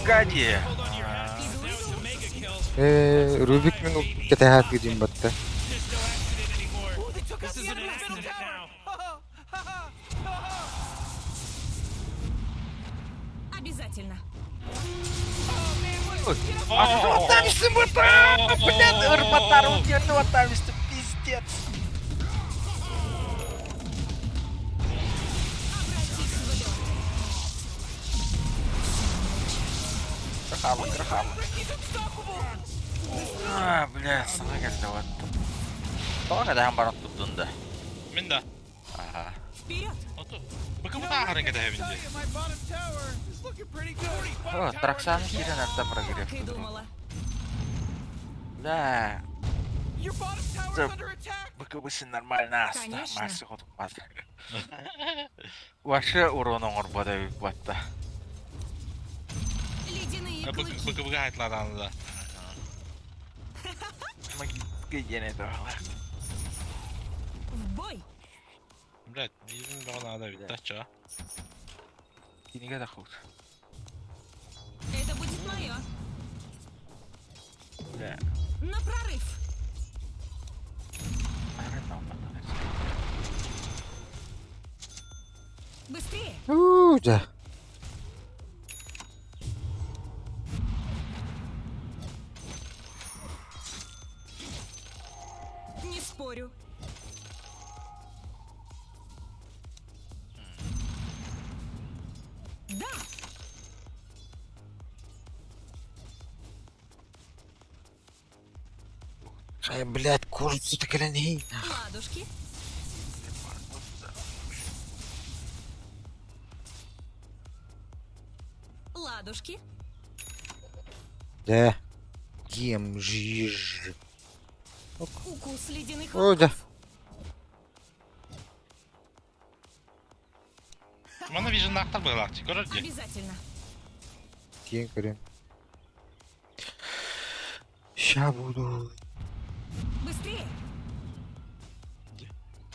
Гади. Hold on to your hats. Иду, Now it's иду. a mega kill. Ээ, Рубик мин кэтэһээт гидин батта. There's no accident anymore. Oh, they took out This the isn't an enemy's middle accident tower. now. Ha ha ha ha. Обязательно. Oh man, what? Get up. Оттамишься бля, ырбатар утерді оттамишься, пиздец. Обратись в лед. Крахава, крахава. He's unstoppable. А, бля, сана келді вот. Тоға кәдәһән барып туттун да. Мин да. Аха. Вперед! Оту. Бакы бу тахарын кэтэһэ Tell бинди. you, my bottom tower is looking pretty good. О, Траксан кирен арта Так и прогрев. думала. Бля, Your bottom tower's Зап. under attack. БКБ-сын нормально аста. Конечно. Марсы хотук бат. Ваше урон оңор бада батта. Ледяные клыки. Бакы бу хайтлардан да. Магический это. В бой! Блядь, биирин баҕа наада бит тача. Киниге да худ. Это будет мое. Бля. На прорыв! Быстрее! Уу, дьэ. Не спорю. Да! Ай, блядь, курицу кэлэн Ладушки. Ладушки. Дьэ. Гем жиж. Укус ледяных Оо, дьэ. волков. Мана вижен ахтар быгалаахчы көрөр дии. Обязательно. Тиэн көрүм. Ща буду. Быстрее!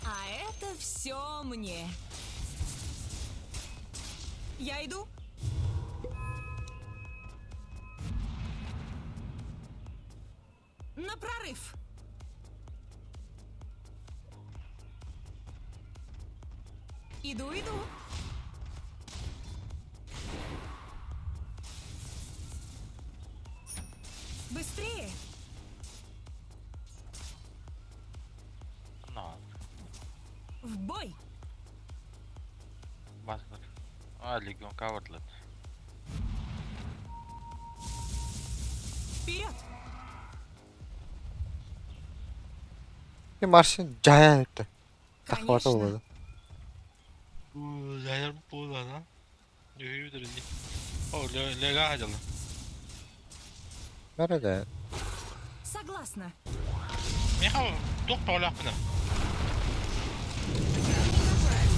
А это все мне. Я иду. На прорыв. Иду, иду. Быстрее! Но, В бой! бас бар. А, легион кавардлет. Вперед! И Марсин жая это. Тахвата Конечно. болады. Жайыр була да. Юхүү дии. О, лега дьылы. Nerede? Согласна. Миха туох тоҕолоохпуна.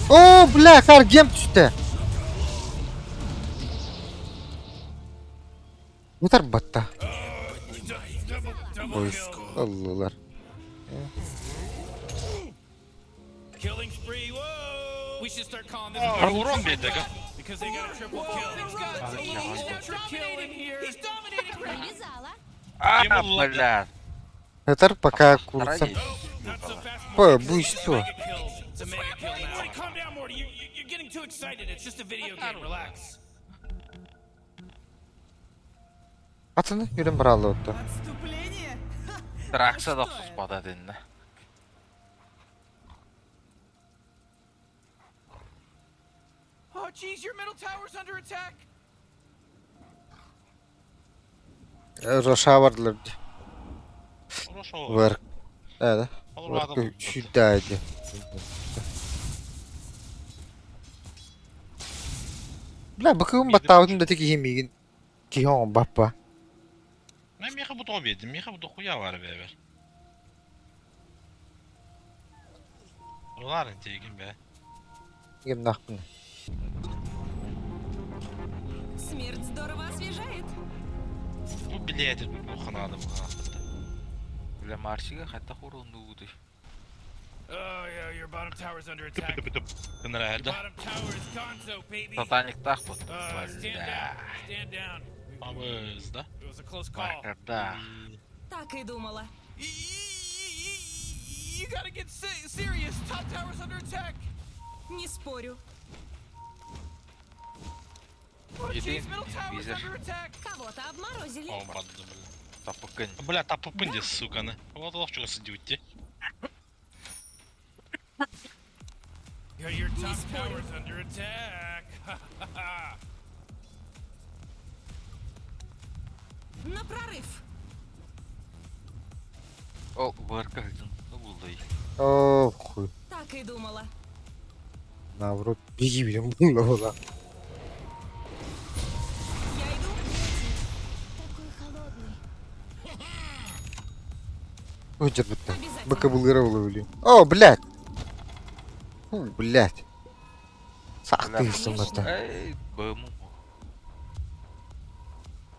О, бля, хар гем түстэ. Бутар батта. Ой, ыллылар. Killing spree. Whoa! We should start calling this Урон биэрдэ because they got a triple kill. Things got he's now dominating here. He's dominating. Привязала. А, Кем улла? бля. Этер пока курса. Старались. Not so fast. Ой, бу что? Mega kill. It's a mega kill now. Morty, calm down, Morty. You're getting too excited. It's just a video game. Relax. Атыны үрін бұралы отты. Отступление? Дракса да охсуспата дэннэ. Oh, jeez, your middle tower's under attack. Роша бардылар. Хорошо. Вэр. Да, да. Ол адам. Сюда иди. Бля, быкым баттаабытын да тики мигин. Киһи баппа. Мен миха бу тоҕо биэрдим, миха бу дохуя бар бэбэр. Улар интигин бэ. Ким нахпын. Смерть здорово освежает. Бу билет бу ханады бу ханады. Бля, Марсига хатта хорунду. Oh yeah, your bottom tower's under attack. Гынара Your эрдэ. bottom tower is gonzo, baby. Сатаниктаах бут. Stand Бля. down. Stand down. Абыз да. It was a close call. Бакарда. Так и думала. You gotta get serious. Top tower's under attack. Не спорю. Oh, Иди, jeez, middle tower's визер. under attack. Кого-то обморозили. О, барды бля. Тапыкын. Бля, тапыпын де, сука, не. Вот ловчуга сидиутти. Yeah, your top tower's under attack. На прорыв. О, варка хыдын. Ну булды. О, хуй. Так и думала. Наоборот, беги билем була була. Я иду. Такой холодный. Ой, дербетте. Обязательно. Быка булгыра була билим. О, блядь. Фу, блядь. Сахты сымата. Эй, быму.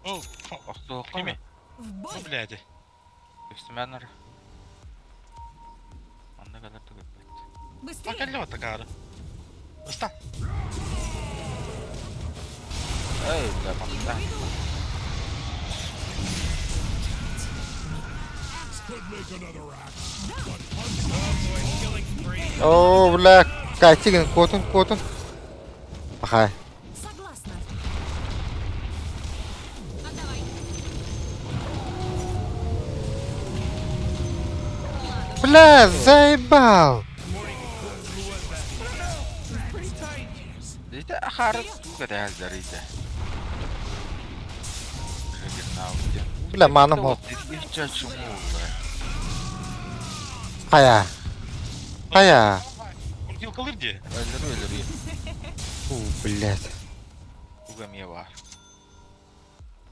О, Охтуока. кими? В бой. Бу блядь. Өстүмәнер. Анда кадәр түгел. Быстрее. Акаллё такара. Встань. Эй, бля, бакта. Иду. О, бля. Кайтигин, котун, котун. Пахай. Согласна. Отдавай. Бля, заебал. Дите ахары түгә дә иде. Бля, маным ол. Ичә чуму. Хая. Хая. Крутилка лырди. Өлөр өлөр. Фу, блядь. Түгә мие бар.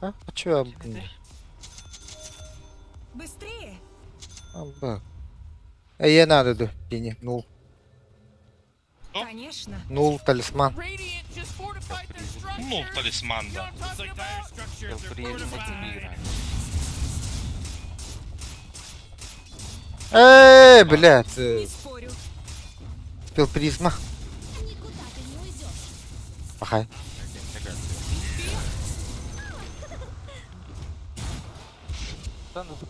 А, а чё я... Быстрее. А, б. Эй, надо, да, Дени. Нул. Что? Конечно. Нул, талисман. Radiant just fortified their structures. Ну, талисман, You know да. what I'm Looks talking like dire about? structures are Приедем fortified. Эй, блядь. Не спорю. Пил призма. Никуда ты не уйдешь. Пахай.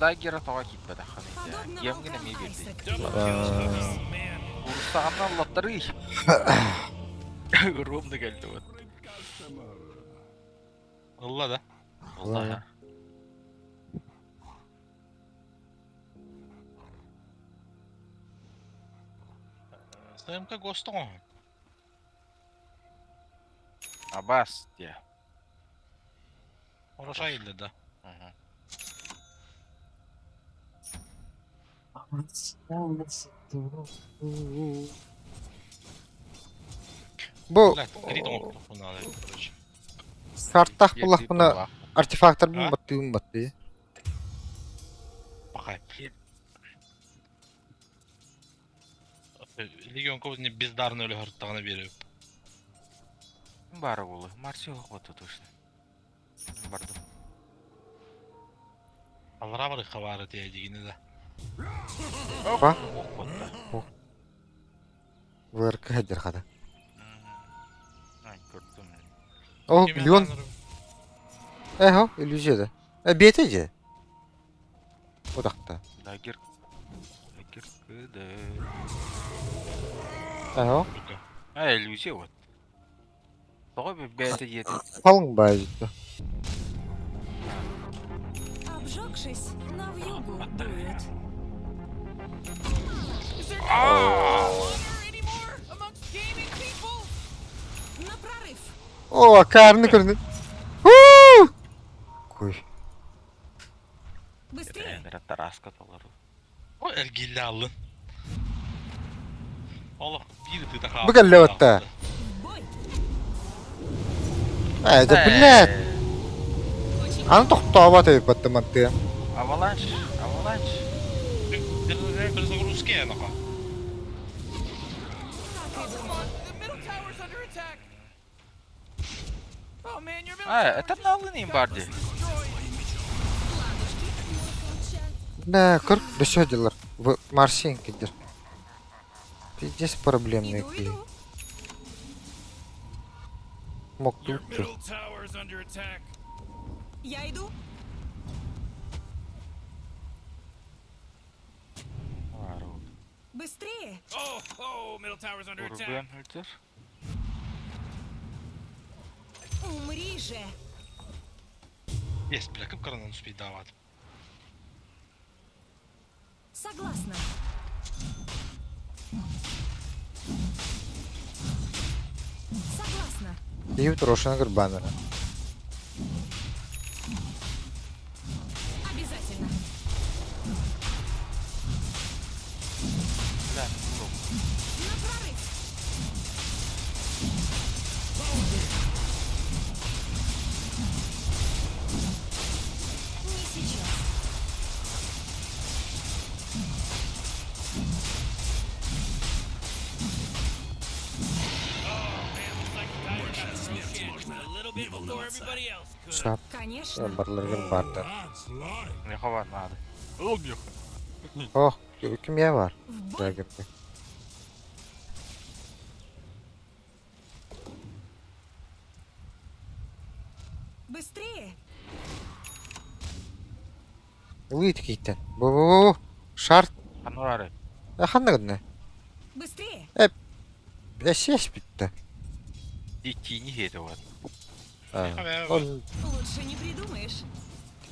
Даггера тага китмәде хан. Подобно Ем генә волкам ми бирде. Айсек. Double kill. Oh, man. Урсагыннан латтыры. Ровно кэлде вот. Ылла да. Алла. СМК ГОСТон. Абас де. Хороша илде да. Мгм. Бу Блядь, крит оңоп надо, короче. Картах Тиэрдии буллахпына быһыылаах. артефактарбын А? баттыыбын баттыы. Пахай. Легионка не бездарный өлө биэрэбит. Баара буолуо. Марси оһох точно. Бардым. Аллара барыхха баара тиэ дигини да. Па? Ох ботта. Вырка хадыр хата. Ай, көрдүм. О, Леон. Эхо, иллюзия да. Э, бете же. Утакта. Дагер. Дагер кыды. Эхо. А, иллюзия вот. Тоҕо бэйэтэ диэтин. Халың баайыта. Обжегшись, на вьюгу дует. Is there no honor anymore amongst gaming people? На прорыв! О, карны көрүнү. Хуу! Куй. Быстрее! Тараска толору. О, эргиллэ аллын. Олох биир ытыта хаалбыт. Бу кэллэ батта. В бой! Э, да блядь. Очень Аны тохтообот эбит батта мантыа. Аваланш, аваланш. Перезагрузки анаха. так и Come думала. on, the middle tower's under attack. Oh man, your middle А, tower это just на Лыне got барди. destroyed. Ладушки, Да, көр, дөсө дилер. В Марсин кидер. Пиздец проблемные иду, какие. иду. Мог Your тут. middle tower's under attack. Я иду. Быстрее! Oh, oh, middle tower's under attack. Урбен өлтөр. Умри же! Есть, бля, кып каранан успей дават. Согласна. Согласна. Дейбит Рошана Гырбанара. Обязательно. Бля, На прорыв! Не сейчас. A little bit before everybody else could. Шап. Конечно. Барларгар барда. Меха бар надо. Ол меха. О, кимия бар. В бой! Дагерде. Быстрее! Улыт кейтен. Бу-бу-бу. Шарт. Ануары. Ханна гынна. Быстрее! Эсэс битте. Тини хети вот. Ол Лучше не придумаешь.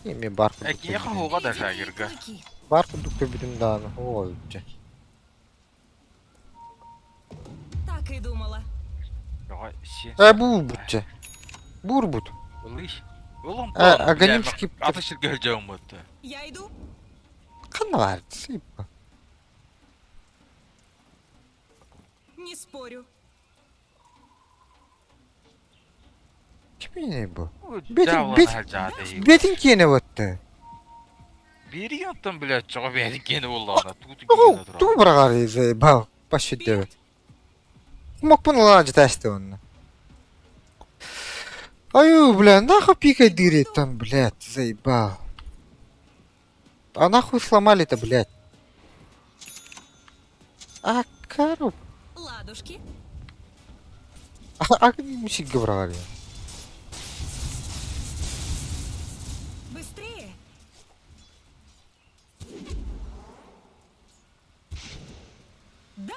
эми бар Э, кинеха хуга да Ледяные жагерга. клыки. Бар курдук көбүтүм дааны. О, жа. Так и думала. Жога, си. Э, бу бутча. Бур бут. Улыш. Улым Э, аганимский- Аты ширгел жаум бутты. Я иду. Канна бар. Сыпа. Не спорю. Кимине бу? Бетин, бет- Бетин киене бутты. Бири яттан блядь, чого бери кени боллана. Туту Ту кени ту брагар изе бал. Баш үддебет. Мокпун ла житасты онна. Аю, бля, нахуй пикай дыри там, блядь, заебал. А нахуй сломали-то, блядь? А короб. Ладушки. А, а мусик говорили. Быстрее! Да!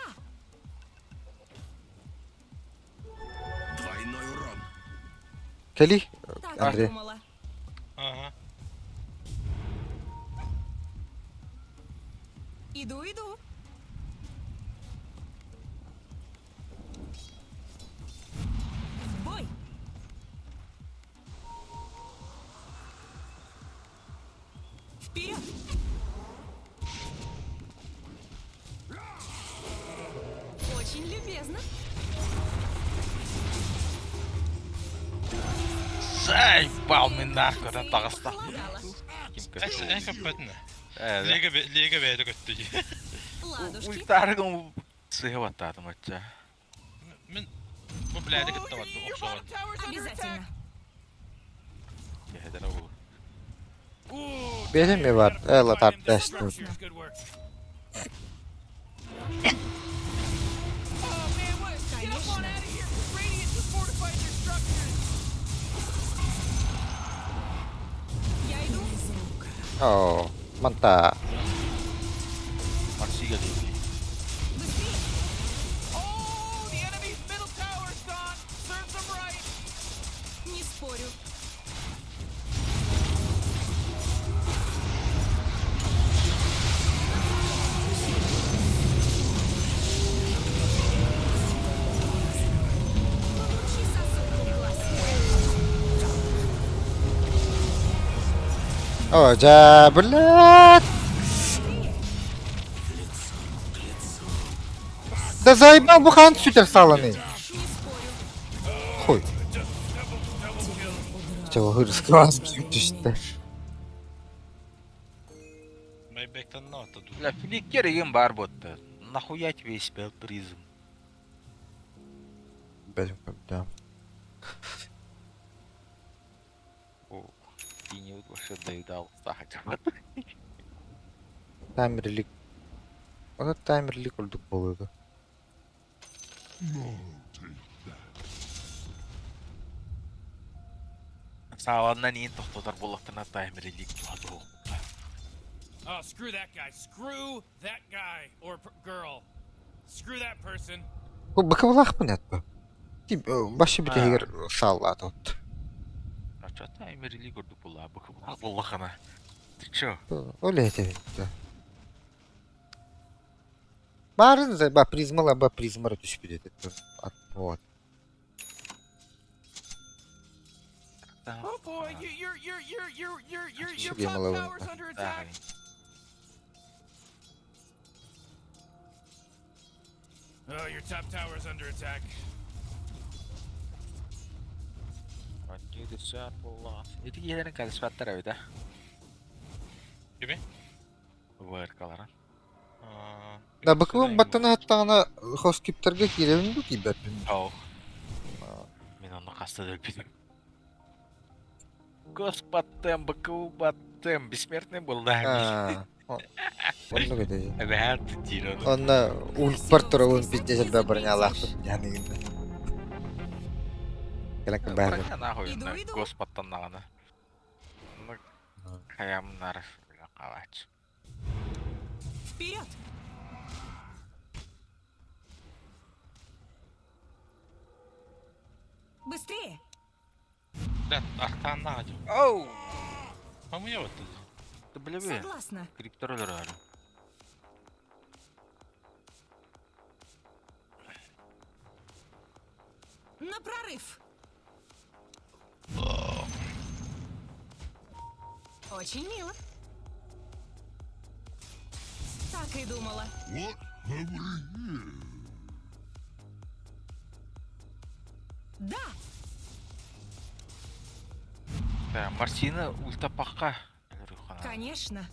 Двойной урон. Кали, Так и Андрей. думала. Ага. Иду, иду. В бой! Вперед! Очень любезно. Заебал мин нахуй таҕыстах. Ким көттө? Эн көппөтүн ээ. Лега Лега бэйэтэ көттө дии. Ультарыгын сыһа баттаатым очча. Мин бу блядь кытта барды охсоҕун. Обязательно. Кэһэтэрэ бу. Бэйэтэ эмиэ бар. Э, латарда Конечно. Я иду. Оо, манта. Марсига диэки. Быстрее. Oh, the enemy's middle tower's gone. Serves them right. Не спорю. Получи сосульку в глаз. Оо, дьэ, блядь. Да заебал бухан сүтэр сааланы. Не спорю. Хуй. Чего хырыскалас түстэ. Байбектан на ду. Бля, фликер игин баар буотта. Нахуя тебе спел призм? Бэлим да. О, и не вообще доедал сахар. Таймерлик. Оны таймерлик курдук буолуо. Сааланнан иин тохтотор буоллахтарына таймерлик туһа Oh, screw that guy. Screw that guy or girl. Screw that person. Бу быкыбылаахпын этпэ. Тип башы бүтэһигэр сааллаат. А чё таймерлик курдук буолла буоллахана. Ты чё? Ол этебин. Барын за ба призмала ба призмара түспүт этэ. Вот. Oh boy, you, your your your your your your your Should be top malone. tower's under attack. Oh, your top tower's under attack. Ити киһилэрин калиспаттар эбит а? Кими? ВРК-ларын. Да быкыбын баттана хаттаҕына хоскиптерге кииребин бу киирбэппин. Оу. Мин онно хаста да өлбүтүм. Госпаттем, БКУ баттем, бессмертный был да. Оннук этэ. Эбэһээт диир ону. Онно ульпар турабын пиздец элбэх бронялаахпын яныгында. Кэлэн баар. Броня нахуй, Иду, иду. госпаттаннаҕына. Хаямнар калач. Вперед! Быстрее! Да, арканна адым. Оу! Хамыя вот Ты блеби. Согласна. Криптор өлөрөөрү. На прорыв! Очень мило. Так и думала. Да! Да, Мартина ультапакка. Конечно.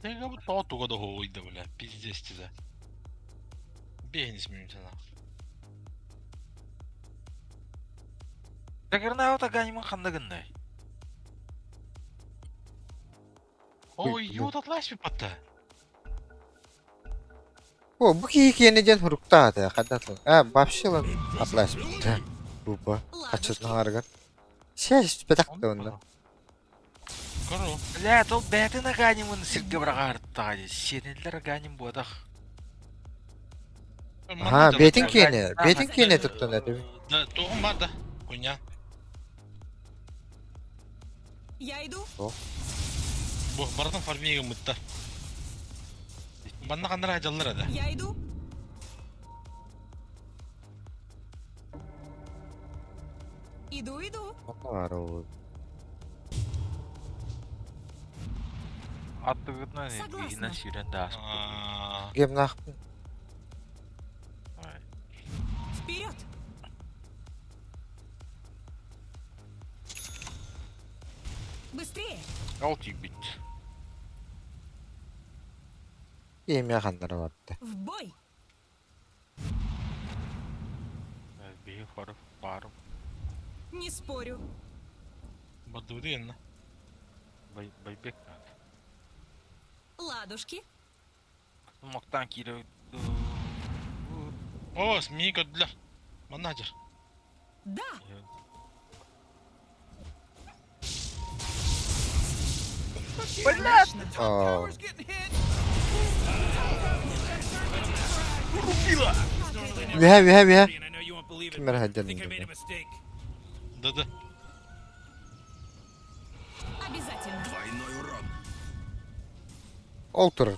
Да как будто от угода да, бля, пиздец тебе. Бей не нахуй. Дагерна ганимын ханна гыннай. Ой, ёт атлась патта. О, бу киһи киэнэ диэн хуруктаата, хаддат. А, вообще лан атлас битте. Буба. Ачылын аргар. Сес бетак онда. Көрө. Бля, тол бээтин аганимын сирге бырагаарттаҕа сиэнэллэр аганим буодах. Аха, бетин киэнэ, бетин киэнэ туттан этим. Да, тоғым бар да. Хуйня. Я иду. Бу бардын фармига мытта. Банна кандар ажаллар ада. Я иду. Иду, иду. Онно бар ол. Аттыгытынан Согласна. иһинэн сүүрэн да ааспыт. Гемнаахпын. Вперед! Быстрее! Ол тиийбит. Имя ханнара барда. В бой! Биһи хоров баарым. Не спорю. Бадурин. Байбек надо. Ладушки. Мактан киирэ О, смей для. Манадер. Да! Блядь! Оо. Үһэ үһэ үһэ. Ким эрэ сылдьар миигин. Да-да. Обязательно. Двойной урон. Ол турар.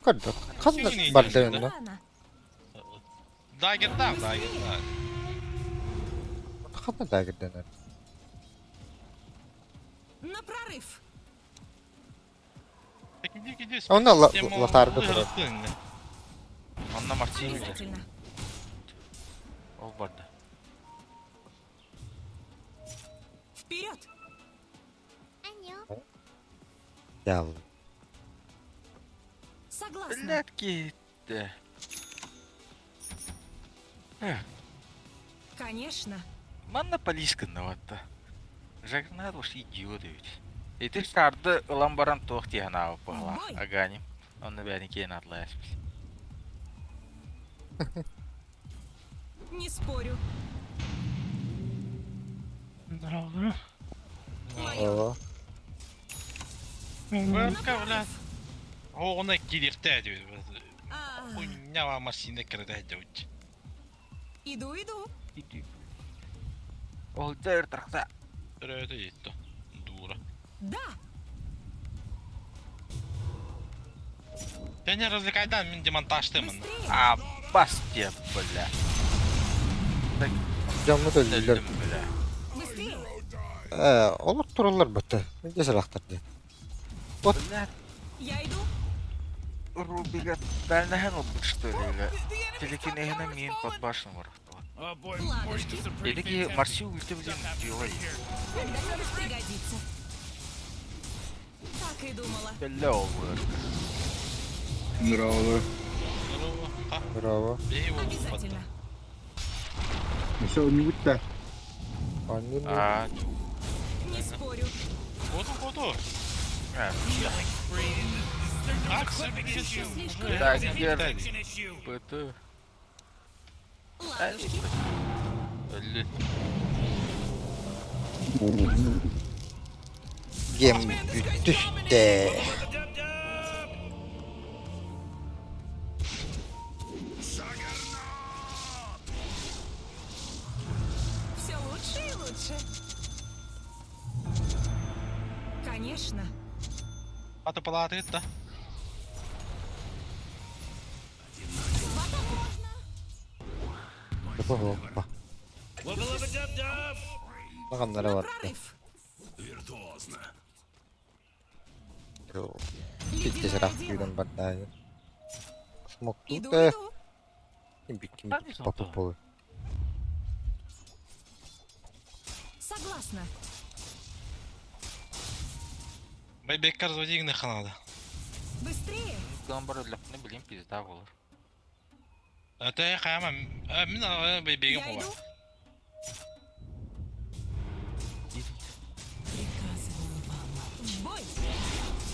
Көрдөх. Ханна барда онно? Рано. Дагердав, дагердав. Ханна дагердэнэр? На прорыв. Так иди, иди. Онно латарга турар. Онно Мартин Обязательно. Ол барда. Вперед! Дьаалла. Согласна. Блядь, киһитте. Конечно. Манна полисканноватта. Жагнат уж идиот ведь. Ити шарды ылан баран туох тиһэн аабыт быһалаах. Бой! Аганим. Онно бэйэтин киэн атласпит. Не спорю. Оо. Бля, блядь. Оҕуна кириэхтэй диэбит. А, Хуйня машина кирдэ дьавыч. Иду, иду. Ол дэр тархта. Өрөөтө итто. Дура. Да! Я не развлекайдан мин демонтажтымын. Быстрее! А бас тебе, бля. Дьоммут өллүлэр. Өлдүм, бля. Быстрее! Ээ, олор тураллар бата. Мин сарахтар диэн. Бля, Я иду. Рубига дальнаһан ылбыт что ли или телекинеһинэн миин под башню барахтала. Ладушки. Или ки Марсию ульти блин делай. Когда-нибудь пригодится. Так и думала. Бля ол буолар. Здорово. Браво. Обязательно. Все, не будь-то. Аннын А, Не спорю. Коту, коту. а, Слишком Так, гер. ПТ. Ладушки. Өллү. Гем бүттүстэ. Все лучше и лучше. Конечно. Аты палаты да. Опа. Маганнара На барда. прорыв. Виртуозно. Китти Ледяное сарах дело. күүрэн барда. Смок Иду, тут. иду. Бикки папа полы. Согласна. Байбеккар разводигны ханада. Быстрее. Ган бар өллөхпүнэ билим пизда буолар. Это хама мин байбегем Я була. иду. В бой.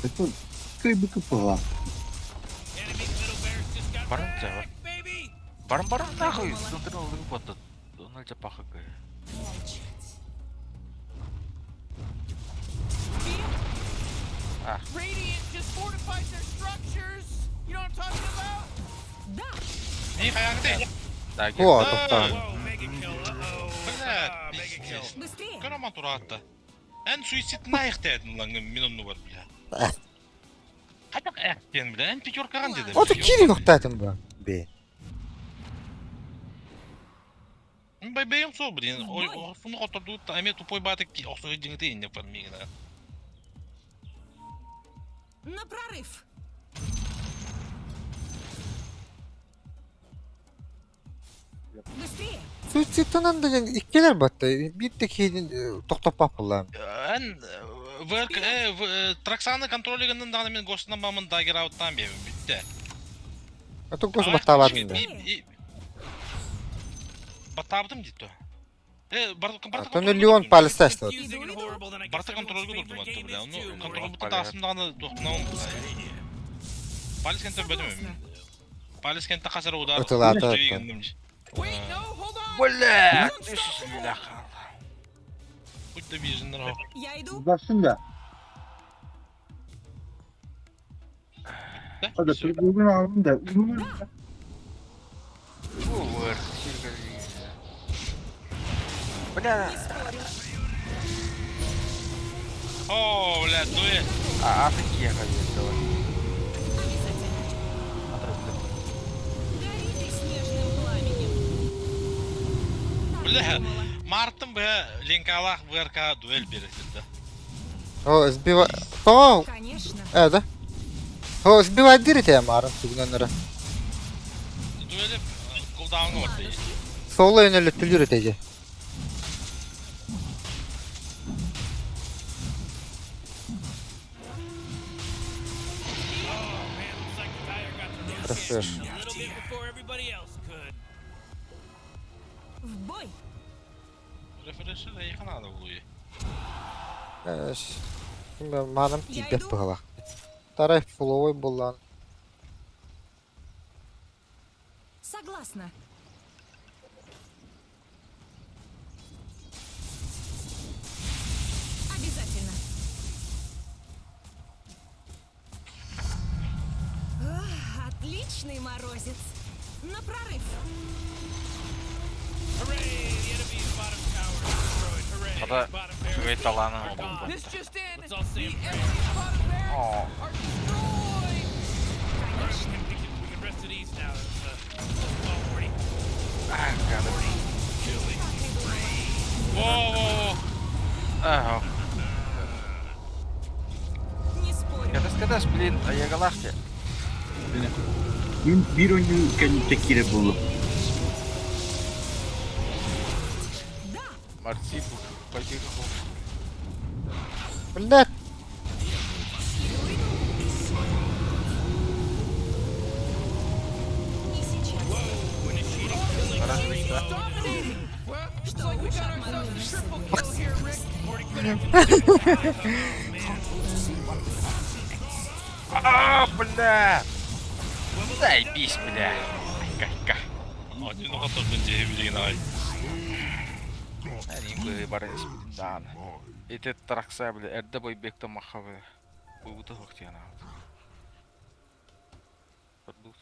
Это кайбыка пала. Барым чавар. Барым барым нахуй. Сынтырын ылыгы боттот. Оны жапахы кый. Вперед. Radiant just fortified their structures. You know what I'm talking about? Да. Не хаягды. Да, О, тоқтаа. Бля, пиздец. Быстрее. Караман тураатта. Эн суицид наихтаydın lan мин онну бар бля. Хайдах эктен бля, эн пятеркаҕын деді. Ото кири нохтаатым ба. Бе. Байбегем сол блин. Ой, суну котордуут эме тупой баты охсу деңте инне фармигна. На прорыв! Быстрее! Суицидтанан да диэн иккилэр батта. Биир да киһини тохтоппоппуллаам. Эн ВРК Траксаны контролигынан даҕаны мин гостынан бамын дагерауттаан биэбин бүттэ. А то гос баттаабатын да. Баттаабытым дии то. Антон Леон палеста что Барыта контрольга турдум атты бля. Ну контроль бутта таасым даҕаны туохтунабын Палец кентен бөтүм. Палец кентен хасар удар. Ытылаата. Бля! Будь да бижиннер Я иду. Барсын да. Hadi uygun aldım da. Uygun Увы, Бля! Не спорю. О, бля, дуэль. А, атын киэхэ давай. Обязательно. Гори ты снежным пламенем. Так Бля. и думала. Мартын бля, линкалах ВРК дуэль берет да. О, сбива... То, Конечно. э, да? О, сбивать дыры марын тугнаннара. Дуэли кулдауҥҥа барда. Соло өнөлө түлүр этеже. Refresh. A little bit before everybody else could. В бой! Рефрешер эйиэхэ наада буолуо. Манам тиийбэт быһалаах. Тарай фуловой буллаан. Согласна. Обязательно. Ах, отличный морозец. На прорыв. Hooray! The enemy's bottom tower is destroyed. Hooray! Хата Bottom үчүгэй barracks талаанын are gone. This just in, Let's all say the a prayer. enemy's bottom barracks О, are destroyed. Конечно. We can rest at ease now. That was, close call, Morty. а, гады. Killing Так и думала. Во-во-во. Ага. Не спорю. Кадас кадас, блин, айагалахте. Мен bir oyunu кэнниттэн киирэ буоллум. Да! Марти, пойди Блядь! Не сейчас. Dominating. Well, looks Что like we уж got ourselves a обманешь. triple kill here, Rick. Morty could have А, бля! Заебись, бля. Айка-айка. Один хотор мен дьиэ билигин аҕай. Әнин быһыы бары испитин даҕаны. Ити таракса, бля, эрдэ бойбекта маха, бля. Буйбута хуктиана. Барбут.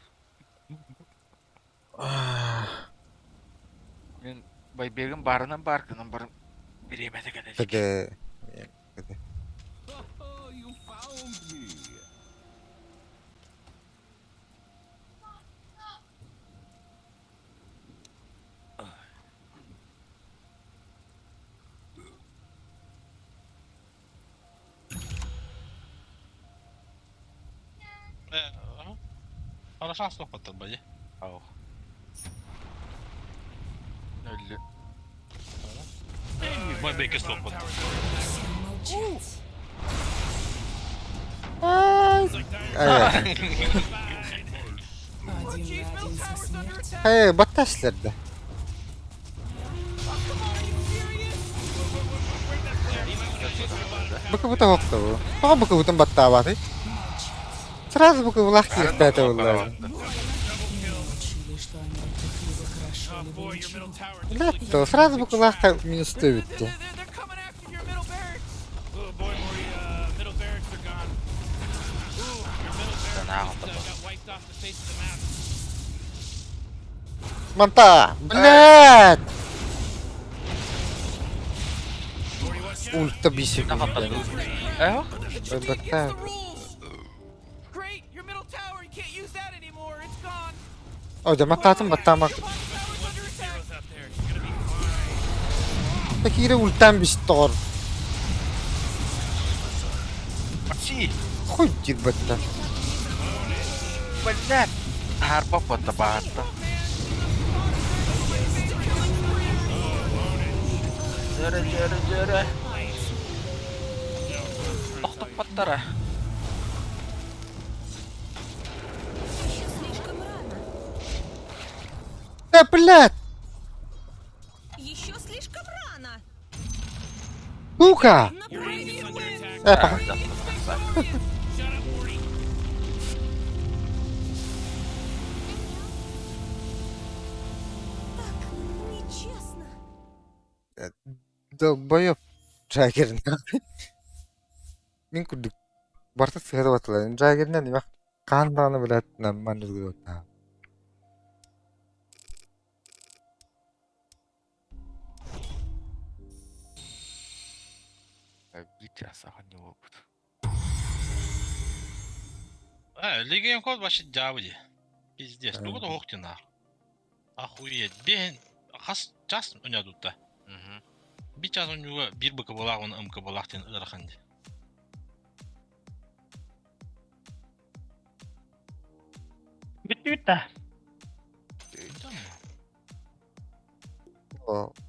Мен байбегин барынан баркынан барым бириэмэтэ кэлэ илик. Кыды. Кыды. Oh, you found me. Ара шанс тохпаттар бадья. Ау. Өллү. Байбекке тохпаттар. Всем молчать. Ай. Один на Chief, middle один со tower's under смертью. attack. Hey, батташлар да. Oh, come on, are you serious? Быкыбыта хокта бу. Тоҕо быкыбытын баттаабатый? Сразу быкыбылаах киирбээтэ буллар. Учили, что они либо хорошо, Oh либо boy, your ничего. middle tower Блядь, то сразу быкылаах минус They're, бүттэ. they're, they're coming after your middle barracks. Oh boy, Morty, middle barracks are gone. Ooh, your middle barracks just, got wiped off the face of the map. Манта! Блядь! Morty, watch out. Ульта бисик. Эхо? It's against Баттаа. the rules. Great, your middle tower, you can't use that anymore. It's gone. О, да маттаатын баттаамак. Your bottom tower's under attack. Heroes out there. You're gonna be fine. Такире ультан бис тоҕор. Марти! Хуй диир баттан. Блядь! Харба бота баатта. Дөрө, дөрө, дөрө. Тохтоппоттара. Еще слишком рано. Да блядь! Еще слишком рано. Сука! На Your base is under attack. Э, пока. Shut up, Morty. Так нечестно. Долбоёб Джаггер. Мин курдук барыта сыһыта баттылар. Джаггеринэн имэх хаан даҕаны блядь маннык гыта. Биир саха не буолбут. А, Лига код вообще дьаабы дии. Пиздец, тугу да оһох диэн Охуеть. Бэһин хас час оонньоотубут Биир чаас оонньууга биир БКБлаах уонна МКБлаах диэн ыарахан дии. Бүттүбүт да.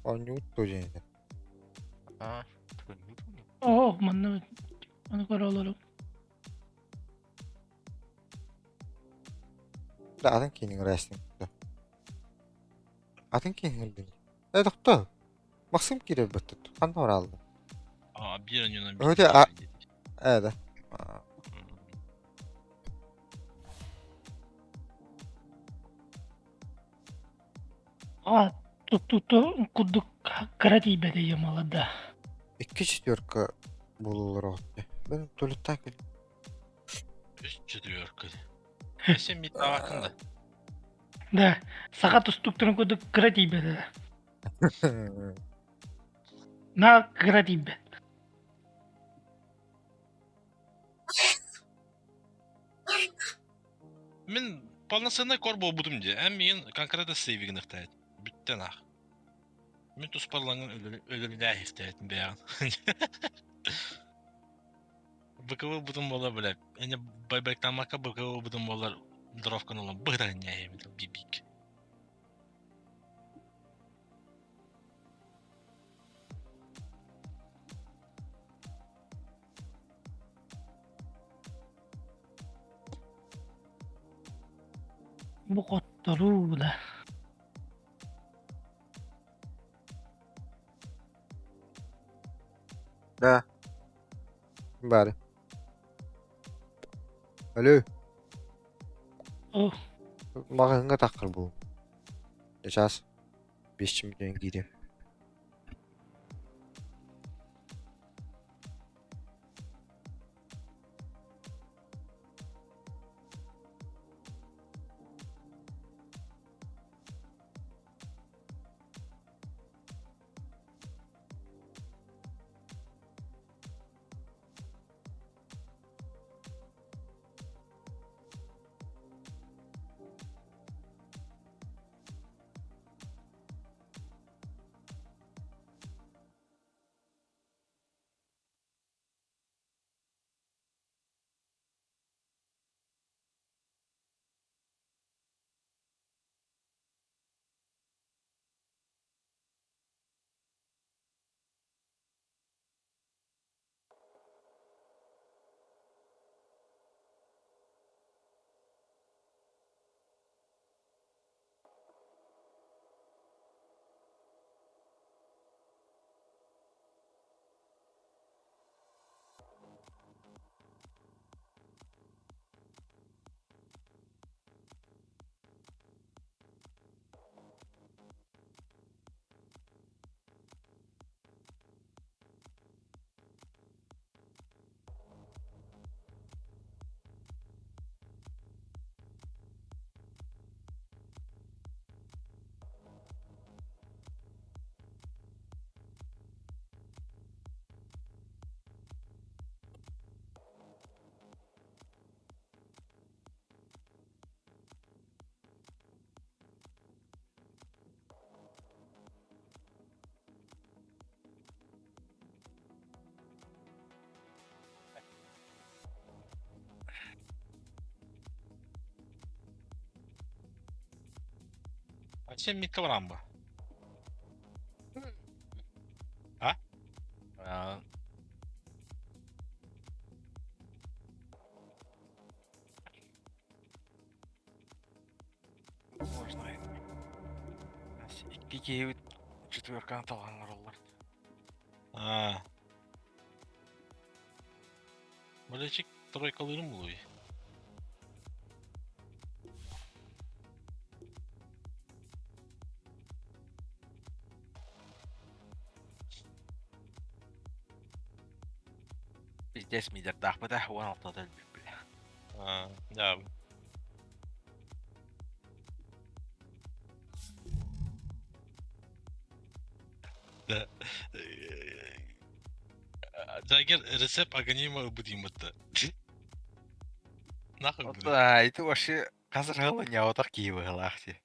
Оонньуут туо А, Оо, манна аны көрө олору. Да атын киинин растинг. Атын киинин дин. Э тохто. Максим киирэр баттат. Ханна бараалла? А, биир оонньуунан Өтө а э да. А, тут тут курдук кыра тиийбэтэ молода. Икки четверка буолулар оҕотте. Мен туалеттан кел. Үс четверка. Сен мид табакын да. Да, саха тустууктарын курдук кыра тиийбэтэ. На кыра тиийбэт. Мин полноценный кор буолбутум дии. Эн миигин конкретно сейвигин ыхтаайт. Бүттэн ах. Мин туспарлаҥын өлөрүнээх ихтээт бэйэҕин. БКВ бутум буолар бля. Эне байбайктаммакка БКВ бутум буолар дровканы ылан быһытан ньээйэбит бибик. Бу хотторуу да. Да. Бары. Алло. О, Маҕаһыыҥҥа таххар буолуҥ. Сейчас биэс мүнүүтүнэн киириэм. А сен мидка баран ба? А? А, Можно. Икки киһибит четверканы талан оҥороллор. А. Болечик тройкалыырым булуй. Пиздец мидердаахпыт аа уон алтата өлбүппүт. А, да. Да. Джаггер рецепт аганима ыбытыймытта. Нахуй будет. Да, это вообще хазар ньаутах киһи быһылаах дии.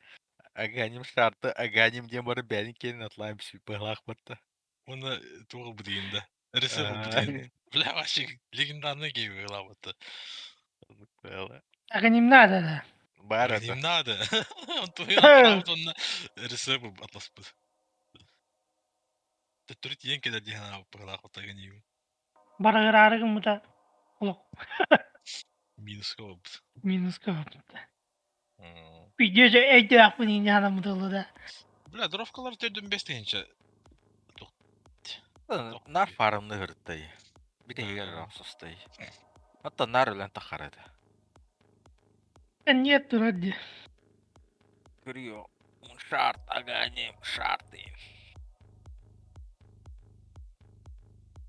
Аганим шарты, аганим диэн бары бэйэни киэнин атлаан быһылаах батта. Уонна туох ыбытыйын да. Рецепт ыбытыйын. Бля, вообще легендарный киһи быһылаах батта. Аганим надо да. Баар Аганим надо. Он онно рецепт атласпыт. Төттөрү тиийэн кэлэр дии санаабыт быһылаах аганим. Барыгыраары гыммыта олох Минуска буолбут. минуска барбыта. Пиздец өйдөөхпүн инньэ санаммыт да. Бля, дровкалар төрдүн бэс тыһыынча. Нар фармны һырыттай. Бүтэһигэр охсустай. Оттон нар өлөн таххар этэ. Нет турар дии. Көрүө. Шарт аганим, шарты.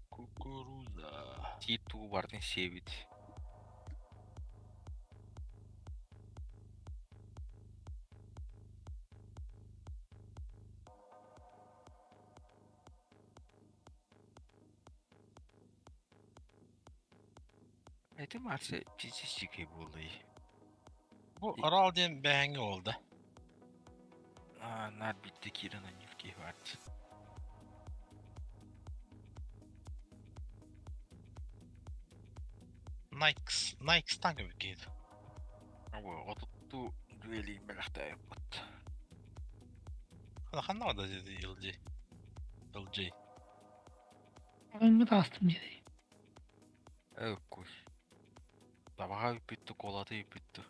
Кукуруза. Тиит тугу бартын сиэбит. Эти Марсе пиздец дикий буоллай. Бу Арал диэн бэһэҥҥэ буолда. Аа, наар биирдэ киирэн анньыыр киһи баар дии. Nikes, Nikes'тан көбүт киһи. Отуттуу дуэлиин бэлэхтээбиппит. Ханна бада деді LJ. LJ. Аҕыҥҥа таҕыстым диэри. Өккүй. Табаҕа үппүттү, куолаты үппүттү.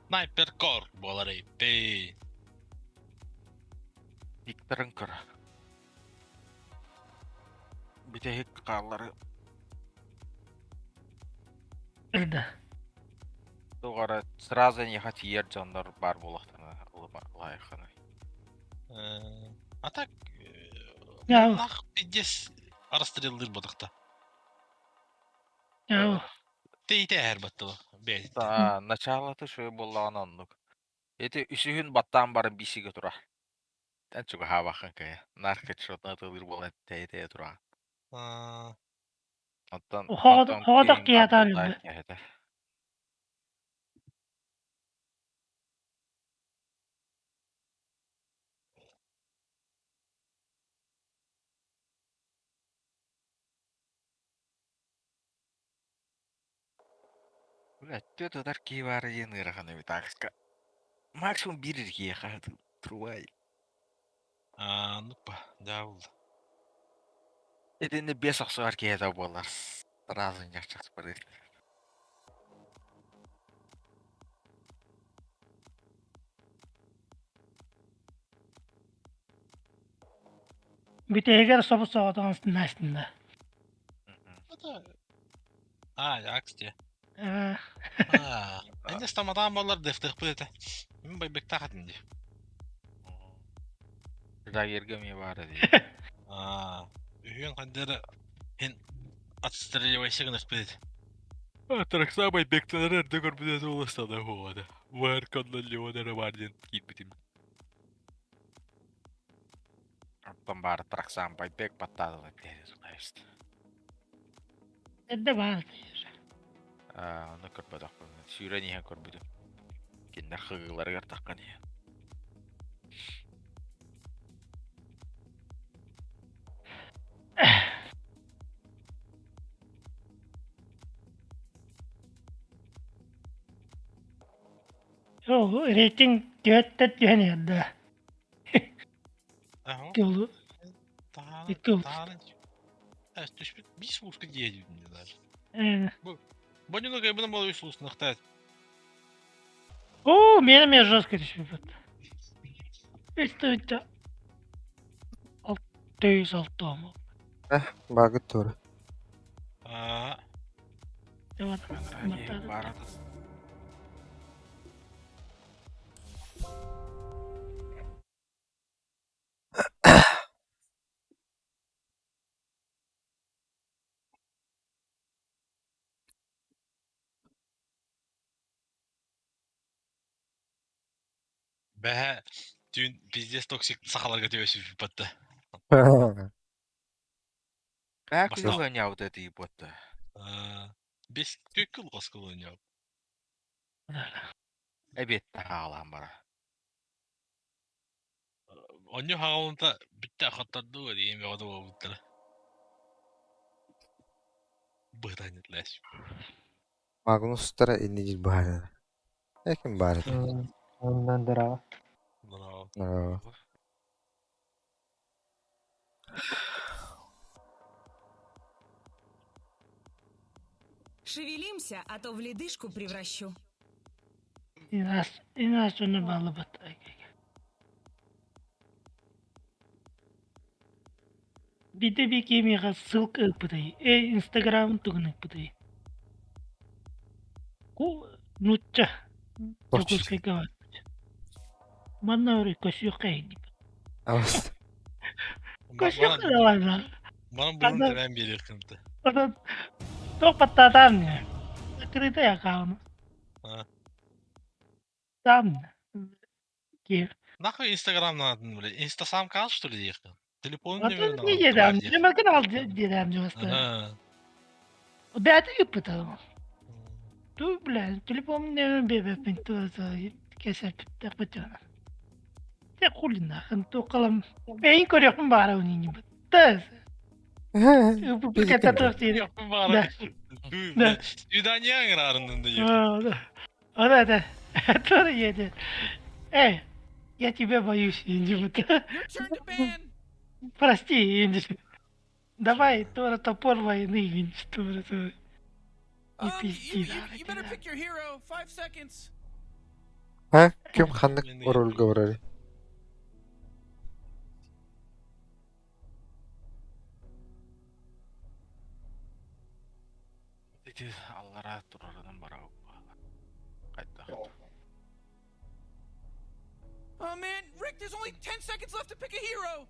Sniper Core буолар эйпей. Викторын көр. Бүтэһик хааллары Да. тугара сразу не тиийэр дьоннор баар буолахтана лайханы. А так, Яу. нах пиздец расстреллыр бодохта. Яу. Тейте баттылы. Бэйт. Да, началата шөй буоллаҕына оннук. Ити үсүһүн баттаан баран биисигэ тура. Эн чугаһаабаххын кыйа. Наар хедшотна ытылыыр буолан тэйэ-тэйэ тураҕын. Оттон Хоҕо- онтон хоҕотох киһиҥ киһи атаан баар өлбүт. киһитэ. Бля, түөрт ытар киһи баара диэн ыарахан эбит Акска. Максимум биир киһиэхэ трубай. А, ну па, дьаабыл. Итиннэ биэс охсуһар киһитэ буолар. Сразу ньахчас барыыр. Бүтэһигэр собус соҕотоҕун настында. Это... А, Акс те. Аа, А, Энде стаматаан боллар дефтехпыт этэ. Мин байбектаах этим дии. Жагерга эмиэ баара дии. А, үһүөн хандара хин отстреливайся гыныспыт. Тракса байбекталар эрдэ көрбүтэ туоластана хуода. Вар конноллионера бар диэн киирбитим. Оттон баара Траксан байбек баттаадылар диэри журналист. Эрдэ баар. Аа, ону көрбөтөхпүн. Сүүрэн иһэн көрбүтүм. Кинилэр хыгыыларыгар таххан иһэн. Ол рейтинг түһэттэн түһэн иһэр да. Ага. Икки ол Таһааны, икки ол. таһааны. Түспүт биир сулуска диэдим даже. Э, Бу Бонюну кайбына бол үс сулус нахтаат. О, миэнэ эмиэ жестко түспүт. Үстүнчэ алта жүз алта уон. Багыт тура. Аа, Бэһэ түүн пиздец токсик сахаларга түбэсиппит батта. Бээ Бастаан күлүгэн этии буотта. Бес түккүл осколуñа. Эбиэт таһаалаан бара. Онньу хаҕалынта бүттэ ахаттарды диэн бөҕөтө буолбуттара. Быһытанньытлааш. Магнустара инни дил баһарына. Экин бар ити. Оннан дыраба. Браво. Браво. Шевелимся, а то в ледышку превращу. Инас оны балыбыт. Биде би кемиға ссылка ыппытай. Э, инстаграм тугун ыппытай. Ку нучча. Дьокуускайга бар. Манна өрө көсүөххэ иһин. Абас. Көсүөххэ давай. Манан бурун тэбэн биэриэх кымты. Онон туох баттаатаам не. Открытый аккаунт. Там. Киэр. Нахуй инстаграм надо, блядь. Инста сам кал, что ли, диэххин? Телефон Атын нөмерин не диэдэм. Нөмергин ал диэдэм дьоҥостор. Бэйэтэ ыыппыта. Ту, бля, телефон нөмерин биэрбэппин ту кэсэппит Те хули нахрен, ту калам. Бэйин көрүөхпүн баҕарабын иннибит. Тас. Ыыппыт туох диир. Да. Да. Свидание аңыраарыннын да диэххин. Да, да. Тоже едет. Эй, я тебя боюсь, иннибит. Прости, иннибит. Давай, Тора топор войны, иннибит. Тора, тора. Не пизди, You better pick your hero. 5 seconds. Ha? Ким ханнык оролга барар? Ити аллара турарынан бара Қайта. Oh man, Rick, there's only 10 seconds left to pick a hero.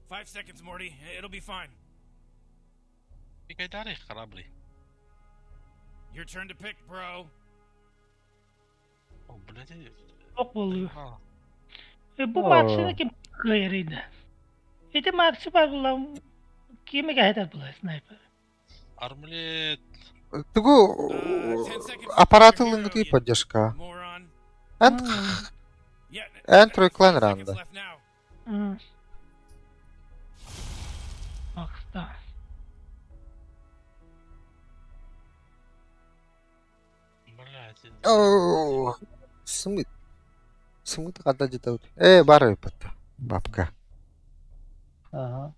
5 seconds, Morty. It'll be fine. Кайдары храбрый. Your turn to pick, bro. О, блядь. Ок болу. Бу Максины ким кыайар Ити Максы бар була кими кэһэтэр була снайпер. Армлет. Тугу аппараты лынгы поддержка. Эн эн тройклан ранда. Макста. Блядь. О, Смыт. Смыт хата житабыт. Э, бар ыппыт. Бабка. Ага.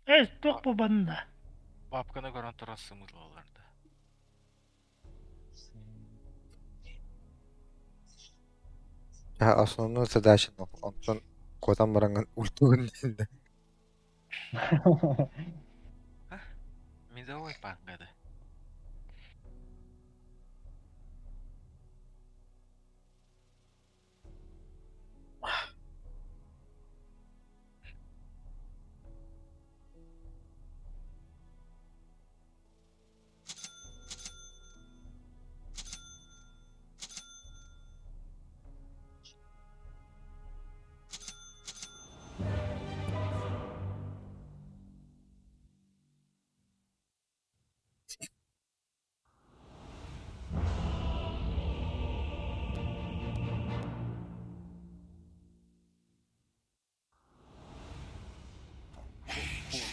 Э, туох бу банна. Бабканы көрөн туран сымылаларда. Я основную задачу, онтон куотан баранган ультугун динде. Медовой пангады.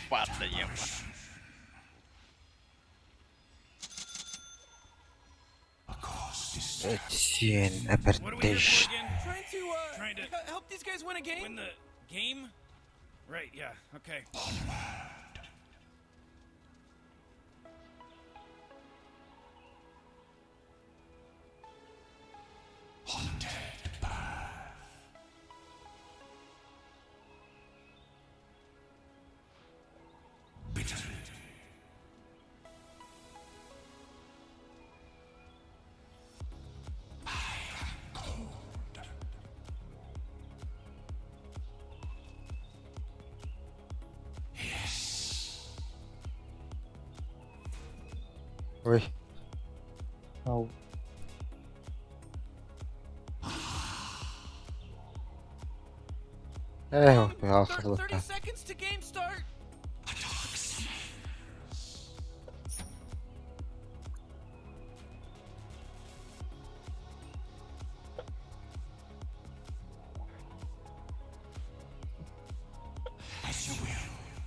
Падла ебать. Сиэн What are we here эпэрдэш. for again? Trying to Trying to help these guys win a game. win the game? Right, yeah, okay. Ой. Ау. Эх, 30 ахырлыкта. seconds to game start.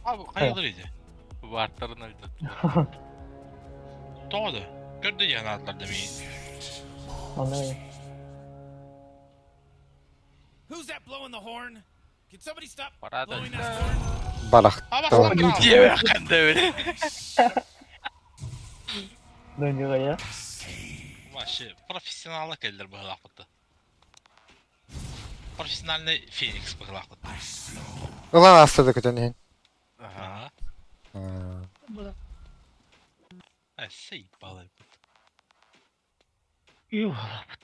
Abi хайалар иди. Варттарын өлдө. Тоҕо да. Көрдө диэн аатылар дэмии. Аны Who's that blowing the horn? Can somebody stop Parada. blowing that horn? Балахта. Диэбэххин да дөнүгая. Вообще профессионалы кэллэр быһылаахпытта. Профессиональный феникс быһылаахпытта. Ылан аста да көтөн иһин. Ага. Була. Э, сейбалайбыт. Iyi olapıt.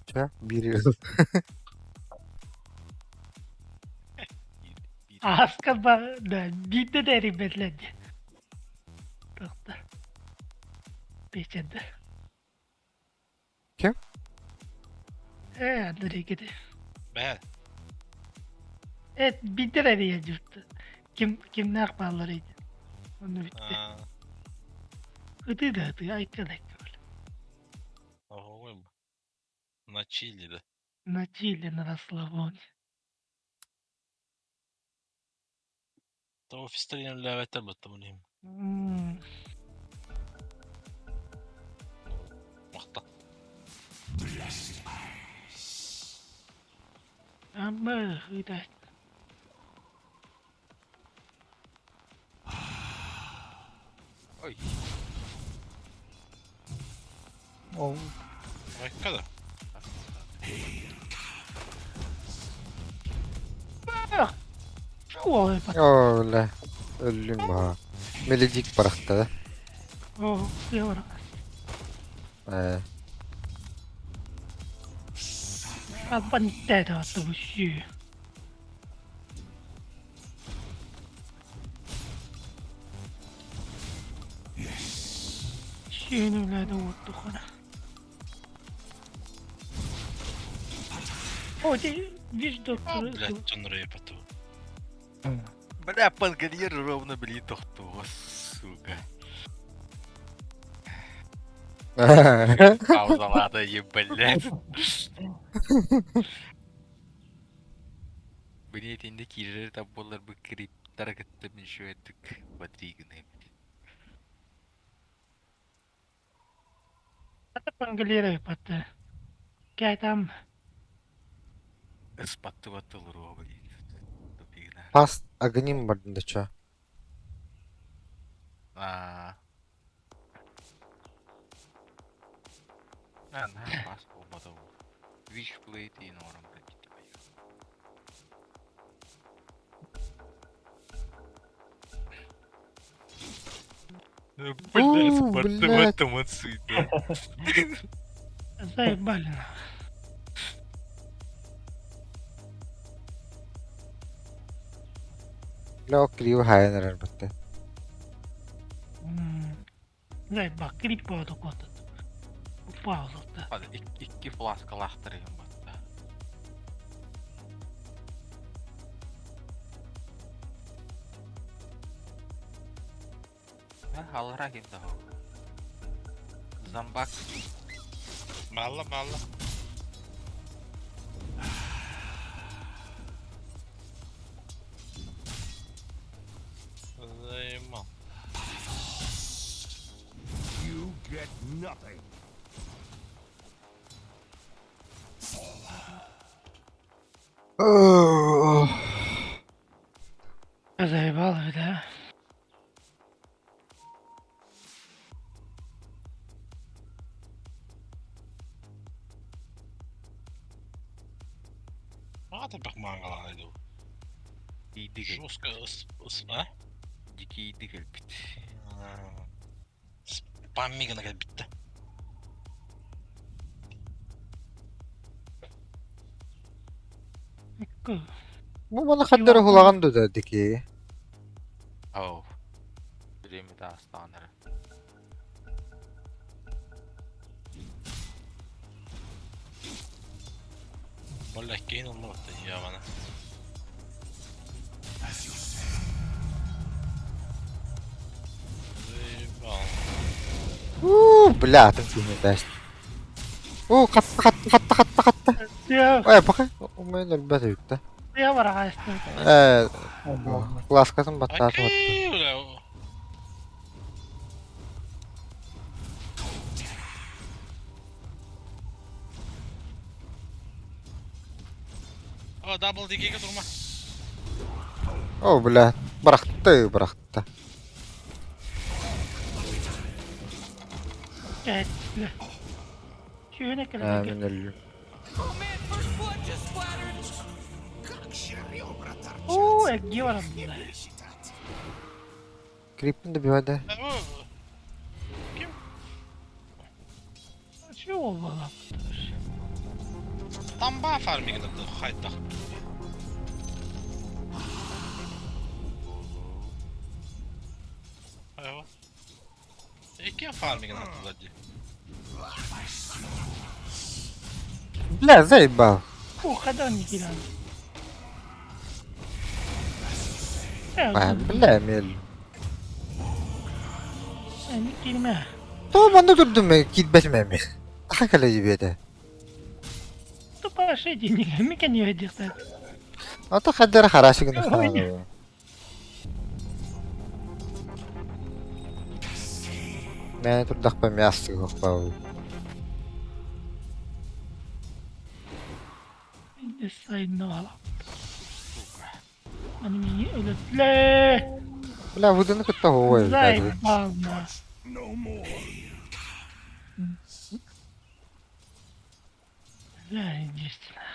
Ча, бири. Аска ба да битте дери бетленди. Тохта. Печенде. Ким? Э, Андрей кеди. Бэһэ. Evet, bitti de yurtta. Kim kimler bağlarıydı. Onu bitti. Hıdı da hıdı, ayka da böyle. Ой, на чили, да. На чили, на расслабоне. То офис тренер ләвәтер бутты бұны. Мақта. Ama hıdı. Ой. Ол Айка да. Şu olay bak. Оля. Өллүм ба. Меледик барахта да. O, bir var. Э. Албан дәді атты bu şu. Şunu öyle vurdu kana. O de bir doktoru. Блядь, Джон поту. Бля, пангольер ровно, блин, тохту, сука. Паузалада, еб, блядь. Бini etinde kirleri tabbolar bu kriptara кытта мин шуэттик батригны. Пангольер patı. Кәтам. Ыспатты баттылыр о, блин. Тупигна. Пас огним бардын да ча. А. На, на, пас болмады ол. Wishblade и норм, блядь, твою. Блядь, Блядь, блядь. этом отсыпь. Заебали. Бля, криво хайнер бутты. Заебал, крип оду котот. Пауза. Икки фласка лахтырыгын батта. Алра ким да Замбак. Мало, мало. get nothing. Заебал, да? Аата бэх маангалаан иду. Иди кэлбит. Жестко ыс а? Дикий иди кэлбит. Спамми гына кэлбиттэ. Бу маны хаддара хулаган да дики. Оу. Время астаан эрэ. Бля, Кейн оллоҕутта ябана. Заебал. Уу, бля, атын киһини тээст. Уу, хатта, хатта, хатта, хатта, хатта. Я, Ой, пока. Умайын өлбөт үтті. я бараҕаастым. Э, класскатын баттааты батта. Окей, бля. О, дабл дикиге турма. О, бля, бырахты, бырахты. Эт, бля. Сүүнэ Э, кэлэ. мин өллүм. Oh man, first blood just splattered. Оо, эгги барам. Криппин да бивада. Ким? Чего буолла? Тамба фармигна хайдах. Айва. Икки фармигна туда ди. Бля, заебал. Оо, хадан киирэн. А, бля, мел. Эни киирмэ. То манна турдум мен киирбэтим эми. Таха кэлэ дибиэтэ. Тупа шедини, микен юэдихтэ. Ата хаддара харашыгын хаалаа. Мэ турдахпа мясты хоппау. Сайнала. Аны мини өлөтлөө. Бля, выданы кытта хуой. Заебал на. No more. Бля, единственно.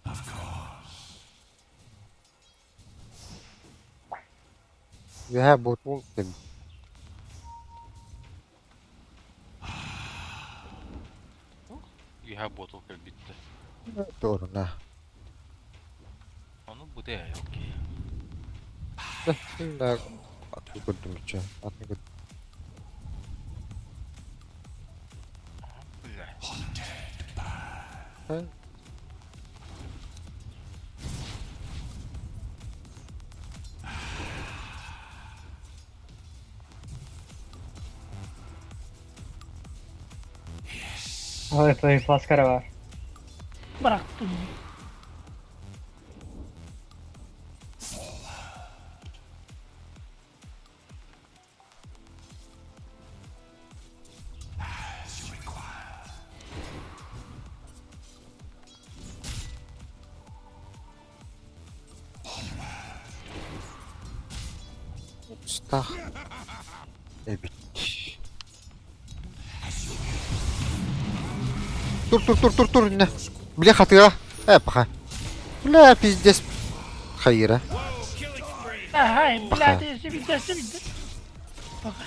Of course. Үһэ бутул кем. Үһэ ботул кэлбиттэ. Туруна. Ону бу дээ, окей. Да, атын көрдүм үчү. Атын көрдүм. Бля. Ой, твои фласкара бар. Бырахтым. As you require. Стах. Эбит. Тур тур тур тур тур не. Бля хатыга. Э, паха. Бля, пиздец. Хайра. Ага, бля, Пока. ты себе себе. Пока.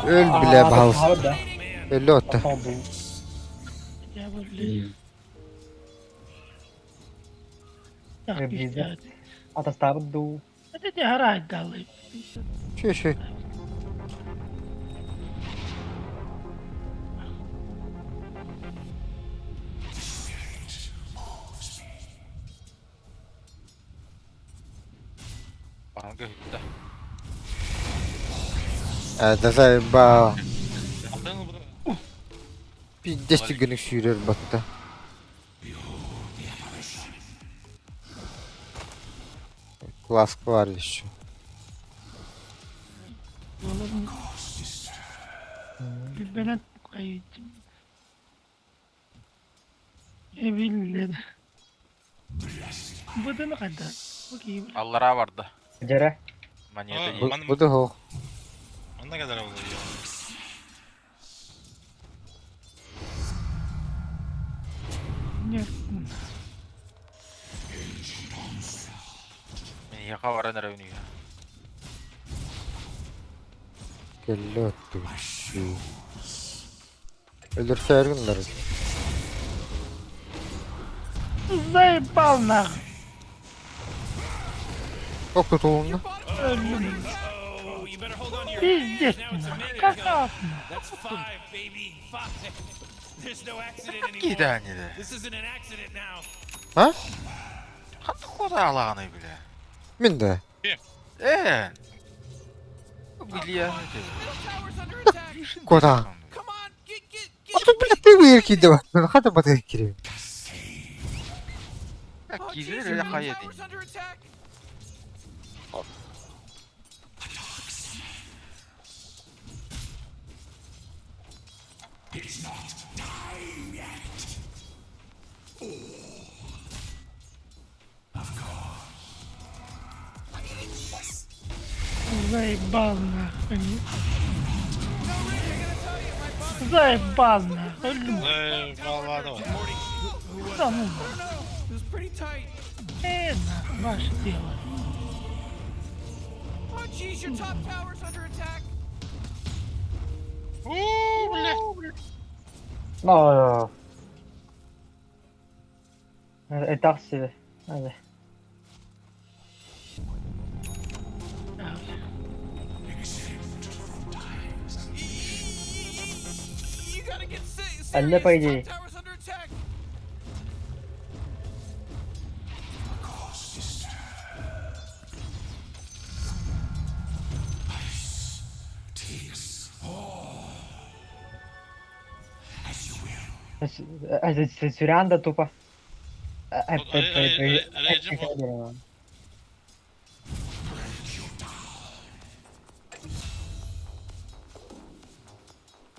Өл бля, баһалыс. Өллө отта. Я буду. Так, пиздец. Атастабыт дуу. Это не гарать дали. Чү чү. Панга хүттэ. Э, да заебал. Атын бу. Пиздец түгөнүк сүүрэр батта. Класс бар еще. Билбэнэн хайыытым. Эбиллэр. Быдыны хайда? Бу киһи Аллараа барда. Дьэрэ. Монета дии. Бу да суох. Манна кэлэр ол Нет. Миэхэ баран эрэ үнүйэ. Кэллэ оттугун. Өлөрсөөрү гыннар. Заебал нахуй. Ок тутулунна. Өллүм. Пиздец. Как Кидаанide. А? Ханна куота алаҕаный бile? Мин да. Ээ. Билиэ. Куота. А тут, бля, ты выйр киирдэ Хата батыр киирэ. Киирэр эрэ хайа дии. Заебал нахуй. Заебал нахуй. Өллүм. Заебала давай. Да ну. Э, нахуй, ваше дело. Oh jeez, your top tower's under attack. Уу, бля. No. Этак себе. Hadi. You gotta get serious. Әллә по идее. Top tower's under attack. Сүрән да тупо.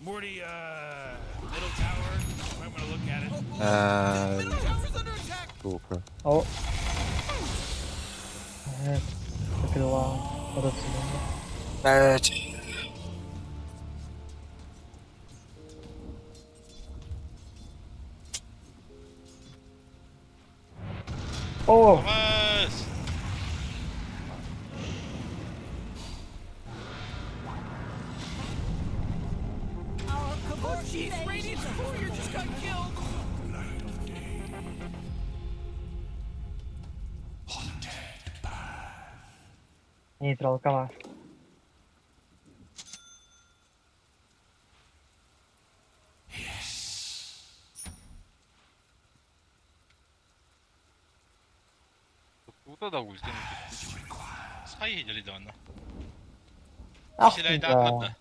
Morty, middle tower. Might want to look at it. Сука. О. Закрыла. Вот отсюда. Блять. О! Давай. Oh jeez, Radiant's courier just got killed. Нейтралка var. Тута да ультин. Сай дели да онно. Ах, Силайда да. атматта.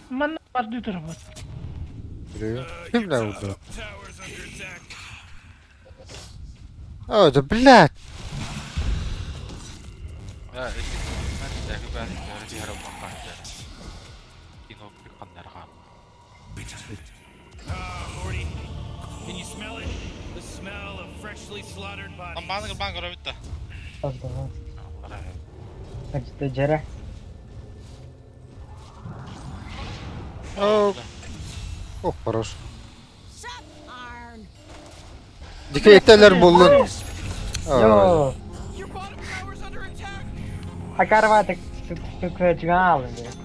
Манна барды турабыт. Ким да oldu? О, да блядь. Да, эти Morty, can you smell it? The smell of freshly slaughtered bodies. Баны бан көрөбүт да. Дьэрэ. О, ох, хорош. Дикейтелер буллун. Йо. Акарва так түкөчүгөн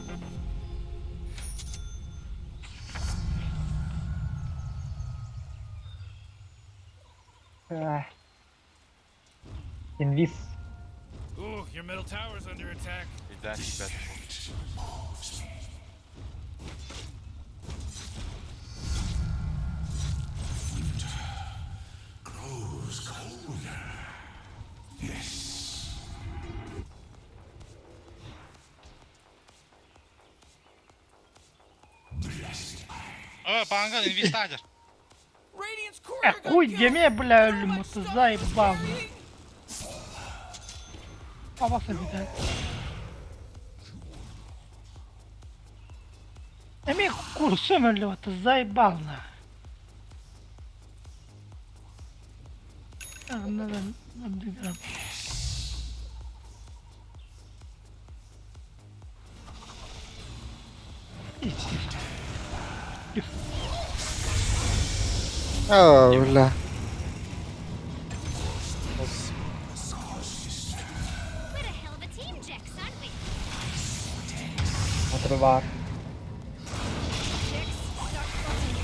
Инвиз. Ooh, your middle tower's under attack. Grows colder. Yes. О, банган инвестадер. Э, хуй деме, бля, өлүм, это заебал. Абас эбит. Эмиэ курсум өллүбэт, заебал на. Аннан Оо, бля. We're a hell of a team, Jax, aren't we? Мотору баар. Jax, start plotting.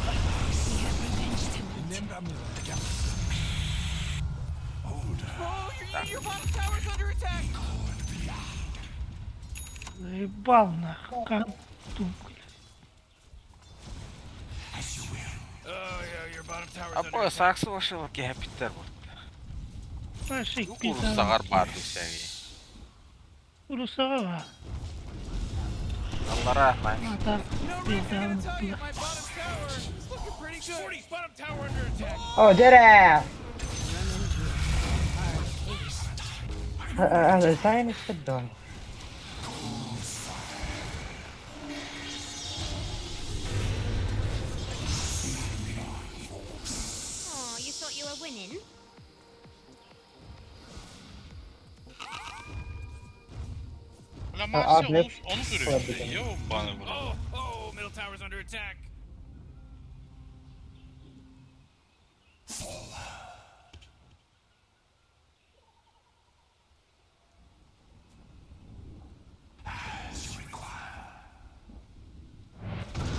We have revenge to mount. Oh, your bottom tower's under attack. Заебал нахуй. Кантум. Oh yeah, your bottom tower's А under бу attack. саксы башылы кэһэппиттэр бу. Вообще Урусаҕар баар десэги. Урусаҕа бар. Аллара найс. Ата You know, Rick, I gotta tell you, пизда. my bottom tower is looking pretty good. Morty's bottom tower under attack. Оо, дьэрэ! Сайн испэт. Oh, you thought you were winning? Бля, А, Марси, блядь. он дурит. Ёбаный в рот. Oh, oh, middle tower's under attack.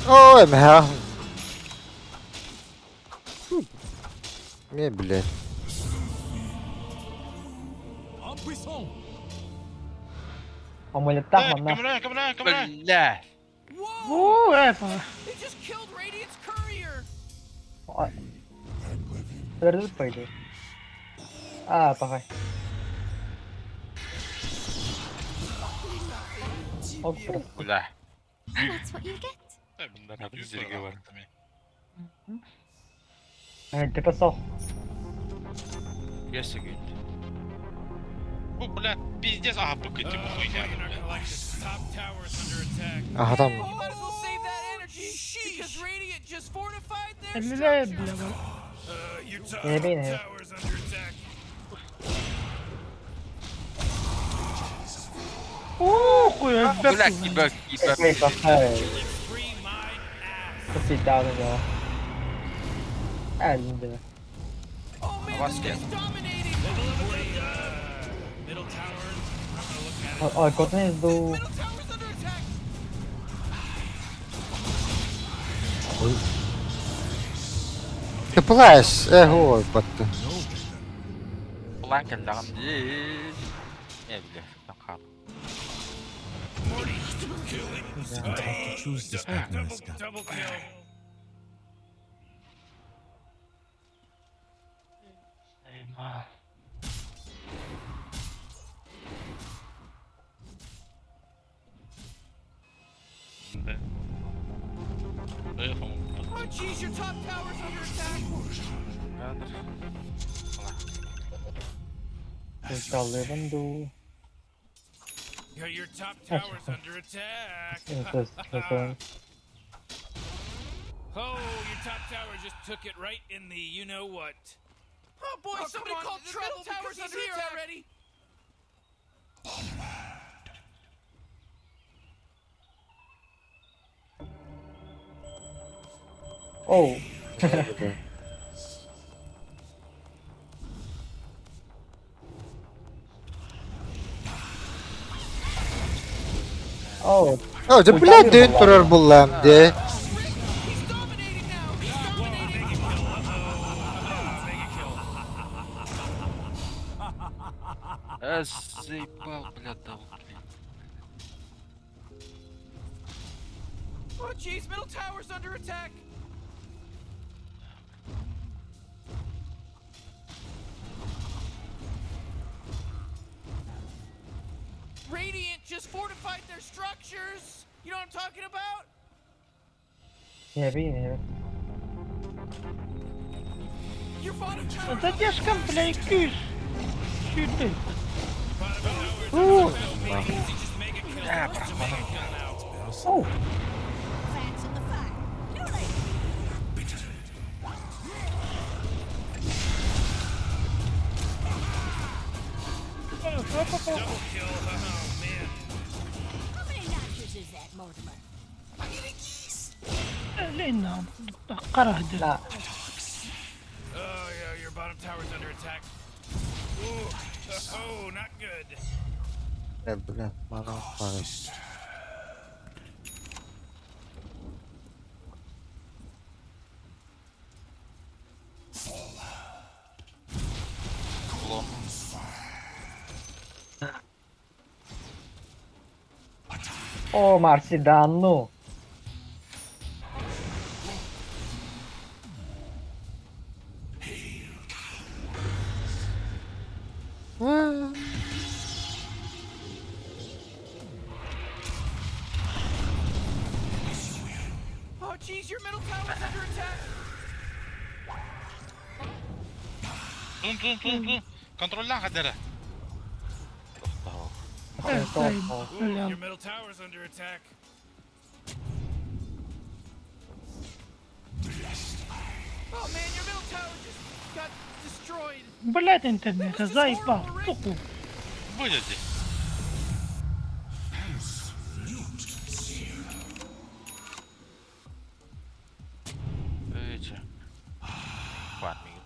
Ой, бля. Мне, блядь. Амулеттаах Э, манна. Көмөлө, көмөлө, көмөлө. Бля. Whoa! Уу, это. They just killed Radiant's courier. Өлөрдүбүт по идее. Аа, пахай. Ок, просто. Бля. That's what you get. Зирге бар. Типа сох. Yes again. Бу, бля, пиздец, ага, быкать ему хуйня, Our бля. collective top tower's under attack. Ага, там. Oh, might as well save that energy because Radiant just fortified their Эллилээ, structures. бля. Your top Maybe, yeah. tower's under attack. Уу, хуй, Бля, элбэх. кибер, кибер. Эй, пахай. Free my ass. Коситааны доо. Ээлин. Oh man, this Аваска. guy's dominating. Middle tower. I'm gonna look at it. Ой, котны дуу. Middle tower's under attack. Ты плащ, ой, батты. Булан кэллэҕим дии. Э, бля, там хаал. Double, double kill. Да. Эхом. Oh jeez, your top tower's under attack. Ульталыбын дуу. Yeah, your top tower's under attack. Өлтөс. Oh, your top tower just took it right in the you know what. Oh boy, Oh, somebody come on, called the trouble middle tower's because he's under here attack. already. Оу. Оу. О, да, блядь, дön турар буллам, де. He's dominating now. He's dominating. Э, заебал, бля, дал, блин. Oh jeez, middle tower's under attack. Radiant just fortified their structures. You know what I'm talking about? Maybe, maybe. Your bottom tower. Задержкам, бля, күйс. Сүүрдэ. Ээ, бырахпатым. Оу. لأنهم قرهد. لا. Oh yeah, your bottom tower's under attack. Ooh. Oh, not good. Бля, мана мана. О, Марси, да ну. Oh jeez, your middle tower's under attack. Тун тун тун тун. Контроллаан хадара. Ooh, your middle tower's under attack. Oh man, your middle tower just got destroyed. Блядь, интернет, заебал, суку. Будет. Ичи. Фарминг.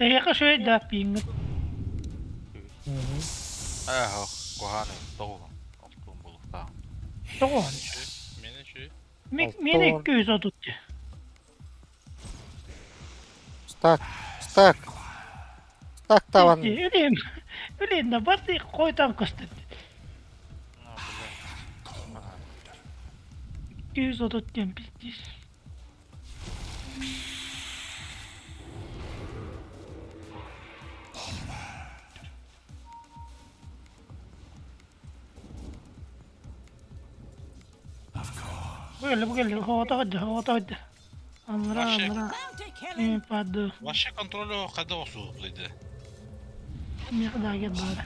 Эйиэхэ үчүгэй да пииҥҥит Ээ, куһааны тоҕуһун. Алтуун булуктаах. тоҕуһун Мени şu. Миэнэ 230 Стак, стак. Стак таван. Өлейм өлейм да бар қойтан көстөт Ну, блядь. 230 диэн пиздец. Бу кэллэ бу кэллэ хоҕото хоҕото Амра амра паду Вообще контролю хада осуğluydu. Миэхэ баар.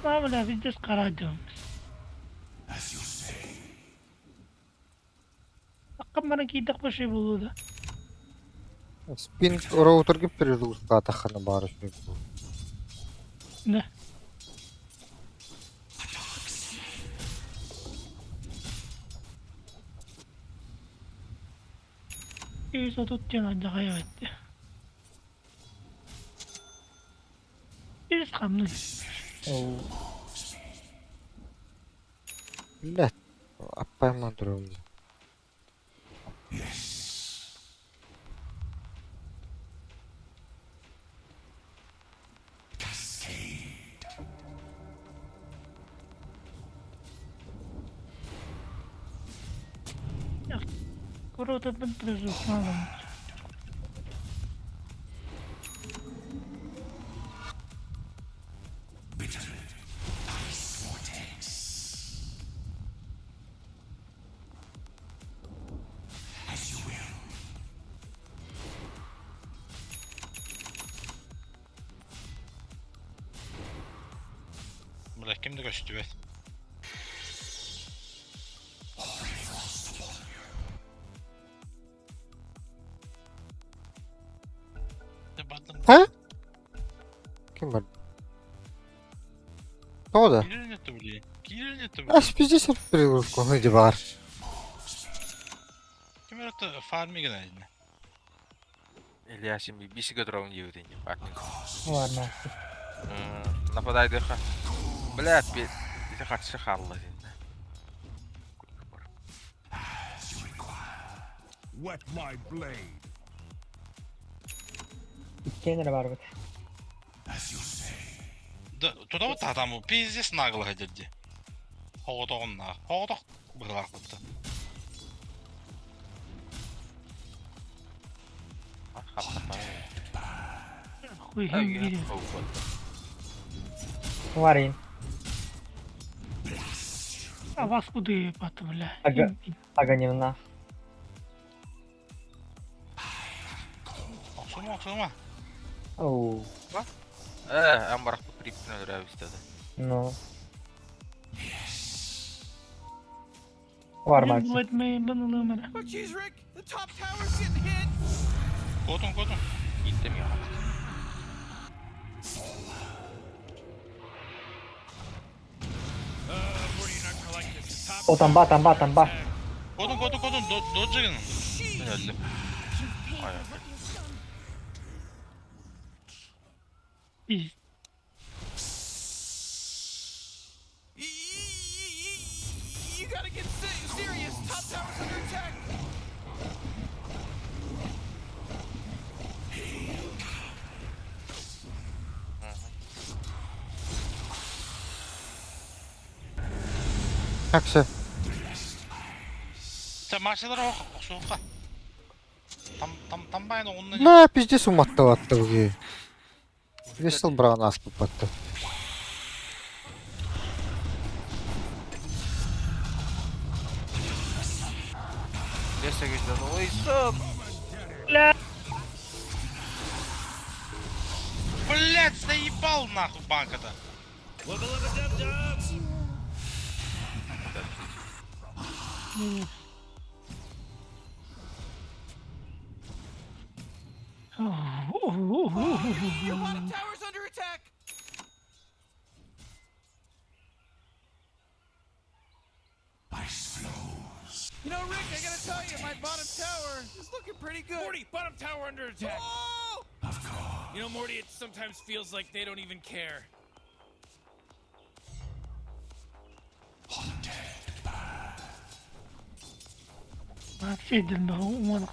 Бля, пиздец карадым. Аккаммара киидэх башай булуу да. Спин роутер гип перезагрузка баар үчүгэй. Да. 230 диэн алдьархай эбит. Пиздец хамныы. Бля, аппайман турабын. Куруутун перезагрузкалаан. Бля, ким да көстүбэт. Ха? Ким бар? Тоҕо да? Киирэн это били. Киирэн это били. Ас пиздец перезагрузка ди баар. Ким это фарминг найдена. Илья син бисиге турабын диэбитин фарминг. Ладно. Нападайдыха. Блядь, би ити харчы хаалла син. Wet my blade. Иккиэн эрэ баарбыт. Да, туда вот там пиздец нагло дерди. Хоҕотоҕун на. Хоҕотох быһылаах бутта. Хаптаппа. Хуй хим Варин. А вас куда ебать, бля? Ага. Аганевна. Охсума, охсума. Оу. Э, эн барахпыт криппин өлөрөөбүстэ да. Ну. Вар Макси. Блядь, мы ебанули мэра. Oh jeez, Rick, the top tower's getting hit. Котун, котун. Иттем я. Morty, you're not gonna like this. The top О, там ба, там ба, там ба. Котун, котун, котун. Доджигин. Мен өлдүм. You've paid Ай, for what you've done. Пиздец. You gotta get serious. Top tower's under attack. Так все. Sen marşalara ok, охсуха. Там, там, там байна онна. На, пиздец уматтаватта буги. Весел брал нас попадта. Леса güçten ойсын. Бля, Блять, заебал нахуй банка-то. Your bottom tower's under attack. You know, Rick, I gotta tell you, my bottom tower is looking pretty good. Morty, bottom tower under attack. Oh! You know, Morty, it sometimes feels like they don't even care. Макси дэн уон.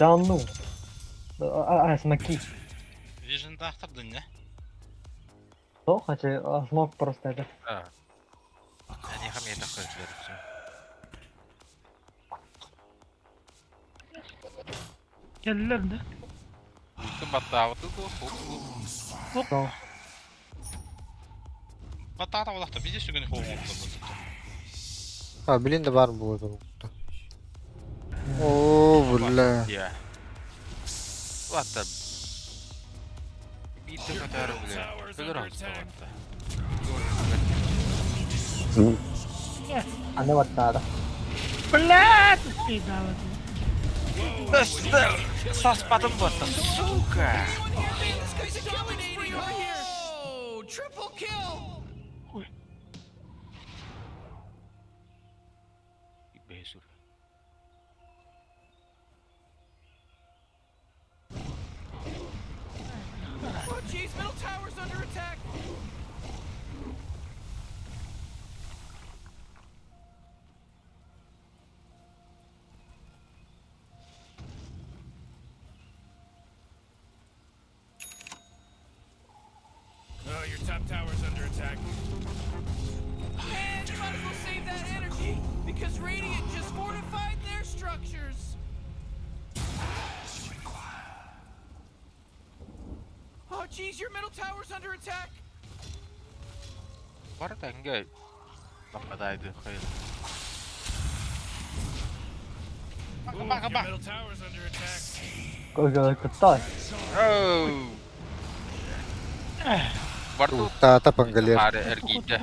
Да ну. А, смоки. Vision тахтардын не? Ну, хотя а, смог просто это. А. Они хам я такой все. Кэллэр да. Ультым баттаабыты ду. Ну, Баттаата олахта пиздец сүгүн хоогон. А, блин, да бар было. О, бля. Я. Ладно. Битті көтөрү биле. Өлөр алты. она вот надо. Бля, ты дала. Саспадым батта, сука. Anyone here, man? This guy's dominating over here. Oh, triple kill. Хуй. Бесур. Oh, jeez, middle tower's under attack. Oh, your top tower's under attack. Man, you might as well save that energy because Radiant just fortified their structures. Oh, jeez, your middle tower's under attack. Бар тәңге нападайды хыйл. Ooh, Бака, your бака. middle tower's under attack. Куда? Оу. Барту Тата пангалер. Ары эргийде.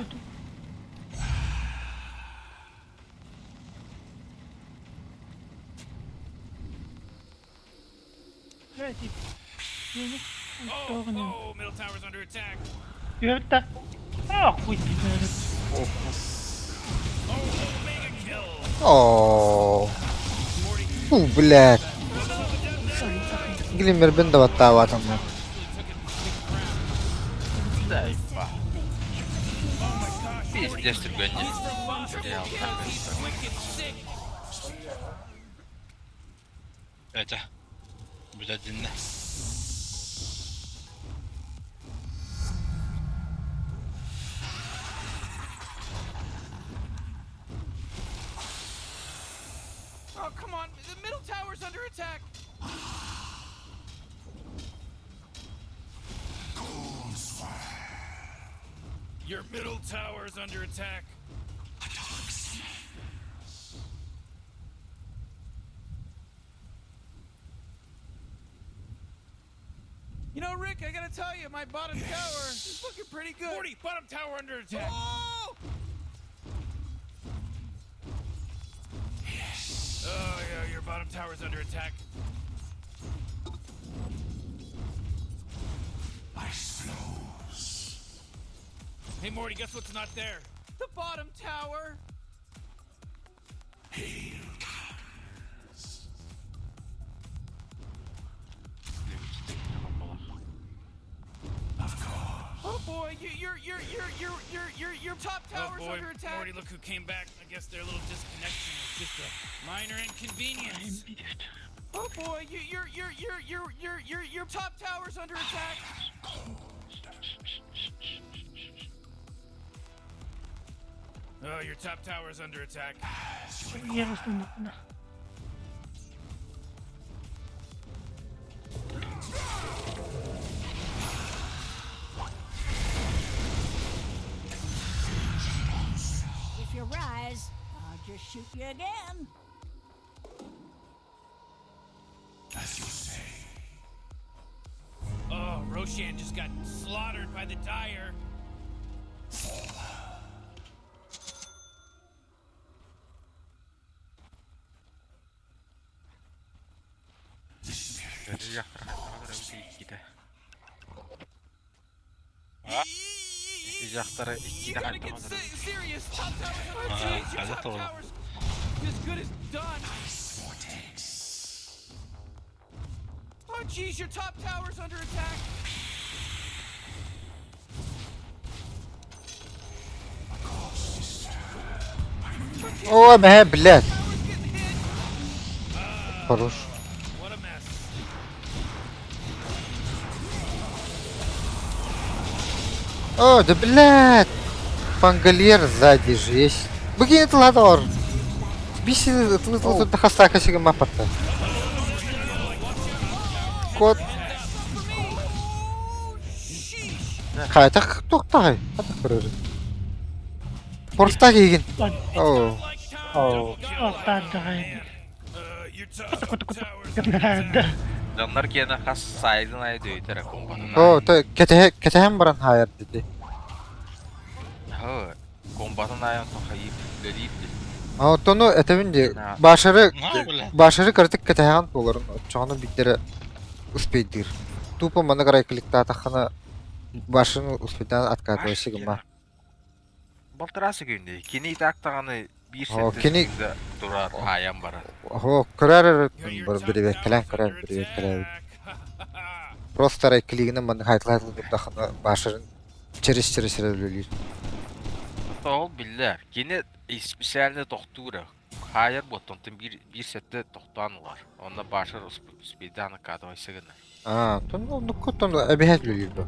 Бля, тип. Oh, oh, middle tower's under attack. Үөттэ. А, хуй ты. Оо. Фу, блядь. Глиммербин да баттаабатым мен. Да, Пиздец түргэнник. Это. Бүтэ диннэ. Oh, come on. The middle tower's under attack. Your middle tower's under attack. You know, Rick, I gotta tell you, my bottom tower is looking pretty good. 40, bottom tower under attack. Oh! Oh yeah, your bottom tower's under attack. Ice flows. Hey Morty, guess what's not there? The bottom tower. Oh boy, you, your your your your your your your top Oh tower's boy, under attack. Morty, look who came back. I guess their little disconnection was just a minor inconvenience. Oh boy, you, your your your your your your your top tower's under attack. Oh, your top tower's under attack. Яростно. If you rise, I'll just shoot you again. As you say. Oh, Roshan just got slaughtered by the Dire. Жақтары You иккиде gotta get serious. Top tower's under attack. Your I top thought- tower's as good as done. Oh jeez, your top tower's under attack. О, мэ, блядь. Tower's getting hit. Хорош. What a mess. О, да блядь. Пангольер сзади же есть. Быгин ладор. Биси тут хастака сига маппата. Кот. Хайта тухтай. Хата көрөр. Порстаг хийгин. Оо. Оо. Ортааддагай. Your top tower's Да. Доннар киэнэ хас сайдын ай дөйтер комбатын. Оо, тэ кэтэхэ кэтэхэн баран хаяр диди. Хөө комбатын ай онтон хайып лерит. Аа, тону этэвин ди. Башары На, бля. башары кыртык кэтэхэн боларын чону биддere успейдир. Тупо мана карай кликтаатахана башын успейдан откатывай сигма. Балтарасы күндэ. Кини таактаганы бир Оо, сетте кини- турар аян бара. Хо, көрөр Your бар top бирибеккелен tower's көрөр under бирибеккелен. attack. Просто рай клигинен мана хайтлайтыл турдахана башарын через через через Ол биллер. Кини специально тохтуура. Хайыр боттон бир бир сетте тохтоон улар. Онна башар успейдан кадой сыгына. Аа, тон ну котон эбиһэт үлэлиир бу.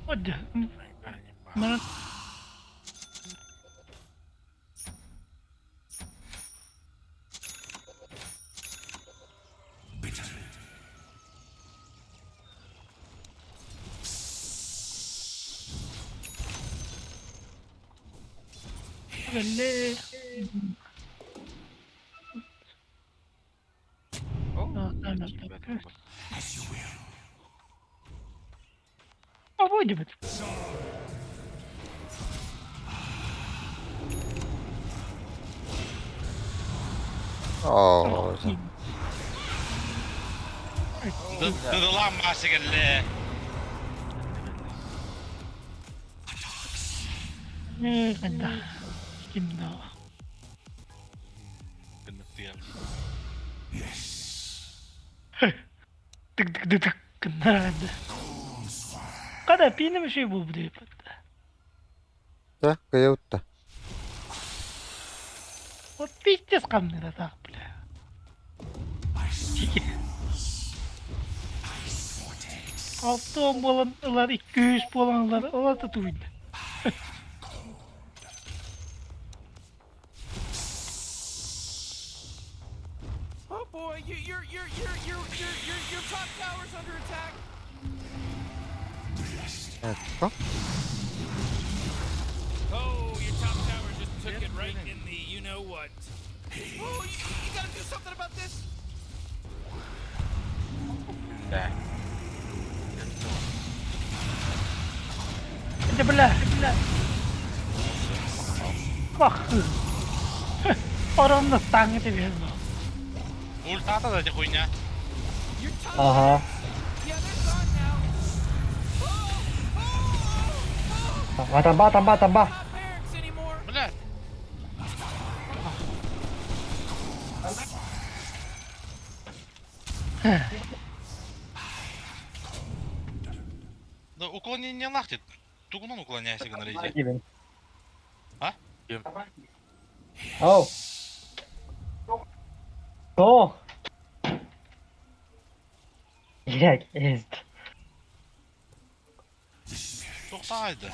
Од. Мана Вэллэ. As you will. Обойдет. Оо. Дыдылан маасы кэллэ. Хайдах ким да Тык-тык-тык гыннарады. Када пиинем үчүгэй буолбут эбит. Да, кыйа утта. Вот пиздец хамныра так, бля. Алтон буолан ылар, 200 буолан ылар, ол да туйда. Oh boy, you, your your your your your your your top tower's under attack. Ecco. Oh, your top tower just took it right in the you know what. Oh, you, you gotta do something about this. Да. Это бля, бля. Ах. Оронно таҥы тэбиһэн Ультата да хуйня. Your top Ага. Yeah, they're gone now. Oh, oh, oh, oh. Тамба, тамба, тамба. Top barracks anymore. Блядь. Да уклонение нахти. Тугунан уклоняйся гына Кибин. А? Ким? Ау. То. Блядь, эст. Тоқтайды.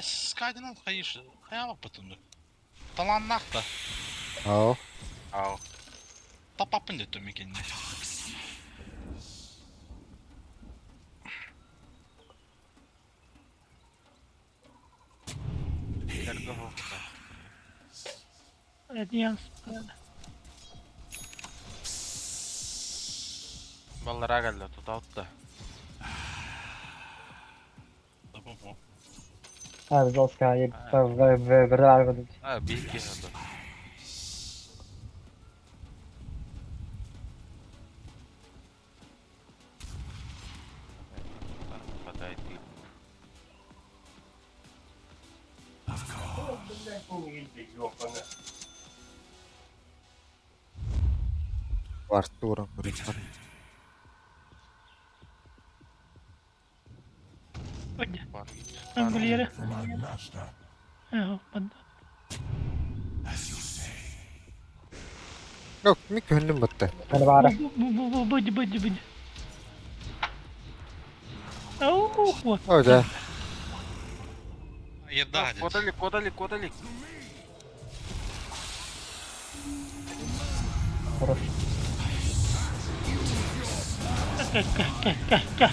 Скайдынан хайыш. Хаялық бұтынды. Таланнақ та. Ау. Ау. Тапапын деп мекенне. Баллара келді, тұтаутты. А, Золска, я А, бейке келді. Подойди. Артуром. Ангулера. Yok, mi gönlüm battı. Hadi bari. Бу бу бу бу. Ау, вот. О, да. Ерда. Кодали, кодали, кодали. Хорош. Ка ка ка.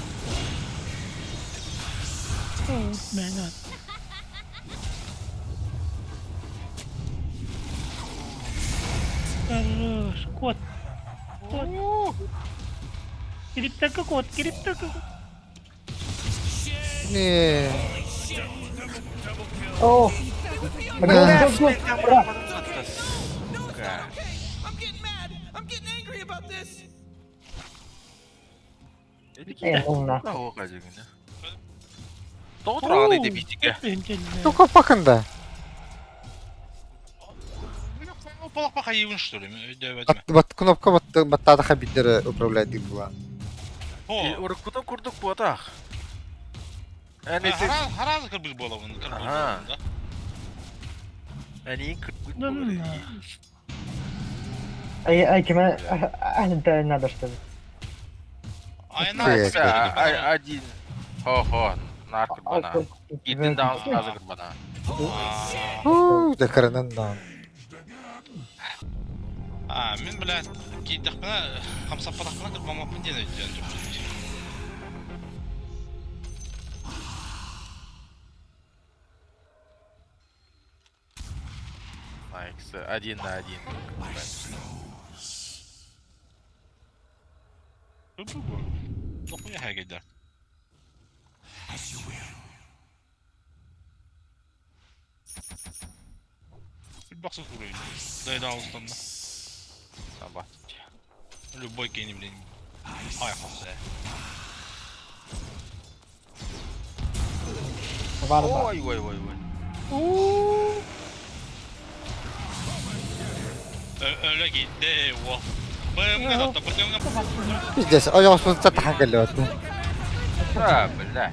Oh, man. Хорош, кот. Кот. Кириптака кот, кириптака кот. Не. О! Да. Ура! Сука. I'm getting mad. I'm getting angry about this. Э, ну на. Тоғыз иде битиге. Только пакында. Полақ бақа что ли? Бат кнопка бат баттада хабидер управлять була. Уруккутан курдук буатах. Әне Харазы кырбыз бола бұны. Ага. Әне кырбыз бола. Ай, ай, кеме, әһлен надо что ли? Айна один. Хо-хо, нар кырбана. Итин даун сразу кырбана. Уу, да каранан да. А, мен, блядь, кейдақпына, қамсаппадақпына кырбамаппын ден өйткен жоқ. Найкс, один на один. Дохуя хагайдар. Бақсы уровень. Дай да алыстан да. Саба. Любой кени, блин. Ай, хосе. Бар, бар. Ой, ой, ой, ой. Уу. Өлө киирдэ уол. БМ-га татта, БМ-га Пиздец, ойоҕоспун тахан кэллибэт. Да, бля.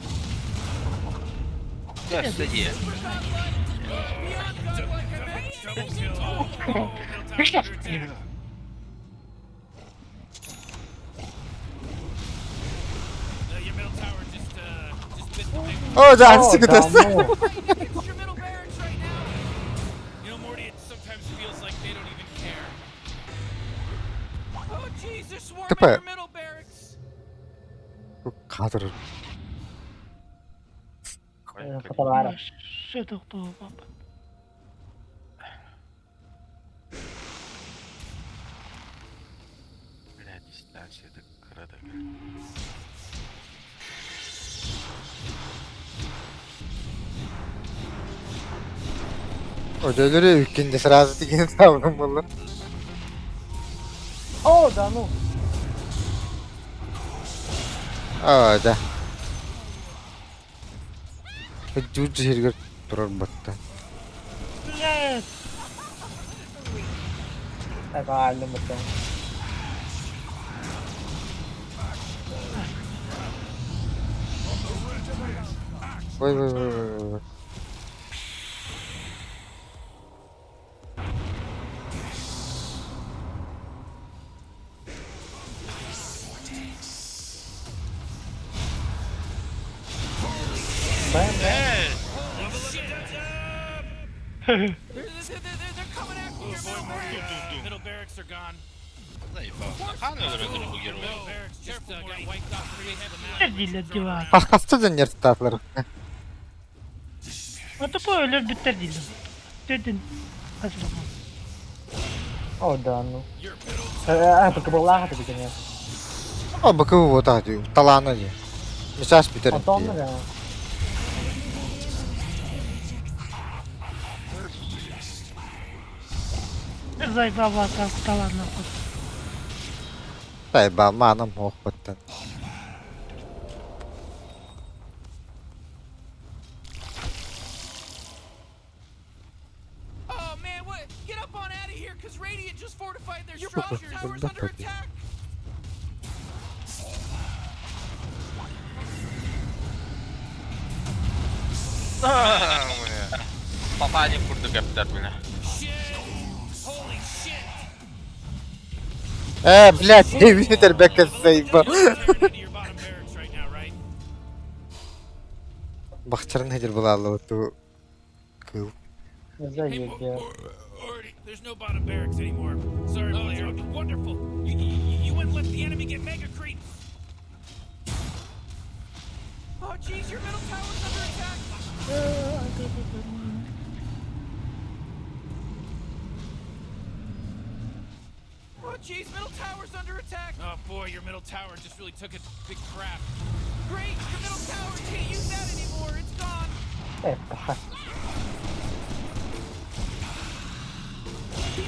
Өссө дии. О, да, сикытас. ТП. Кадр. Фотовара. Все тохтоо. Бля, дистанцияда кыра да. Ödülleri ülkünde сразу деген сабын болар. О, да ну. А, да. Жуж хэргээр турар батта. Блядь. Тагаалым бата. Ой, ой, ой, ой, ой. Э, They're coming after your middle barracks. Middle barracks are gone. Заебал. Нахуй өлөрөлөр бу герой. Middle barracks just got wiped off the face of the map. Бүттэр дииллэр дива. Пахкасты да нерттатлар. Ото по өлөр бүттэр дииллэр. Төдүн. Асылма. О, да ну. А, бакабалаха ты, конечно. О, бакы вот так, талана ди. Мисас битер. Антон, да. Заебала таланна. Тайба манам хох баттан. Oh man, what? Get up on out of here, cause Radiant just fortified their structures. Tower's under attack. Папанин курдук эптер, бля. Holy shit! Э, блядь, битер бэкэс заеба. Tearing into your bottom barracks right now, right? Бахчарын хедер булалы ту. Кыл. Заебе. Already, there's no bottom barracks anymore. Sorry, player. Wonderful. You wouldn't let the enemy get mega creeps. Oh jeez, your middle tower's under attack. Oh jeez, middle tower's under attack. Oh boy, your middle tower just really took a big crap. Great, your middle tower can't use that anymore. It's gone. Э, паха.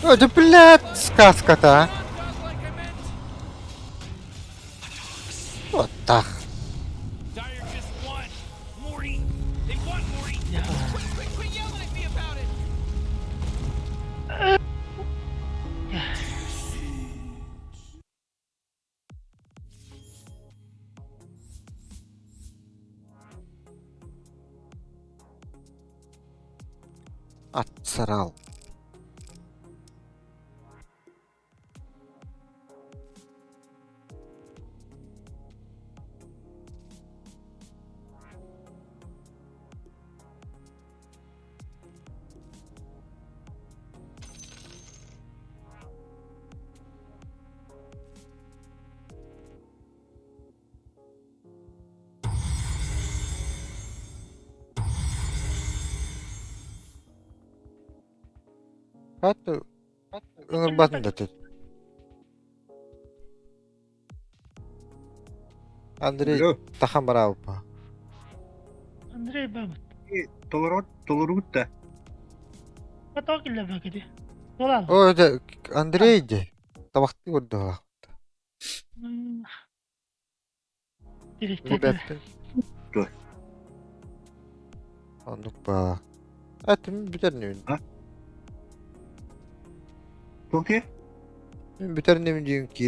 О, да блядь, сказка-то, а. Not like I meant. Вот так. Dire just won. Morty, they won, Morty. Quit, quit, quit yelling at me about it. Отсрал. Хат ыңырбатын да тут. Андрей тахан бараупа. Андрей бабыт. Толорут, толорут да. Поток илэ бакыды. Болал. О, это Андрей де. Табакты көрді. Директор. Оннук ба. Этим бүтэр ньүн. Туох Мин бүтэр ньүн диэн.